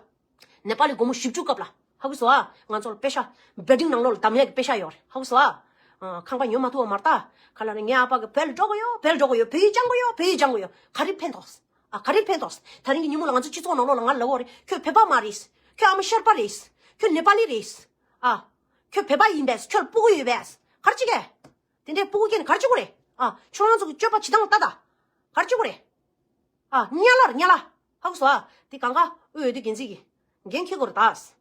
ནེ་པ་ལི་སྒོར་མོ་བཞི་བཅུ་སྐབས་ལ། ཧ་གོ་སོང་ཨ། ང་ཚོ་ལ་པེ་ཤ། བེ་ཌིང་ནང་ལོགས་ལ་བདམས་ཡག་གི་པེ་ཤ་ཡོད་རེད། ཧ་གོ་སོང་ཨ། ཨ། ཁང་པ་ཉོ་མ་ཐུབ་པ་མ་རེད་ད། ག་ལ་ནི་ངའི་ཨ་ཕ་གི་བོད་ལ་འགྲོ་གི་ཡོད། བོད་ལ་འགྲོ་གི་ཡོད། བོད་ཡིག་སྦྱང་གི་ཡོད། བོད་ཡིག་སྦྱང་གི་ཡོད། ག་རེ་ཕན་ཐོགས། ཨ། ག་རེ་ཕན་ཐོགས། ད་རིང་གི་ཉིན་མོ་ལ་ང་ཚོ་སྤྱི་ཚོགས་ནང་ལོགས་ལ་ང་ལབ་ཡོད་རེད། ཁྱོད་བོད་པ་མ་རེད། ཁྱོད་ཨ་མ་ཤར་པ་རེད། ཁྱོད་ནེ་པ་ལི་རེད། ཨ། ཁྱོད་བོད་པ་ཡིན་པས། ཁྱོད་ལ་སྤུ་གུ་ཡོད་པས། ག་རེ་བྱེད་ཀྱི། དེ་འདྲའི་སྤུ་གུ་སྐྱེས་ནས་ག་རེ་བྱེད་དགོས་རེད། ཨ། ཁྱོད་རང་ཚོ་གི་སྤྱོད་པ་བྱེད་སྟངས་ལ་ལྟ་ད། ག་རེ་བྱེད་དགོས་རེད། ཨ། དམྱལ་བ་རེད་དམྱལ་བ། ཧ་གོ་སོང་ཨ། དེ་གང་ག་དབུས་འོས་བསྡུ་འགན་འཛིན་གྱིས་འགན་འཁྱེར་དགོས་རེད་ད།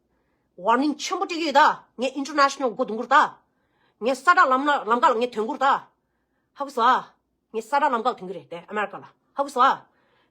ཝར་ནིང་ཆེན་པོ་སྤྲད་ཀྱི་ཡོད་ད། ངས་ཨིན་ཊར་ནེ་ཤ་ནལ་སྒོ་རྡུང་གི་རེད་ད། ངས་ས་བསྒྲགས་ལམ་ལམ་ཁ་ལ་ངས་ཐོན་གྱི་རེད་ད། ཧ་གོ་སོང་ཨ། ངས་ས་བསྒྲགས་ལམ་ཁ་ལ་ཐོན་གྱི་རེད་དེ་ཨ་མེ་རི་ཀ་ལ། ཧ་གོ་སོང་ཨ།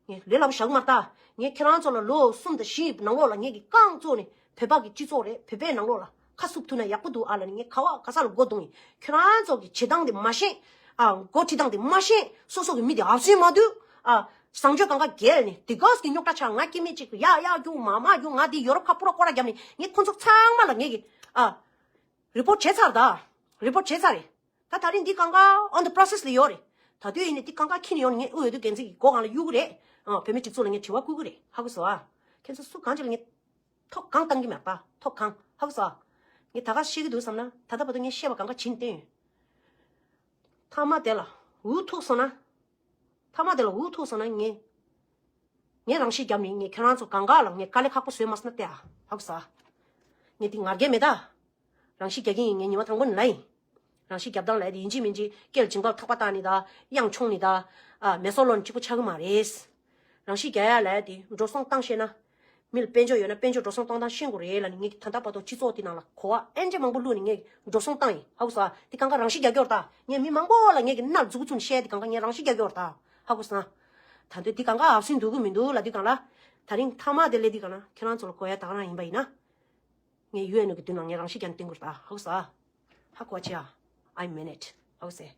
ངས་ལས་སླ་པོ་བཞག་གི་མ་རེད་ད། ངས་ཁྱེད་རང་ཚོ་ལ་ལོ་གསུམ་དང་བཞི་ནང་ལོགས་ལ་ངས་ཀྱི་རྐང་བཙུགས་ནས་བོད་པ་གི་སྤྱི་ཚོགས་རེད། བོད་པའི་ནང་ལོགས་ལ་ཁ་བསུབ་ཐུབ་ན་ཡག་པོ་འདུག་ཨ་ལ་ནི་ངས་ག་བ་ག་ས་ལ་སྒོ་རྡུང་ཡིན། ཁྱེད་རང་ཚོ་གི་བྱེད་སྟངས་དེ་མ་ཤེས། ཨ། འགོ་ཁྲིད་སྟངས་དེ་མ་ཤེས། སོ་སོ་གི་མི་དེ་ཨབ་སེ་མ་འདུག་ཨ། བཟང་སྤྱོད་གང་ག་འགལ་ནས་དེ་ག་སི་གི་རྙོག་དྲ་ཆགས། ང་སྐྱེ་དམན་གཅིག་གི་ཡ་ཡ་རྒྱུག་མ་མ་རྒྱུག་ང་དེ་ཡོ་རོབ་ཁ་སྤུ་ར་སྐོར་ར་བརྒྱབ་ནས་ངས་ཁོང་ཚོ་ཚང་མ་ལ་ངས་གི་ཨ། རི་པོར་ཊི་བྱས་ཚར་ད། རི་པོར་ཊི་བྱས་ཚར་རེད། ད་ད་རིང་འདི་གང་ག་on the process ལ་ཡོད་རེད། ད་དུས་ཡིན་ནའི་འདི་གང་ག་ཁྱི་ནས་ཡོང་ནས་ངས་དབུས་འོས་བསྡུ་འགན་འཛིན་གྱི་སྒོ་སྒང་ལ་གཡུག་གི་རེད། ཨ། བོད་མི་སྒྲིག་འཛུགས་ལ་ངས་དྲི་བ་བསྐུལ་གི་རེད། ཧ་གོ་སོང་ཨ། ཁྱེད་ཚོ་སུ་གང་ཅིག་ལ་ངས་ཐོབ་གང་བཏང་གི་མེད་པ། ཐོབ་གང་ཧ་གོ་སོང་ཨ། ངས་ད་ག་བཤད་ཀྱི་འདུག་བསམ་ན་ད་ལྟ་བར་དུ་ངས་བཤད་པ་གང་ག་བྱིན་བསྟན་ཡོད། ཐ་མ་དེ་ལ་འུ་ཐུག་སོང་ན། ཐ་མ་དེ་ལ་འུ་ཐུག་སོང་ན་ངས། ངས་རང་ཤི་བརྒྱབ་ནས་ངས་ཁྱེད་རང་ཚོ་གང་ག་ལ་ངས་དཀའ་ལས་ཁག་པོ་བཟོས་མ་སོང་ན་ལྟ་ཨ། ཧ་གོ་སོང་ཨ། ངས་འདི་ངར་སྐད་མེད་ད། རང་ཤི་རྒྱག་གི་ཡིན། ངས་ཉི་མ་དང་པོ་ནས་ལབ་ཡིན། རང་ཤི་རྒྱབ་སྟངས་ལས་དེ་ཡིན་གཅིག་མིན་གཅིག་སྐེ་ལ་མཇིང་པ་ཐག་པ་བཏགས་ནི་ད། གཡང་མཆོང་ནི་ད། ཨ་མེ་སོ་ལོན་གཅིག་པོ་ཆགས་ཀྱི་མ་རེད། རང་ཤི་རྒྱག་ཡ་ལས་དེ་འགྲོ་སོང་བཏང་ཤེས་ན། མི་ལ་དཔལ་འབྱོར་ཡོད་ན་དཔལ་འབྱོར་འགྲོ་སོང་གཏོང་སྟངས་ཤེས་དགོས་རེད་ལབ་ནས་ངས་ད་ལྟ་བར་དུ་སྤྱི་ཚོགས་དེ་ནང་ལ་གོ་བ་ཨེན་ཅི་མང་པོ་བླུགས་ནས་ངས་འགྲོ་སོང་བཏང་ཡིན། ཧ་གོ་སོང་ཨ། དེ་གང་ག་རང་ཤི་རྒྱག་གི་ཡོད་རེད་ད། ངས་མི་མང་པོ་ལ་ངས་ཀྱི་མནར་འཛུགས་བཙུགས་ནས་བཤད་དེ་གང་ག་ངས་རང་ཤི་རྒྱག་གི་ཡོད་རེད་ད། ཧ་གོ་སོང་ཨ། ད་དུང་དེ་གང་ག་ཨབ་སེན་འདུག་གི་མི་འདུག་ལབ་དུས་གང་ལ། ད་རིང་མཐའ་མ་དེ་སླེབས་དུས་གང་ལ་ཁྱེད་རང་ཚོ་ལ་གོ་ཡ་ད་ག་རང་ཡིན་པ་ཡིན་ན། ངས་ཡུ་ཨེན་ཨོ་གི་མདུན་ལ་ངས་རང་ཤི་རྒྱག་ནས་བསྟན་དགོས་རེད་ད། ཧ་གོ་སོང་ཨ། ཧ་གོ་བ་ཅི་ཡ། I mean it. ཧ་གོ་སོང་ཨ།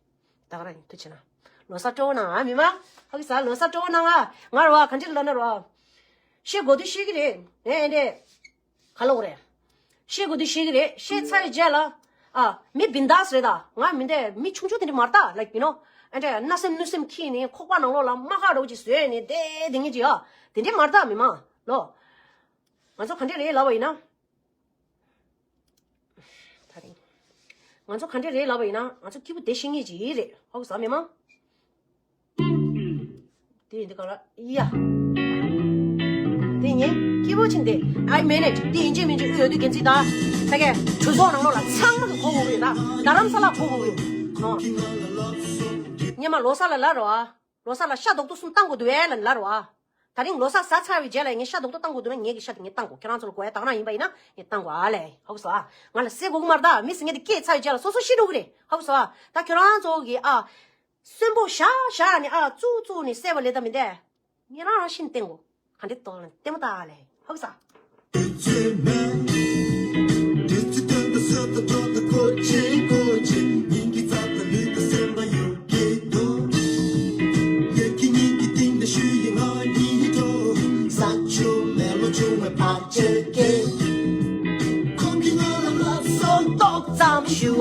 ད་ག་རང་ཡིན། ཐུགས་རྗེ་ཆེ་གནང་། ལོ་གསར་སྤྲོ་བོ་གནང་ཨ་མི་མང་། ཧ་གོ་སོང་ཨ། ལོ་གསར་སྤྲོ་བོ་གནང་ཨ། ང་རོ་ཨ་གང་ཅི་ལ་ན་རོ་ཨ། ཤེས་དགོས་དུས་ཤེས་ཀྱི་རེད། ཨེ་ཨེ་འདྲས། ག་ལོག་རེད། ཤེས་དགོས་དུས་ཤེས་ཀྱི་རེད། ཤེས་ཚར་རྗེས་ལ། ཨ། མི་བིན་དཱས་རེད་ད། ང་མི་འདྲ་མི་ཆུང་ཆུང་དེ་འདྲ་མ་རེད་ད། ལའིཀ་ཡུ་ནོ། ཨ་འདྲ་སྣ་སེམས་གནོད་སེམས་འཁྱེར་ནས་ཁོག་པ་ནང་ལོགས་ལ་རྨ་ཁ་རོགས་ཅིག་བཟོས་ནས་བསྡད་བསྡད་མཁན་ཅིག་ཡ། དེ་འདྲ་མ་རེད་ད་མི་མང་། ལོ། ང་ཚོ་ག་འདྲ་རེད་ལབ་པ་ཡིན་ན། ད་རིང་། ང་ཚོ་ག་འདྲ་རེད་ལབ་པ་ཡིན་ན་ང་ཚོ་སྐྱིད་པོ་བསྡད་ཤེས་ངེས་ཅིག་རེད། ཧ་གོ་སོང་མི་མང་། དེ་ཡིན་དུས་ག་ལ་ཡ། དེ་ངས་སྐྱིད་པོ་ཕྱིན་ཏེ། I mean it. དེ་ཡིན་གཅིག་མིན་གཅིག་དབུས་འོས་བསྡུ་འགན་འཛིན་དང་། ཕ་གིའི་གྲོས་ཚོགས་ནང་ལོགས་ལ་ཚང་མ་གི་གོ་དགོས་ཀྱི་རེད་ད། རྡ་རམ་ས་ལ་གོ་དགོས་ཀྱི་རེད། ཨོ། སྔོན་མ་ལོ་གསར་ལ་ལབ་རོགས་ཨ། ལོ་གསར་ལ་ཤ་རྡོག་ཐོ་གསུམ་བཏང་དགོས་འདུག་ཨེ་ལབ་ལབ་རོགས་ཨ། ད་རིང་ལོ་གསར་ཟ་ཚར་བའི་རྗེས་ལ་ངས་ཤ་རྡོག་ཐོ་བཏང་དགོས་འདུག་ན་ངས་ཀྱི་ཤ་དེ་ངས་བཏང་དགོས། ཁྱེད་རང་ཚོ་ལ་དགོས་ཡ་དག་རང་ཡིན་པ་ཡིན་ན་ངས་བཏང་དགོས་ཨ་ལས། ཧ་གོ་སོང་ཨ། ང་ལ་ཟས་དགོས་ཀྱི་མ་རེད་ད། མི་ཟེར་མཁན་དེ་སྐྱེས་ཚར་བའི་རྗེས་ལ་སོ་སོ་ཤི་འགྲོ་གི་རེད། ཧ་གོ་སོང་ཨ། ད་ཁྱོད་རང་ཚོ་གི་ཨ། གསོན་པོ་བཞག་བཞག་ནས་ཨ་བཙུགས་བཙུགས་ནས་བསད་པ་ལས་ད་མི་འདས། ངས་རང་རང་ཤི་ནས་བསྟན་དགོས། ག་འདྲ་ཏོག་ལ་ལྟད་མོ་ལྟ་ཨ་ལས། ཧ་གོ་སོང་ཨ།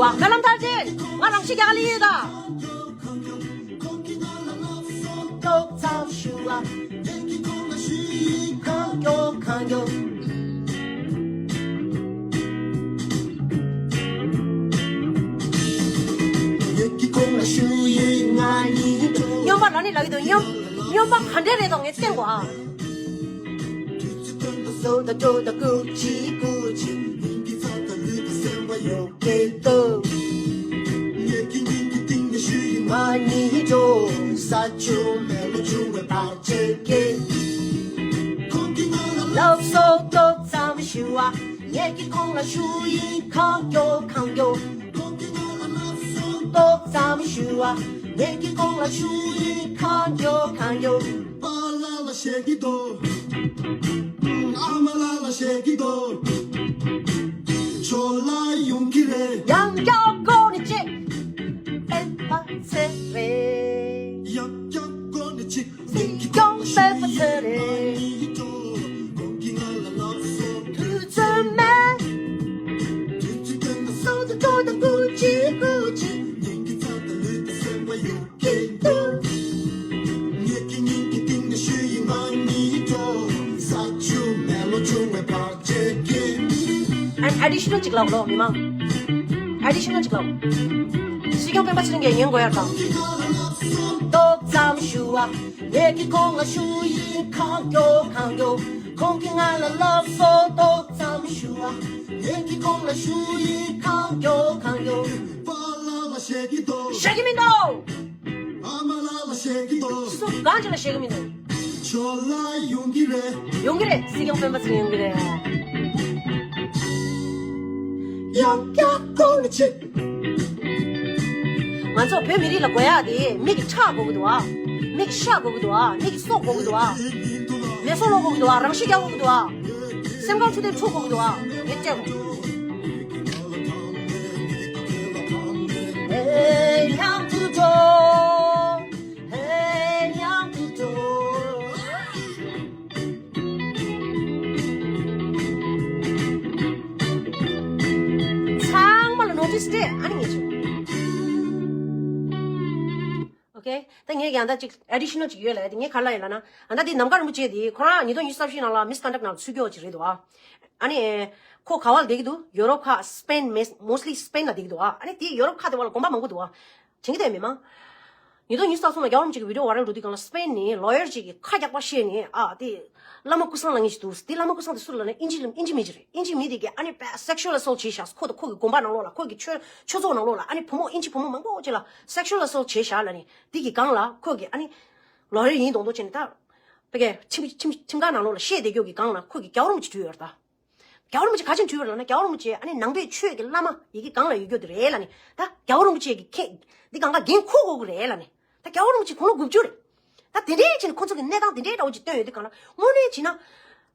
སྨོན་ལམ་མཐར་ཕྱིན། ང་རང་ཤི་རྒྱག་ལེ་ཡོད་ད། ཏོག་ཙམ་ཞུ་བ། ངས་ཀྱིས་ཁོང་ལ་ཞུས་ཡིན། གང་མགྱོགས་གང་མགྱོགས། ངས་ཀྱིས་ཁོང་ལ་ཞུས་ཡིན། ང་གཉིས་འགྲོ། སྨྱོན་པ་ལ་ནི་ལབ་ཀྱི་འདུག་སྨྱོན། སྨྱོན་པ་ག་འདྲས་རེད་དོ་ངས་བསྟན་དགོས་ཨ། སོ་ད་འགྲོ་ད་ཀུ་ཅི་ཀུ་ཅི། མིང་གི་ཚ་ད་ལུས་ད་སེམས་པ་ཡོད་ཀྱི་འདུག་ངས་ཀྱི་སྙིང་གི་གཏིང་ནས་ཞུས་ཡིན། ང་གཉིས་འགྲོ། ས་ཆུ་མེ་ལོ་ཆུང་བའི་བར་ཆད་ཀྱི། ཁོང་གིས་ང་ལ་ལབ་སོ་ཏོག་ཙམ་ཞུ་བ། ངས་ཀྱིས་ཁོང་ལ་ཞུས་ཡིན། གང་མགྱོགས་གང་མགྱོགས། ཁོང་གིས་ང་ལ་ལབ་སོ་ཏོག་ཙམ་ཞུ་བ། ངས་ཀྱིས་ཁོང་ལ་ཞུས་ཡིན། གང་མགྱོགས་གང་མགྱོགས། པཱ་ལགས་ལ་བཤད་ཀྱི་འདུག་ཨ་མ་ལགས་ལ་བཤད་ཀྱི་འདུག་ཁྱོད་ལ་ཡོང་གི་རེད། ཡང་བསྐྱར་སྒོ་ནས་གཅིག་ཕེབས་པ་ཚེ་རེད། ཡང་བསྐྱར་སྒོ་ནས་གཅིག་གཅིག་ཀྱང་ཕེབས་པ་ཚེ་རེད། ཁོང་གིས་ང་ལ་ལབ་སོང་། དུས་ཚོད་མེད། དུས་ཚོད་ཀྱང་སོང་ཚེ་འགྲོ་དང་ཀུ་ཅི་ཀུ་ཅི། སྙིང་གི་ཚ་དང་ལུས་དང་སེམས་པ་ཡོད། ངས་ཀྱི་སྙིང་གི་གཏིང་ནས་ཞུས་ཡིན། ང་གཉིས་འགྲོ། ས་ཆུ་མེ་ལོ་ཆུང་བའི་བར་ཆད་ཀྱི། And additional ཅིག་ལབ་ལོ་མི་མང་། Additional ཅིག་ལབ། སྲིད་སྐྱོང་སྤེན་པ་ཚེ་རིང་གིས་ཉན་དགོས་ཡ་དང་། ཏོག་ཙམ་ཞུ་བ། ངས་ཀྱི་ཁོང་ལ་ཞུས་ཡིན། གང་མགྱོགས་གང་མགྱོགས། ཁོང་གིས་ང་ལ་ལབ་སོ་ཏོག་ཙམ་ཞུ་བ། ངས་ཀྱི་ཁོང་ལ་ཞུས་ཡིན། གང་མགྱོགས་གང་མགྱོགས། པཱ་ལགས་ལ་བཤད་ཀྱི་འདུག་བཤད་ཀྱི་མི་འདུག་ཨ་མ་ལགས་ལ་བཤད་ཀྱི་འདུག་སུ་གང་ཅིག་ལ་བཤད་ཀྱི་མི་འདུག་ཁྱོད་ལ་ཡོང་གི་རེད། ཡོང་གི་རེད། སྲིད་སྐྱོང་སྤེན་པ་ཚེ་རིང་ཡོང་གི་རེད། ཡང་བསྐྱར་སྒོ་ནས་གཅིག་ང་ཚོ་བོད་མི་རིགས་ལ་དགོས་ཡག་དེ་མི་གི་ཁྲག་དགོས་ཀྱི་འདུག་ཨ། མི་གི་ཤ་དགོས་ཀྱི་འདུག་ཨ། མི་གི་སྲོག་དགོས་ཀྱི་འདུག་ཨ། མེ་སོ་ལོག་དགོས་ཀྱི་འདུག་ཨ། རང་ཤི་རྒྱག་དགོས་ཀྱི་འདུག་ཨ། སེམས་ཁམས་འཕྲོད་བསྟེན་འཁྲུག་དགོས་ཀྱི་འདུག་ཨ། ངས་སྤྲད་དགོས། ཧེ་ཡང་དུ་འགྲོ། ཧེ་ཡང་དུ་འགྲོ། ཚང་མ་ལ་ནོ་ཊིས་སྤྲད། ཨ་ནི་ངས་བྱུང་། ཨོ་ཁེ། ད་ངས་ཀྱང་ད་ཅིག་ཨེ་ཌི་ཤི་ནལ་ཅིག་ཡོད་ལ། དེ་ངས་ག་རེ་ལབ་ཡིན་ལབ་ན། ཨ་ད་དེ་ནམ་མཁའ་རིན་པོ་ཆེ་དེ་ཁོ་རང་ཉིས་སྟོང་ཉི་ཤུ་རྩ་བཞི་ནང་ལ་མིས་ཀོན་ཌག་ནང་ཚུད་ཀྱོག་ཅིག་རེད་འདུག་ཨ། ཨ་ནི་ཁོ་ག་བ་ལ་བསྡད་ཀྱི་འདུག་ཡོ་རོབ་ཁག་སི་པེན། མོས་ལི་སི་པེན་ལ་བསྡད་ཀྱི་འདུག་ཨ། ཨ་ནི་དེ་ཡོ་རོབ་ཁག་དེ་བ་ལ་དགོན་པ་མང་པོ་འདུག་ཨ། དྲན་གྱི་འདུག་མི་མང་། ཉིས་སྟོང་ཉི་ཤུ་རྩ་གསུམ་ལ་རྒྱལ་བ་རིན་པོ་ཆེ་གི་བི་ཌི་ཡོ་ཝའི་རལ་འགྲོ་དུས་སྒང་ལ་སི་པེན་ནས་ལོ་ཡར་ཅིག་གིས་ཁ་རྒྱག་པ་བཤད་ནས་ཨ་དེ་ བླ་མ་ཀུན་བཟང་ལབ་མཁན་ཞིག་འདུག་དེ་བླ་མ་ཀུན་བཟང་དེ་སུ་ལབ་ན་ཨིན་ཇི་ཨིན་ཇི་མི་ཞིག་རེད། ཨིན་ཇི་མི་དེ་གིས་ཨ་ནི་བས་sexual assault བྱས་ཤག་ཁོ་དང་ཁོ་གི་དགོན་པ་ནང་ལོགས་ལ། ཁོ་གི་ཆོས་ཆོས་ཚོགས་ནང་ལོགས་ལ་ཨ་ནི་བུ་མོ་ཨིན་ཇི་བུ་མོ་མང་པོ་ཅིག་ལ་sexual assault བྱས་ཤག་ལབ་ནས། དེ་གི་སྒང་ལ་ཁོ་གི་ཨ་ནི་ལོ་ཡར་ཡིན་མདོག་མདོག་བྱས་ནས། ད་ཕ་གི་ཁྲིམས་ཁྲིམས་ཁྲིམས་ཁང་ནང་ལོགས་ལ་བཤད་བསྡད་རྒྱུ་གི་སྒང་ལ་ཁོ་གི་རྒྱལ་བ་རིན་པོ་ཆེ་འདྲི་ཡོད་རེད་ད། རྒྱལ་བ་རིན་པོ་ཆེ་ག་རེ་བྱས་ནས་འདྲི་ཡོད་རེད་ལབ་ན། རྒྱལ་བ་རིན་པོ་ཆེ་ཨ་ནི་ནང་པའི་ཆོས་ཀྱི་བླ་མ་ཡི་གེ་སྒང་ལ་ཡོད་རྒྱུ་དེ་རེད་ལབ་ནས། ད་རྒྱལ་བ་རིན་པོ་ཆེ་གི་ཁེ་འདི་སྒང་ག་འགན་འཁུར་དགོས་ཀྱི་རེད་ལབ་ནས། ད་རྒྱལ་བ་རིན་པོ་ཆེ་དགུང་ལོ་དགུ་བཅུ་རེད། ད་དེ་འདྲའི་བྱས་ནས་ཁོ་ཚོ་གི་གནས་སྟངས་དེ་འདྲའི་འདྲ་བོ་ཅིག་བཏོན་ཡོད་དུས་སྒང་ལ། དངོས་གནས་བྱས་ན་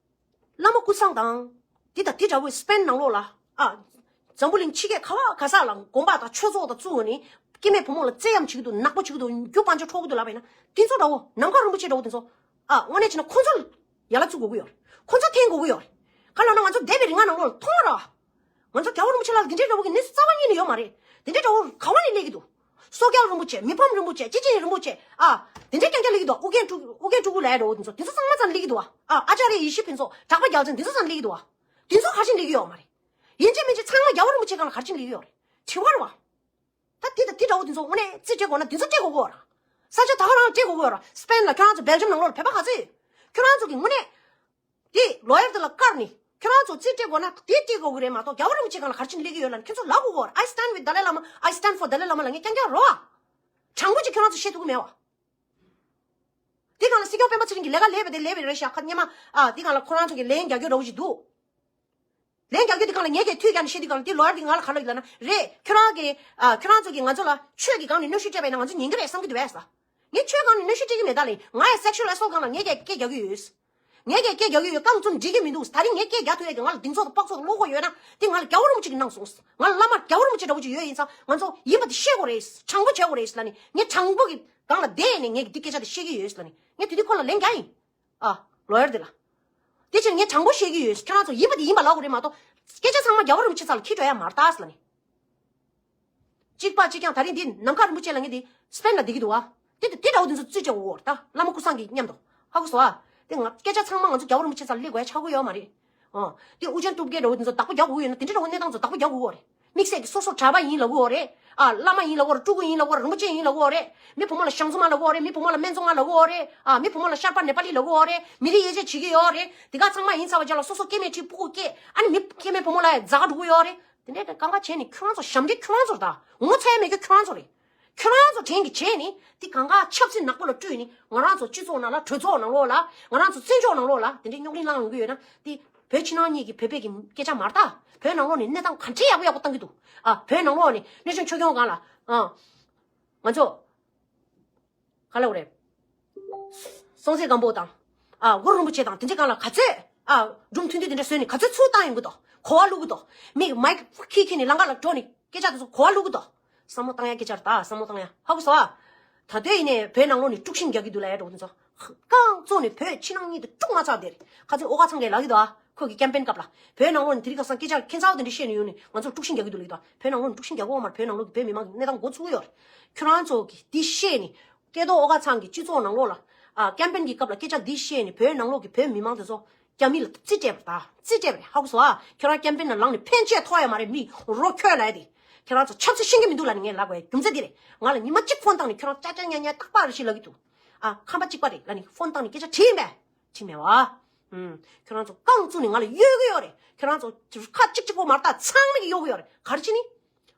བླ་མ་ཀུན་བཟང་དང་དེ་དང་དེ་འདྲ་བོའི་སི་པེན་ནང་ལོགས་ལ། ཨ། འཛམ་བུ་གླིང་ཕྱི་རྒྱལ་ག་བ་ག་ས་ལ་དགོན་པ་དང་ཆོས་ཚོགས་དང་བཙུགས་ནས་སྐྱེ་དམན་བུ་མོ་ལ་བཙན་གཡེམ་བྱེད་ཀྱི་འདུག་ནག་པོ་བྱེད་ཀྱི་འདུག་རྒྱུ་དཔལ་འབྱོར་འཕྲོག་གི་འདུག་ལབ་པ་ཡིན་ན། དེ་ཚོ་འདྲ་བོ་ནམ་མཁའ་རིན་པོ་ཆེ་འདྲ་བོ་དེ་ཚོ། ཨ། དངོས་གནས་བྱས་ན་ཁོ་ཚོ་ཡ་ལ་བཙུགས་དགོས་ཀྱི་ཡོད་རེད། ཁོ་ཚོ་འཐེན་དགོས་ཀྱི་ཡོད་རེད། ག་ལབ་ན་ང་ཚོ་འདས་པའི་རིང་ནང་ལོགས་ལ་མཐོང་ར། ང་ཚོ་རྒྱལ་བ་རིན་པོ་ཆེ་ལ་འདི་འདྲའི་འདྲ་བོ་གི་གནས་ཚུལ་རྩ་བ་ཉིད་ནས་ཡོད་མ་རེད། འདི་འདྲའི་འདྲ་བོ་ག་བ་ནས་སླེབས་ཀྱི་འདུག་སོག་རྒྱལ་རིན་པོ་ཆེ། མི་ཕམ་རིན་པོ་ཆེ། ཅི་ཅི་རིན་པོ་ཆེ། ཨ། འདི་འདྲའི་རྐྱང་རྐྱང་སླེབས་ཀྱི་འདུག་ཨུ་རྒྱན་ཕྲུ་ཨུ་རྒྱན་ཕྲུ་གུ་ལབ་ཡ་འདྲ་བོ་དེ་ཚོ་དེ་ཚོ་ཚང་མ་ཚང་སླེབས་ཀྱི་འདུག་ཨ། ཨ་ཅཱརྱ་ཡེ་ཤེས་ཕུན་ཚོགས། གྲགས་པ་རྒྱལ་མཚན། དེ་ཚོ་ཚང་སླེབས་ཀྱི་འདུག་དེ་ཚོ་ག་རེ་བྱས་ནས་སླེབས་ཀྱི་ཡོད་མ་རེད། ཡིན་གཅིག་མིན་གཅིག་ཚང་མ་རྒྱལ་བ་རིན་པོ་ཆེ་སྒང་ལ་ག་རེ་བྱས་ནས་སླེབས་ཀྱི་ཡོད་རེད། དྲི་བ་རེད་བ། ད་དེ་དང་དེ་འདྲ་བོ་དེ་ཚོ་དངོས་གནས་རྩིས་སྤྲད་དགོས་ན་དེ་ཚོ་སྤྲད་དགོས་ཀྱི་ཡོད་ར། ས་ཆ་ད་ག་རང་སྤྲད་དགོས་ཀྱི་ཡོད་ར། སི་པེན་ལ་ཁྱོད་རང་ཚོ། སྦེལ་ཇམ་ནང་ལོགས་ལ་བོད་པ་ག་ཚོད་ཡོད། ཁྱོད་རང་ཚོ་གི་དངོས་གནས། དེ་ལོ་ཡར་དེ་ལ་བཀར་ནས་ཁྱོད་རང་ཚོ་རྩིས་སྤྲད་དགོས་ན་དེ་སྤྲད་དགོས་ཀྱི་རེད་མ་གཏོགས། རྒྱལ་བ་རིན་པོ་ཆེ་སྒང་ལ་ག་རེ་བྱས་ནས་སླེབས་ཀྱི་ཡོད་ལབ་ནས་ཁྱོད་ཚོ་ལབ་དགོས་ཀྱི་ཡོད་ར། I stand with Dalai Lama, I stand for Dalai Lama ལབ་མཁན་རྐྱང་རྐྱང་རེད་བ། དྲང་པོ་ཅིག་ཁྱོད་རང་ཚོ་བཤད་ཐུབ་ཀྱི་མེད་བ། དེ་སྒང་ལ་སྲིད་སྐྱོང་སྤེན་པ་ཚེ་རིང་གིས་ལས་ཀ་ལས་པ་དེ་ལས་པ་རེད་ཤག་ཁ་སྔོན་མ། ཨ། དེ་སྒང་ལ་ཁོ་རང་ཚོ་གིས་ལན་རྒྱག་རྒྱུ་འདྲ་བོ་ཞིག་འདུག་ལན་རྒྱག་རྒྱུ་དེ་སྒང་ལ་ངས་ཀྱིས་ཐུགས་རྒྱག་ནས་བཤད་དུས་སྒང་ལ། དེ་ལོ་ཡར་དེ་ང་ལ་ག་རེ་ལབ་ཀྱི་ལབ་ན། རེད། ཁྱོད་རང་གིས། ཨ། ཁྱོད་རང་ཚོ་གིས་ང་ཚོ་ལ་ཆོས་ཀྱི་སྒང་ནས་གནོན་ཤུགས་སྤྲད་པ་ཡིན་ན་ང་ཚོ་ཉན་གྱི་རེད་བསམ་གྱི་འདུག་བས་ཟེར། ངས་ཁྱོད་སྒང་ནས་གནོན་ཤུགས་སྤྲད་ཀྱི་མེད་ད་ལབ་ཡིན། ང་ཡང་སེག་ཤུ་ཨལ་ཨེ་སོལ་སྒང་ལ་ངས་ཀྱིས་སྐད་རྒྱག་གི་ཡོད། ངས་ཀྱིས་སྐད་རྒྱག་གི་ཡོད། རྐང་བཙུགས་འགྲིག་གི་མི་འདུག་ད་རིང་ངས་སྐད་རྒྱག་ཐུབ་ཡས་ཀྱི་ང་ལ་གདེང་ཚོད་དང་དཔག་ཚོད་བློ་ཁོག་ཡོད་ན། དེ་ང་ལ་རྒྱལ་བ་རིན་པོ་ཆེ་གིས་གནང་སོང་། ང་ལ་བླ་མ་རྒྱལ་བ་རིན་པོ་ཆེ་འདྲ་བོ་ཅིག་ཡོད་ཡིན་ཙང་ང་ཚོ་ཡིན་པ་དེ་བཤད་དགོས་རེད། དྲང་པོ་བྱེད་དགོས་རེད་ལབ་ནས། ངས་དྲང་པོ་གི་སྒང་ལ་བསྡད་ནས་ངས་འདི་སྐད་ཆ་དེ་བཤད་ཀྱི་ཡོད་ལབ་ནས། ངས་དེ་དུས་ཁོ་ལ་ལན་རྒྱག་ཡིན། ཨ། ལོ་ཡར་དེ་ལ། དེ་ཕྱིར་ངས་དྲང་པོ་བཤད་ཀྱི་ཡོད། ཁྱེད་རང་ཚོ་ཡིན་པ་དེ་ཡིན་པ་ལབ་དགོས་རེད་མ་གཏོགས། སྐད་ཆ་ཚང་མ་རྒྱལ་བ་རིན་པོ་ཆེ་རྩ་ལ་འཁྱེར་འགྲོ་ཡ་མ་རེད་ད་ཟེར་ལབ་ནས། གཅིག་པ་གཅིག་རྐྱང་། ད་རིང་འདི་ནམ་མཁའ་རིན་པོ་ཆེ་ལབ་མཁན་འདི་སི་པེན་ལ་བསྡད་ཀྱི་འདུག་བ། དེ་དེ་འདྲ་བོ་དེ་ཚོ་རྩིས་སྤྲད་དགོས་རེད་ད། བླ་མ་ཀུན་བཟང་གི་མཉམ་དུ། ཧ་གོ་སོང་ཨ། དེ་ང་སྐད་ཆ་ཚང་མ་ང་ཚོ་རྒྱལ་བ་རིན་པོ་ཆེ་རྩ་ལ་སླེབས་དགོས་ཡ་ཆགས་ཀྱི་ཡོད་མ་རེད། ཨོ། དེ་ཨུ་རྒྱན་སྟོབས་རྒྱལ་འདྲ་བོ་དེ་ཚོ་བདག་པོ་རྒྱག་དགོས་ཀྱི་ཡོད་ན། དེ་འདྲ་འདྲ་བོ་གནས་སྟངས་ཚོ་བདག་པོ་རྒྱག་དགོས་ཀྱི་ཡོད་རེད། དམིགས་བསལ་གྱི་སོ་སོ་གྲྭ་པ་ཡིན་ལབ་ཀྱི་ཡོད་རེད། ཨ། བླ་མ་ཡིན་ལབ་ཀྱི་ཡོད་རེད། སྤྲུལ་སྐུ་ཡིན་ལབ་ཀྱི་ཡོད་རེད། རིན་པོ་ཆེ་ཡིན་ལབ་ཀྱི་ཡོད་རེད། མི་བུ་མོ་ལ་ཞང་བཙུན་མ་ལབ་ཀྱི་ཡོད་རེད། མི་བུ་མོ་ལ་ཤར་པ་ནེ་པ་ལི་ལབ་ཀྱི་ཡོད་རེད། ཨ། མི་བུ་མོ་ལ་ཤར་པ་ནེ་པ་ལི་ལབ་ཀྱི་ཡོད་རེད། མི་རིགས་དབྱེ་འབྱེད་བྱེད་ཀྱི་ཡོད་རེད། དེ་ག་ཚང་མ་ཡིན་ཚར་བ་རྗེས་ལ་སོ་སོ་སྐྱེ་དམན་ཁྲིའི་སྤུ་གུ་སྐྱེས། ཨ་ནི་མི་སྐྱེ་དམན་བུ་མོ་ལ་ཡང་རྫ་ཁ་འགྲོ་གི་ཡོད་རེད། དེ་འདྲའི་གང་ག་བྱས་ནས་ཁྱོད་རང་ཚོ་ཞབས་འདྲེན་ཁྱོད་རང་ཚོ་རེད་ད། ངོ་ཚ་ཡ་མེད་རྒྱུ་ཁྱོད་རང་ཚོ་རེད། ཁྱོད་རང་ཚོ་བྲན་གྱིས་བྱས་ནས་དེ་གང་ག་ཆབ་སྲིད་ནག་པོ་ལ་སྤྲུལ་ནས། ང་རང་ཚོ་སྤྱི་ཚོགས་ནང་ལ། གྲོས་ཚོགས་ནང་ལོགས་ལ། ང་རང་ཚོ་བཙན་བྱོལ་ནང་ལོགས་ལ་དེ་འདྲའི་རྙོག་གླེང་བསླངས་ཡོང་གི་ཡོད་ན། དེ་བོད་ཕྱི་ནང་གཉིས་ཀྱི་བོད་པའི་གི་སྐད་ཆ་མ་རེད་ད། བོད་ནང་ལོགས་ནས་གནས་སྟངས་ག་འདྲའི་ཡག་པོ་ཡག་པོ་བཏང་གི་འདུག་ཨ། བོད་ནང་ལོགས་ནས་གནས་ཆུང་ཆོས་སྐྱོང་སྒང་ལ། ཨ། ང་ཚོ། ག་ལབ་དགོས་རེད། སྲོང་བཙན་སྒམ་པོ་དང་། ཨ། གུ་རུ་རིན་པོ་ཆེ་དང་དེ་འདྲའི་སྒང་ལ་ག་ཚོད། ཨ། སྒྲུང་མཐུན་སྒྲིལ་དེ་འདྲ་བཟོས་ནས་ག་ཚོད་ཚུར་བཏང་ཡོང་གི་འདུག་གོ་བ་བླུག་གི་འདུག་མིག་མའིག་ཁྱེར་ཁྱེར་ནས་ལམ་ཁ་ལ་འགྲོ་ནས་སྐད་ཆ་དེ་ཚོ་གོ་བ་བླུག་གི་འདུག་བསམ་བློ་བཏང་ཡ་སྐད་ཆ་རེད་ད། བསམ་བློ་བཏང་ཡ། ཧ་གོ་སོང་ཨ། ད་ལྟ་ཡིན་ནའི་བོད་ནང་ལོགས་ནས་དཀྲུག་ཤིང་རྒྱག་གི་འདུག་ལབ་ཡ་འདྲ་བོ་དེ་ཚོ། རྐང་བཙུགས་ནས་བོད་ཕྱི་ནང་གཉིས་དེ་དཀྲུག་མ་ཚར་བསྡད་རེད། ཁ་སང་ཨོ་དཀར་ཚང་གིས་ལབ་ཀྱི་འདུག་ཨ། ཁོ་གི་ཀེམ་པེན་སྐབས་ལ། བོད་ནང་ལོགས་ནས་དེ་རིང་ཁ་སང་སྐད་ཆ་ཁྱད་མཚར་པོ་དེ་འདྲ་བཤད་ནས་ཡོང་ནས་ང་ཚོར་དཀྲུག་ཤིང་རྒྱག་གི་འདུག་ལབ་ཀྱི་འདུག་ཨ། བོད་ནང་ལོགས་ནས་དཀྲུག་ཤིང་རྒྱག་གི་ཡོད་མ་རེད། བོད་ནང་ལོགས་ཀྱི་བོད་མི་མང་གི་གནས་སྟངས་མགོ་ཚོས་ཀྱི་ཡོད་རེད། ཁྱོད་རང་ཚོ་གིས་འདི་བཤད་ནས། སྐལ་རྡོར་ཨོ་དཀར་ཚང་གི་སྤྱི་ཚོགས་ནང་ལོགས་ལ། ཨ། ཀེམ་པེན་གྱི་སྐབས་ལ་སྐད་ཆ་འདི་བཤད་ནས་བོད་ནང་ལོགས་ཀྱི་བོད་མི་མང་དེ་ཚོ་རྒྱ་མི་ལ་རྩིས་སྤྲད་པ་རེད་ད། རྩིས་སྤྲད་པ་རེད། ཧ་གོ་སོང་ཨ། ཁྱོད་རང་ཀེམ་པེན་ནང་ལངས་ནས་ཕན་ཆད་ཐོགས་ཡ་མ་རེད། མི་རོ་ཁྱོད་ལབ་ཡ་དེ། ཁྱོད་རང་ཚོ་ཆབ་སྲིད་ཤེས་ཀྱི་མི་འདུག་ལབ་ནས་ངས་ལབ་དགོས་ཡ་རྒྱུ་མཚན་འདི་རེད། ང་ལ་ཉི་མ་གཅིག་ཕོན་བཏང་ནས་ཁྱོད་རང་ཅ་ཅ་ཉ་ཉ་རྟག་པར་རེ་ཞིག་ལབ་ཀྱི་འདུག་ཨ། ཁམས་པ་གཅིག་པ་རེད་ལབ་ནས་ཕོན་བཏང་ནས་སྐད་ཆ་དྲིས་ཡིན་པས། དྲིས་མེད་བ། ཨུམ། ཁྱོད་རང་ཚོ་རྐང་བཙུགས་ནས་ང་ལ་གཡོལ་གྱི་ཡོད་རེད། ཁྱོད་རང་ཚོ་ཁ་གཅིག་གཅིག་པོ་མ་རེད་ད། ཚང་མ་གིས་གཡོལ་གྱི་ཡོད་རེད། ག་རེ་བྱས་ནས།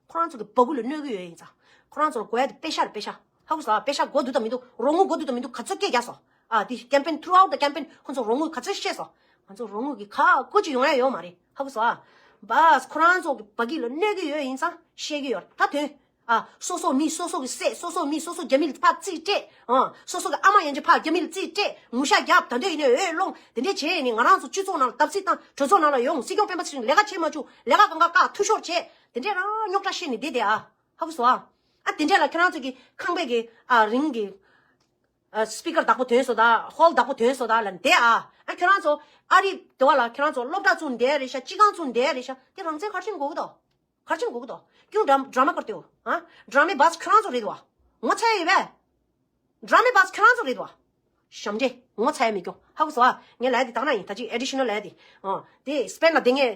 ཁོ་རང་ཚོ་གི་སྦ་ཁུག་ལ་གནོད་ཀྱི་ཡོད་ཡིན་ཙང་། ཁོ་རང་ཚོ་ལ་དགོས་ཡ་དེ་པེ་ཤ་རེད། པེ་ཤ། ཧ་གོ་སོང་ཨ། པེ་ཤ་དགོས་འདུག་དང་མི་འདུག་རོགས་དངུལ་དགོས་འདུག་དང་མི་འདུག་ག་ཚོད་སྐད་རྒྱག་སོང་། ཨ། དེ་ཀེམ་པེན་ཐུརུ་ཨའུཊ་ཀེམ་པེན་ཁོ་ཚོ་རོགས་དངུལ་ག་ཚོད་བཤད་སོང་། ང་ཚོ་རོགས་དངུལ་གི་ཁ་ཁུ་ཅིག་ཡོང་ཡ་ཡོད་མ་རེད། ཧ་གོ་སོང་ཨ། བཱས། ཁོ་རང་ཚོ་གི་སྦ་ཁུག་ལ་གནོད་ཀྱི་ཡོད་ཡིན་ཙང་བཤད་ཀྱི་ཡོད་རེད། ད་དོན། ཨ། སོ་སོ་མི་སོ་སོ་གི་སྲས། སོ་སོ་མི་སོ་སོ་རྒྱ་མི་ལ་ཕར་རྩིས་སྤྲད། ཨ། སོ་སོ་གི་ཨ་མ་ཡན་ཆད་ཕར་རྒྱ་མི་ལ་རྩིས་སྤྲད། ངུ་ཤ་རྒྱབ། ད་འདོད་ཡིན་ནའི་འོས་སློང་། དེ་འདྲས་བྱས་ནས་ང་རང་ཚོ་སྤྱི་ཚོགས་ནང་ལ་བརྡབ་གསིག་བཏང་། གྲོས་ཚོགས་ནང་ལ་ཡོང་། སྲིད་སྐྱོང་སྤེན་པ་ཚེ་རིང་ལས་ཀ་བྱེད་མ་བཅུག་ལས་ཀ་གང་ག་བཀག་འཐུས་ཤོར་བྱས། དེ་འདྲས་རང་རྙོག་དྲ་བཤད་ནས་བསྡད་བསྡད་ཨ། ཧ་གོ་སོང་ཨ། ཨ། དེ་འདྲས་ལ་ཁྱོད་རང་ཚོ་གི་ཁང་པའི་གི། ཨ། རིང་གི། ཨ། སི་པི་ཀར་བདག་པོ་ཐོན་སོང་ད། ཧོལ་བདག་པོ་ཐོན་སོང་ད་ལབ་ནས་བསྡད་ཨ། ཨ། ཁྱོད་རང་ཚོ་ཨ་རི་དེ་བ་ལ་ཁྱོད་རང་ཚོ་སློབ་གྲྭ་བཙུགས་བསྡད་རེད་ཤག་སྤྱི་ཁང་བཙུགས་བསྡད་རེད་ཤག་དེ་རང་བཙན་ག་རེ་བྱེད་དགོས་ཀྱི་འདུག་ག་རེ་བྱེད་དགོས་ཀྱི་འདུག क्यों drum- drama करते हो? हाँ, ड्रामेबाज ཁྱོད་རང་ཚོ་རེད་བ། ངོ་ཚ་ཡོད་པས། ड्रामेबाज ཁྱོད་རང་ཚོ་རེད་བ། ཞབས་འདྲེན། ངོ་ཚ་ཡ་མེད་ཀྱོ། ཧ་གོ་སོང་ཨ། ངས་ལབ་ཡ་དེ་དག་ན་ཡིན། ད་ཅིག་ཨེ་ཌི་ཤི་ནལ་ལབ་ཡ་དེ། ཨ། དེ་སི་པེན་ལ་བསྡད་མཁན་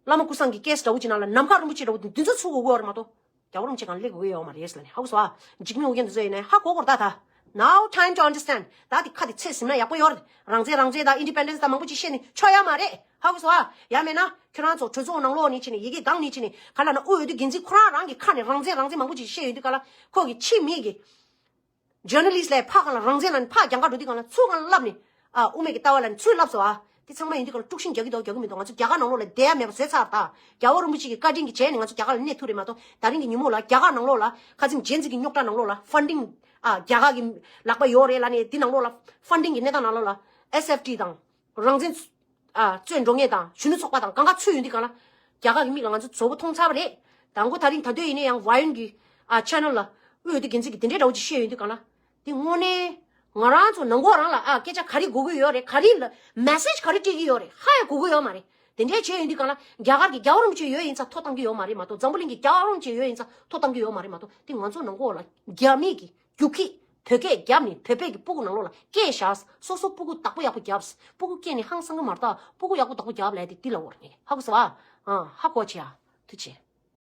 བླ་མ་ཀུན་བཟང་གི་ཀེ་སི་འདྲ་བོ་ཅིག་ནང་ལ་ནམ་མཁའ་རིན་པོ་ཆེ་འདྲ་བོ་དེ་འདི་ཚོ་ཚུད་དགོས་ཀྱི་ཡོད་རེད་མ་གཏོགས། རྒྱལ་བ་རིན་པོ་ཆེ་སྒང་སླེབས་དགོས་ཀྱི་ཡོད་མ་རེད་ཟེར་ལབ་ནས། ཧ་གོ་སོང་ཨ། འཇིགས་མེད་ཨོ་རྒྱན་དེ་ཚོ་ཡིན་ནའི་ཧ་གོ་གོ་རེད་ད། ད་ Now time to understand. ད་དེ་ཁ་དེ་ཚད་ཟིན་ན་ཡག་པོ་ཡོད་རེད། རང་བཙན་རང་བཙན་དང་ཨིན་ཌི་པེན་ཌེན་སི་དང་མང་པོ་ཅིག་བཤད་ནས་ཆོག་ཡ་མ་རེད། ཧ་གོ་སོང་ཨ། ཡང་མེད་ན་ཁྱོད་རང་ཚོ་གྲོས་ཚོགས་ནང་ལོགས་ནས་བྱས་ནས་ཡི་གེ་སྒང་ནས་བྱས་ནས་ག་ལ་ན་དབུས་འོས་བསྡུ་འགན་འཛིན་ཁོ་རང་རང་གི་ཁ་ནས་རང་བཙན་རང་བཙན་མང་པོ་ཅིག་བཤད་ཡོང་དུས་ག་ལ་ཁོ་གི་ཕྱི་མིག་གི་ཇར་ནལ་ལིསི་ལ་ཕར་གང་ལ་རང་བཙན་ལ་ནི་ཕར་རྒྱང་ག་འགྲོ་དུས་གང་ལ་ཚུར་གང་ལ་ལབ་ནས། ཨ་དབུ་མེད་ཀྱི་ལྟ་བ་ལ་ནི་ཚུར་ལབ་སོང་ཨ། དེ་ཚང་མ་ཡིན་དུས་གང་ལ་དཀྲུག་ཤིང་རྒྱག་གི་འདུག་རྒྱག་གི་མི་འདུག་ང་ཚོ་རྒྱ་གར་ནང་ལོགས་ལ་བསྡད་ཡ་མེད་པ་བཟོས་ཚར་ད། རྒྱལ་བ་རིན་པོ་ཆེ་གི་བཀའ་དྲིན་གྱི་རྗེས་ནས་ང་ཚོ་རྒྱ་གར་ལ་གནས་ཐུབ་རེད་མ་གཏོགས། ད་རིང་གི་ཉིན་མོ་ལ་རྒྱ་གར་ནང་ལོགས་ལ་ཁ་ཚིམ་ཇེན་ཛི་གི་རྙོག་དྲ་ནང་ལོགས་ལ་ཕན་ཌིང་། ཨ་རྒྱ་གར་གྱི་ལག་པ་ཡོད་རེད་ལབ་ནས་དེ་ནང་ལོགས་ལ་ཕན་ཌིང་གི་གནས་སྟངས་ནང་ལོགས་ལ་ཨེས་ཨེཕ་ཊི་དང་། རང་བཙན་ཨ་རྩོད་འགྲོ་མཁན་དང་གཞོན་ནུ་ཚོགས་པ་དང་གང་ག་ཚུད་ཡོང་དུས་གང་ལ། རྒྱ་གར་གྱི་མིག་ལ་ང་ཚོ་གཟུ་བོ་མཐོང་ཚར་བ་རེད། དང་པོ་ད་རིང་ད་དུས་ཡིན་ན་ཡང་ཝ་ཡུན་གྱི་ཨ་ཆེ་ནལ་ལ་དབུས་འོས་བསྡུ་འགན་འཛིན་གྱི་དེ་འདྲའི་འདྲ་བོ་ཅིག་བཤད་ཡོང་དུས་གང་ལ། དེ་དངོས་གནས་ང་རང་ཚོ་ནང་ཁོག་རང་ལ་ཨ་སྐད་ཆ་ག་རེ་གོ་གི་ཡོད་རེད། ག་རེ་ལ་མེ་སེ་ཇི་ག་རེ་སྤྲད་ཀྱི་ཡོད་རེད། ཧ་ཡང་གོ་གི་ཡོད་མ་རེད། དེ་འདྲའི་བྱས་ཡོང་དུས་གང་ལ་རྒྱ་གར་གྱི་རྒྱལ་བ་རིན་པོ་ཆེ་ཡོད་ཡིན་ཙང་ཐོ་བཏང་གི་ཡོད་མ་རེད་མ་གཏོགས། འཛམ་བུ་གླིང་གི་རྒྱལ་བ་རིན་པོ་ཆེ་ཡོད་ཡིན་ཙང་ཐོ་བཏང་གི་ཡོད་མ་རེད་མ་གཏོགས། དེ་ང་ཚོ་ནང་ཁོག་ལ་རྒྱ་མི་གི་རྒྱུག་ཁྱི་བོད་སྐད་རྒྱབ་ནས་བོད་པའི་གི་སྤུ་གུ་ནང་ལོགས་ལ་སྐད་བཞག་སོ་སོ་སྤུ་གུ་བདག་པོ་ཡག་པོ་རྒྱབ། སྤུ་གུ་སྐད་ནི་ཧང་སང་གི་མ་རེད་ད། སྤུ་གུ་ཡག་པོ་བདག་པོ་རྒྱབ་ལབ་དེ་འདི་ལ་འོར་ངེས་ཧ་གོ་སོང་ཨ། ཧ་གོ་བྱེད་ཨ། ཐུགས་རྗེ་ཆེ།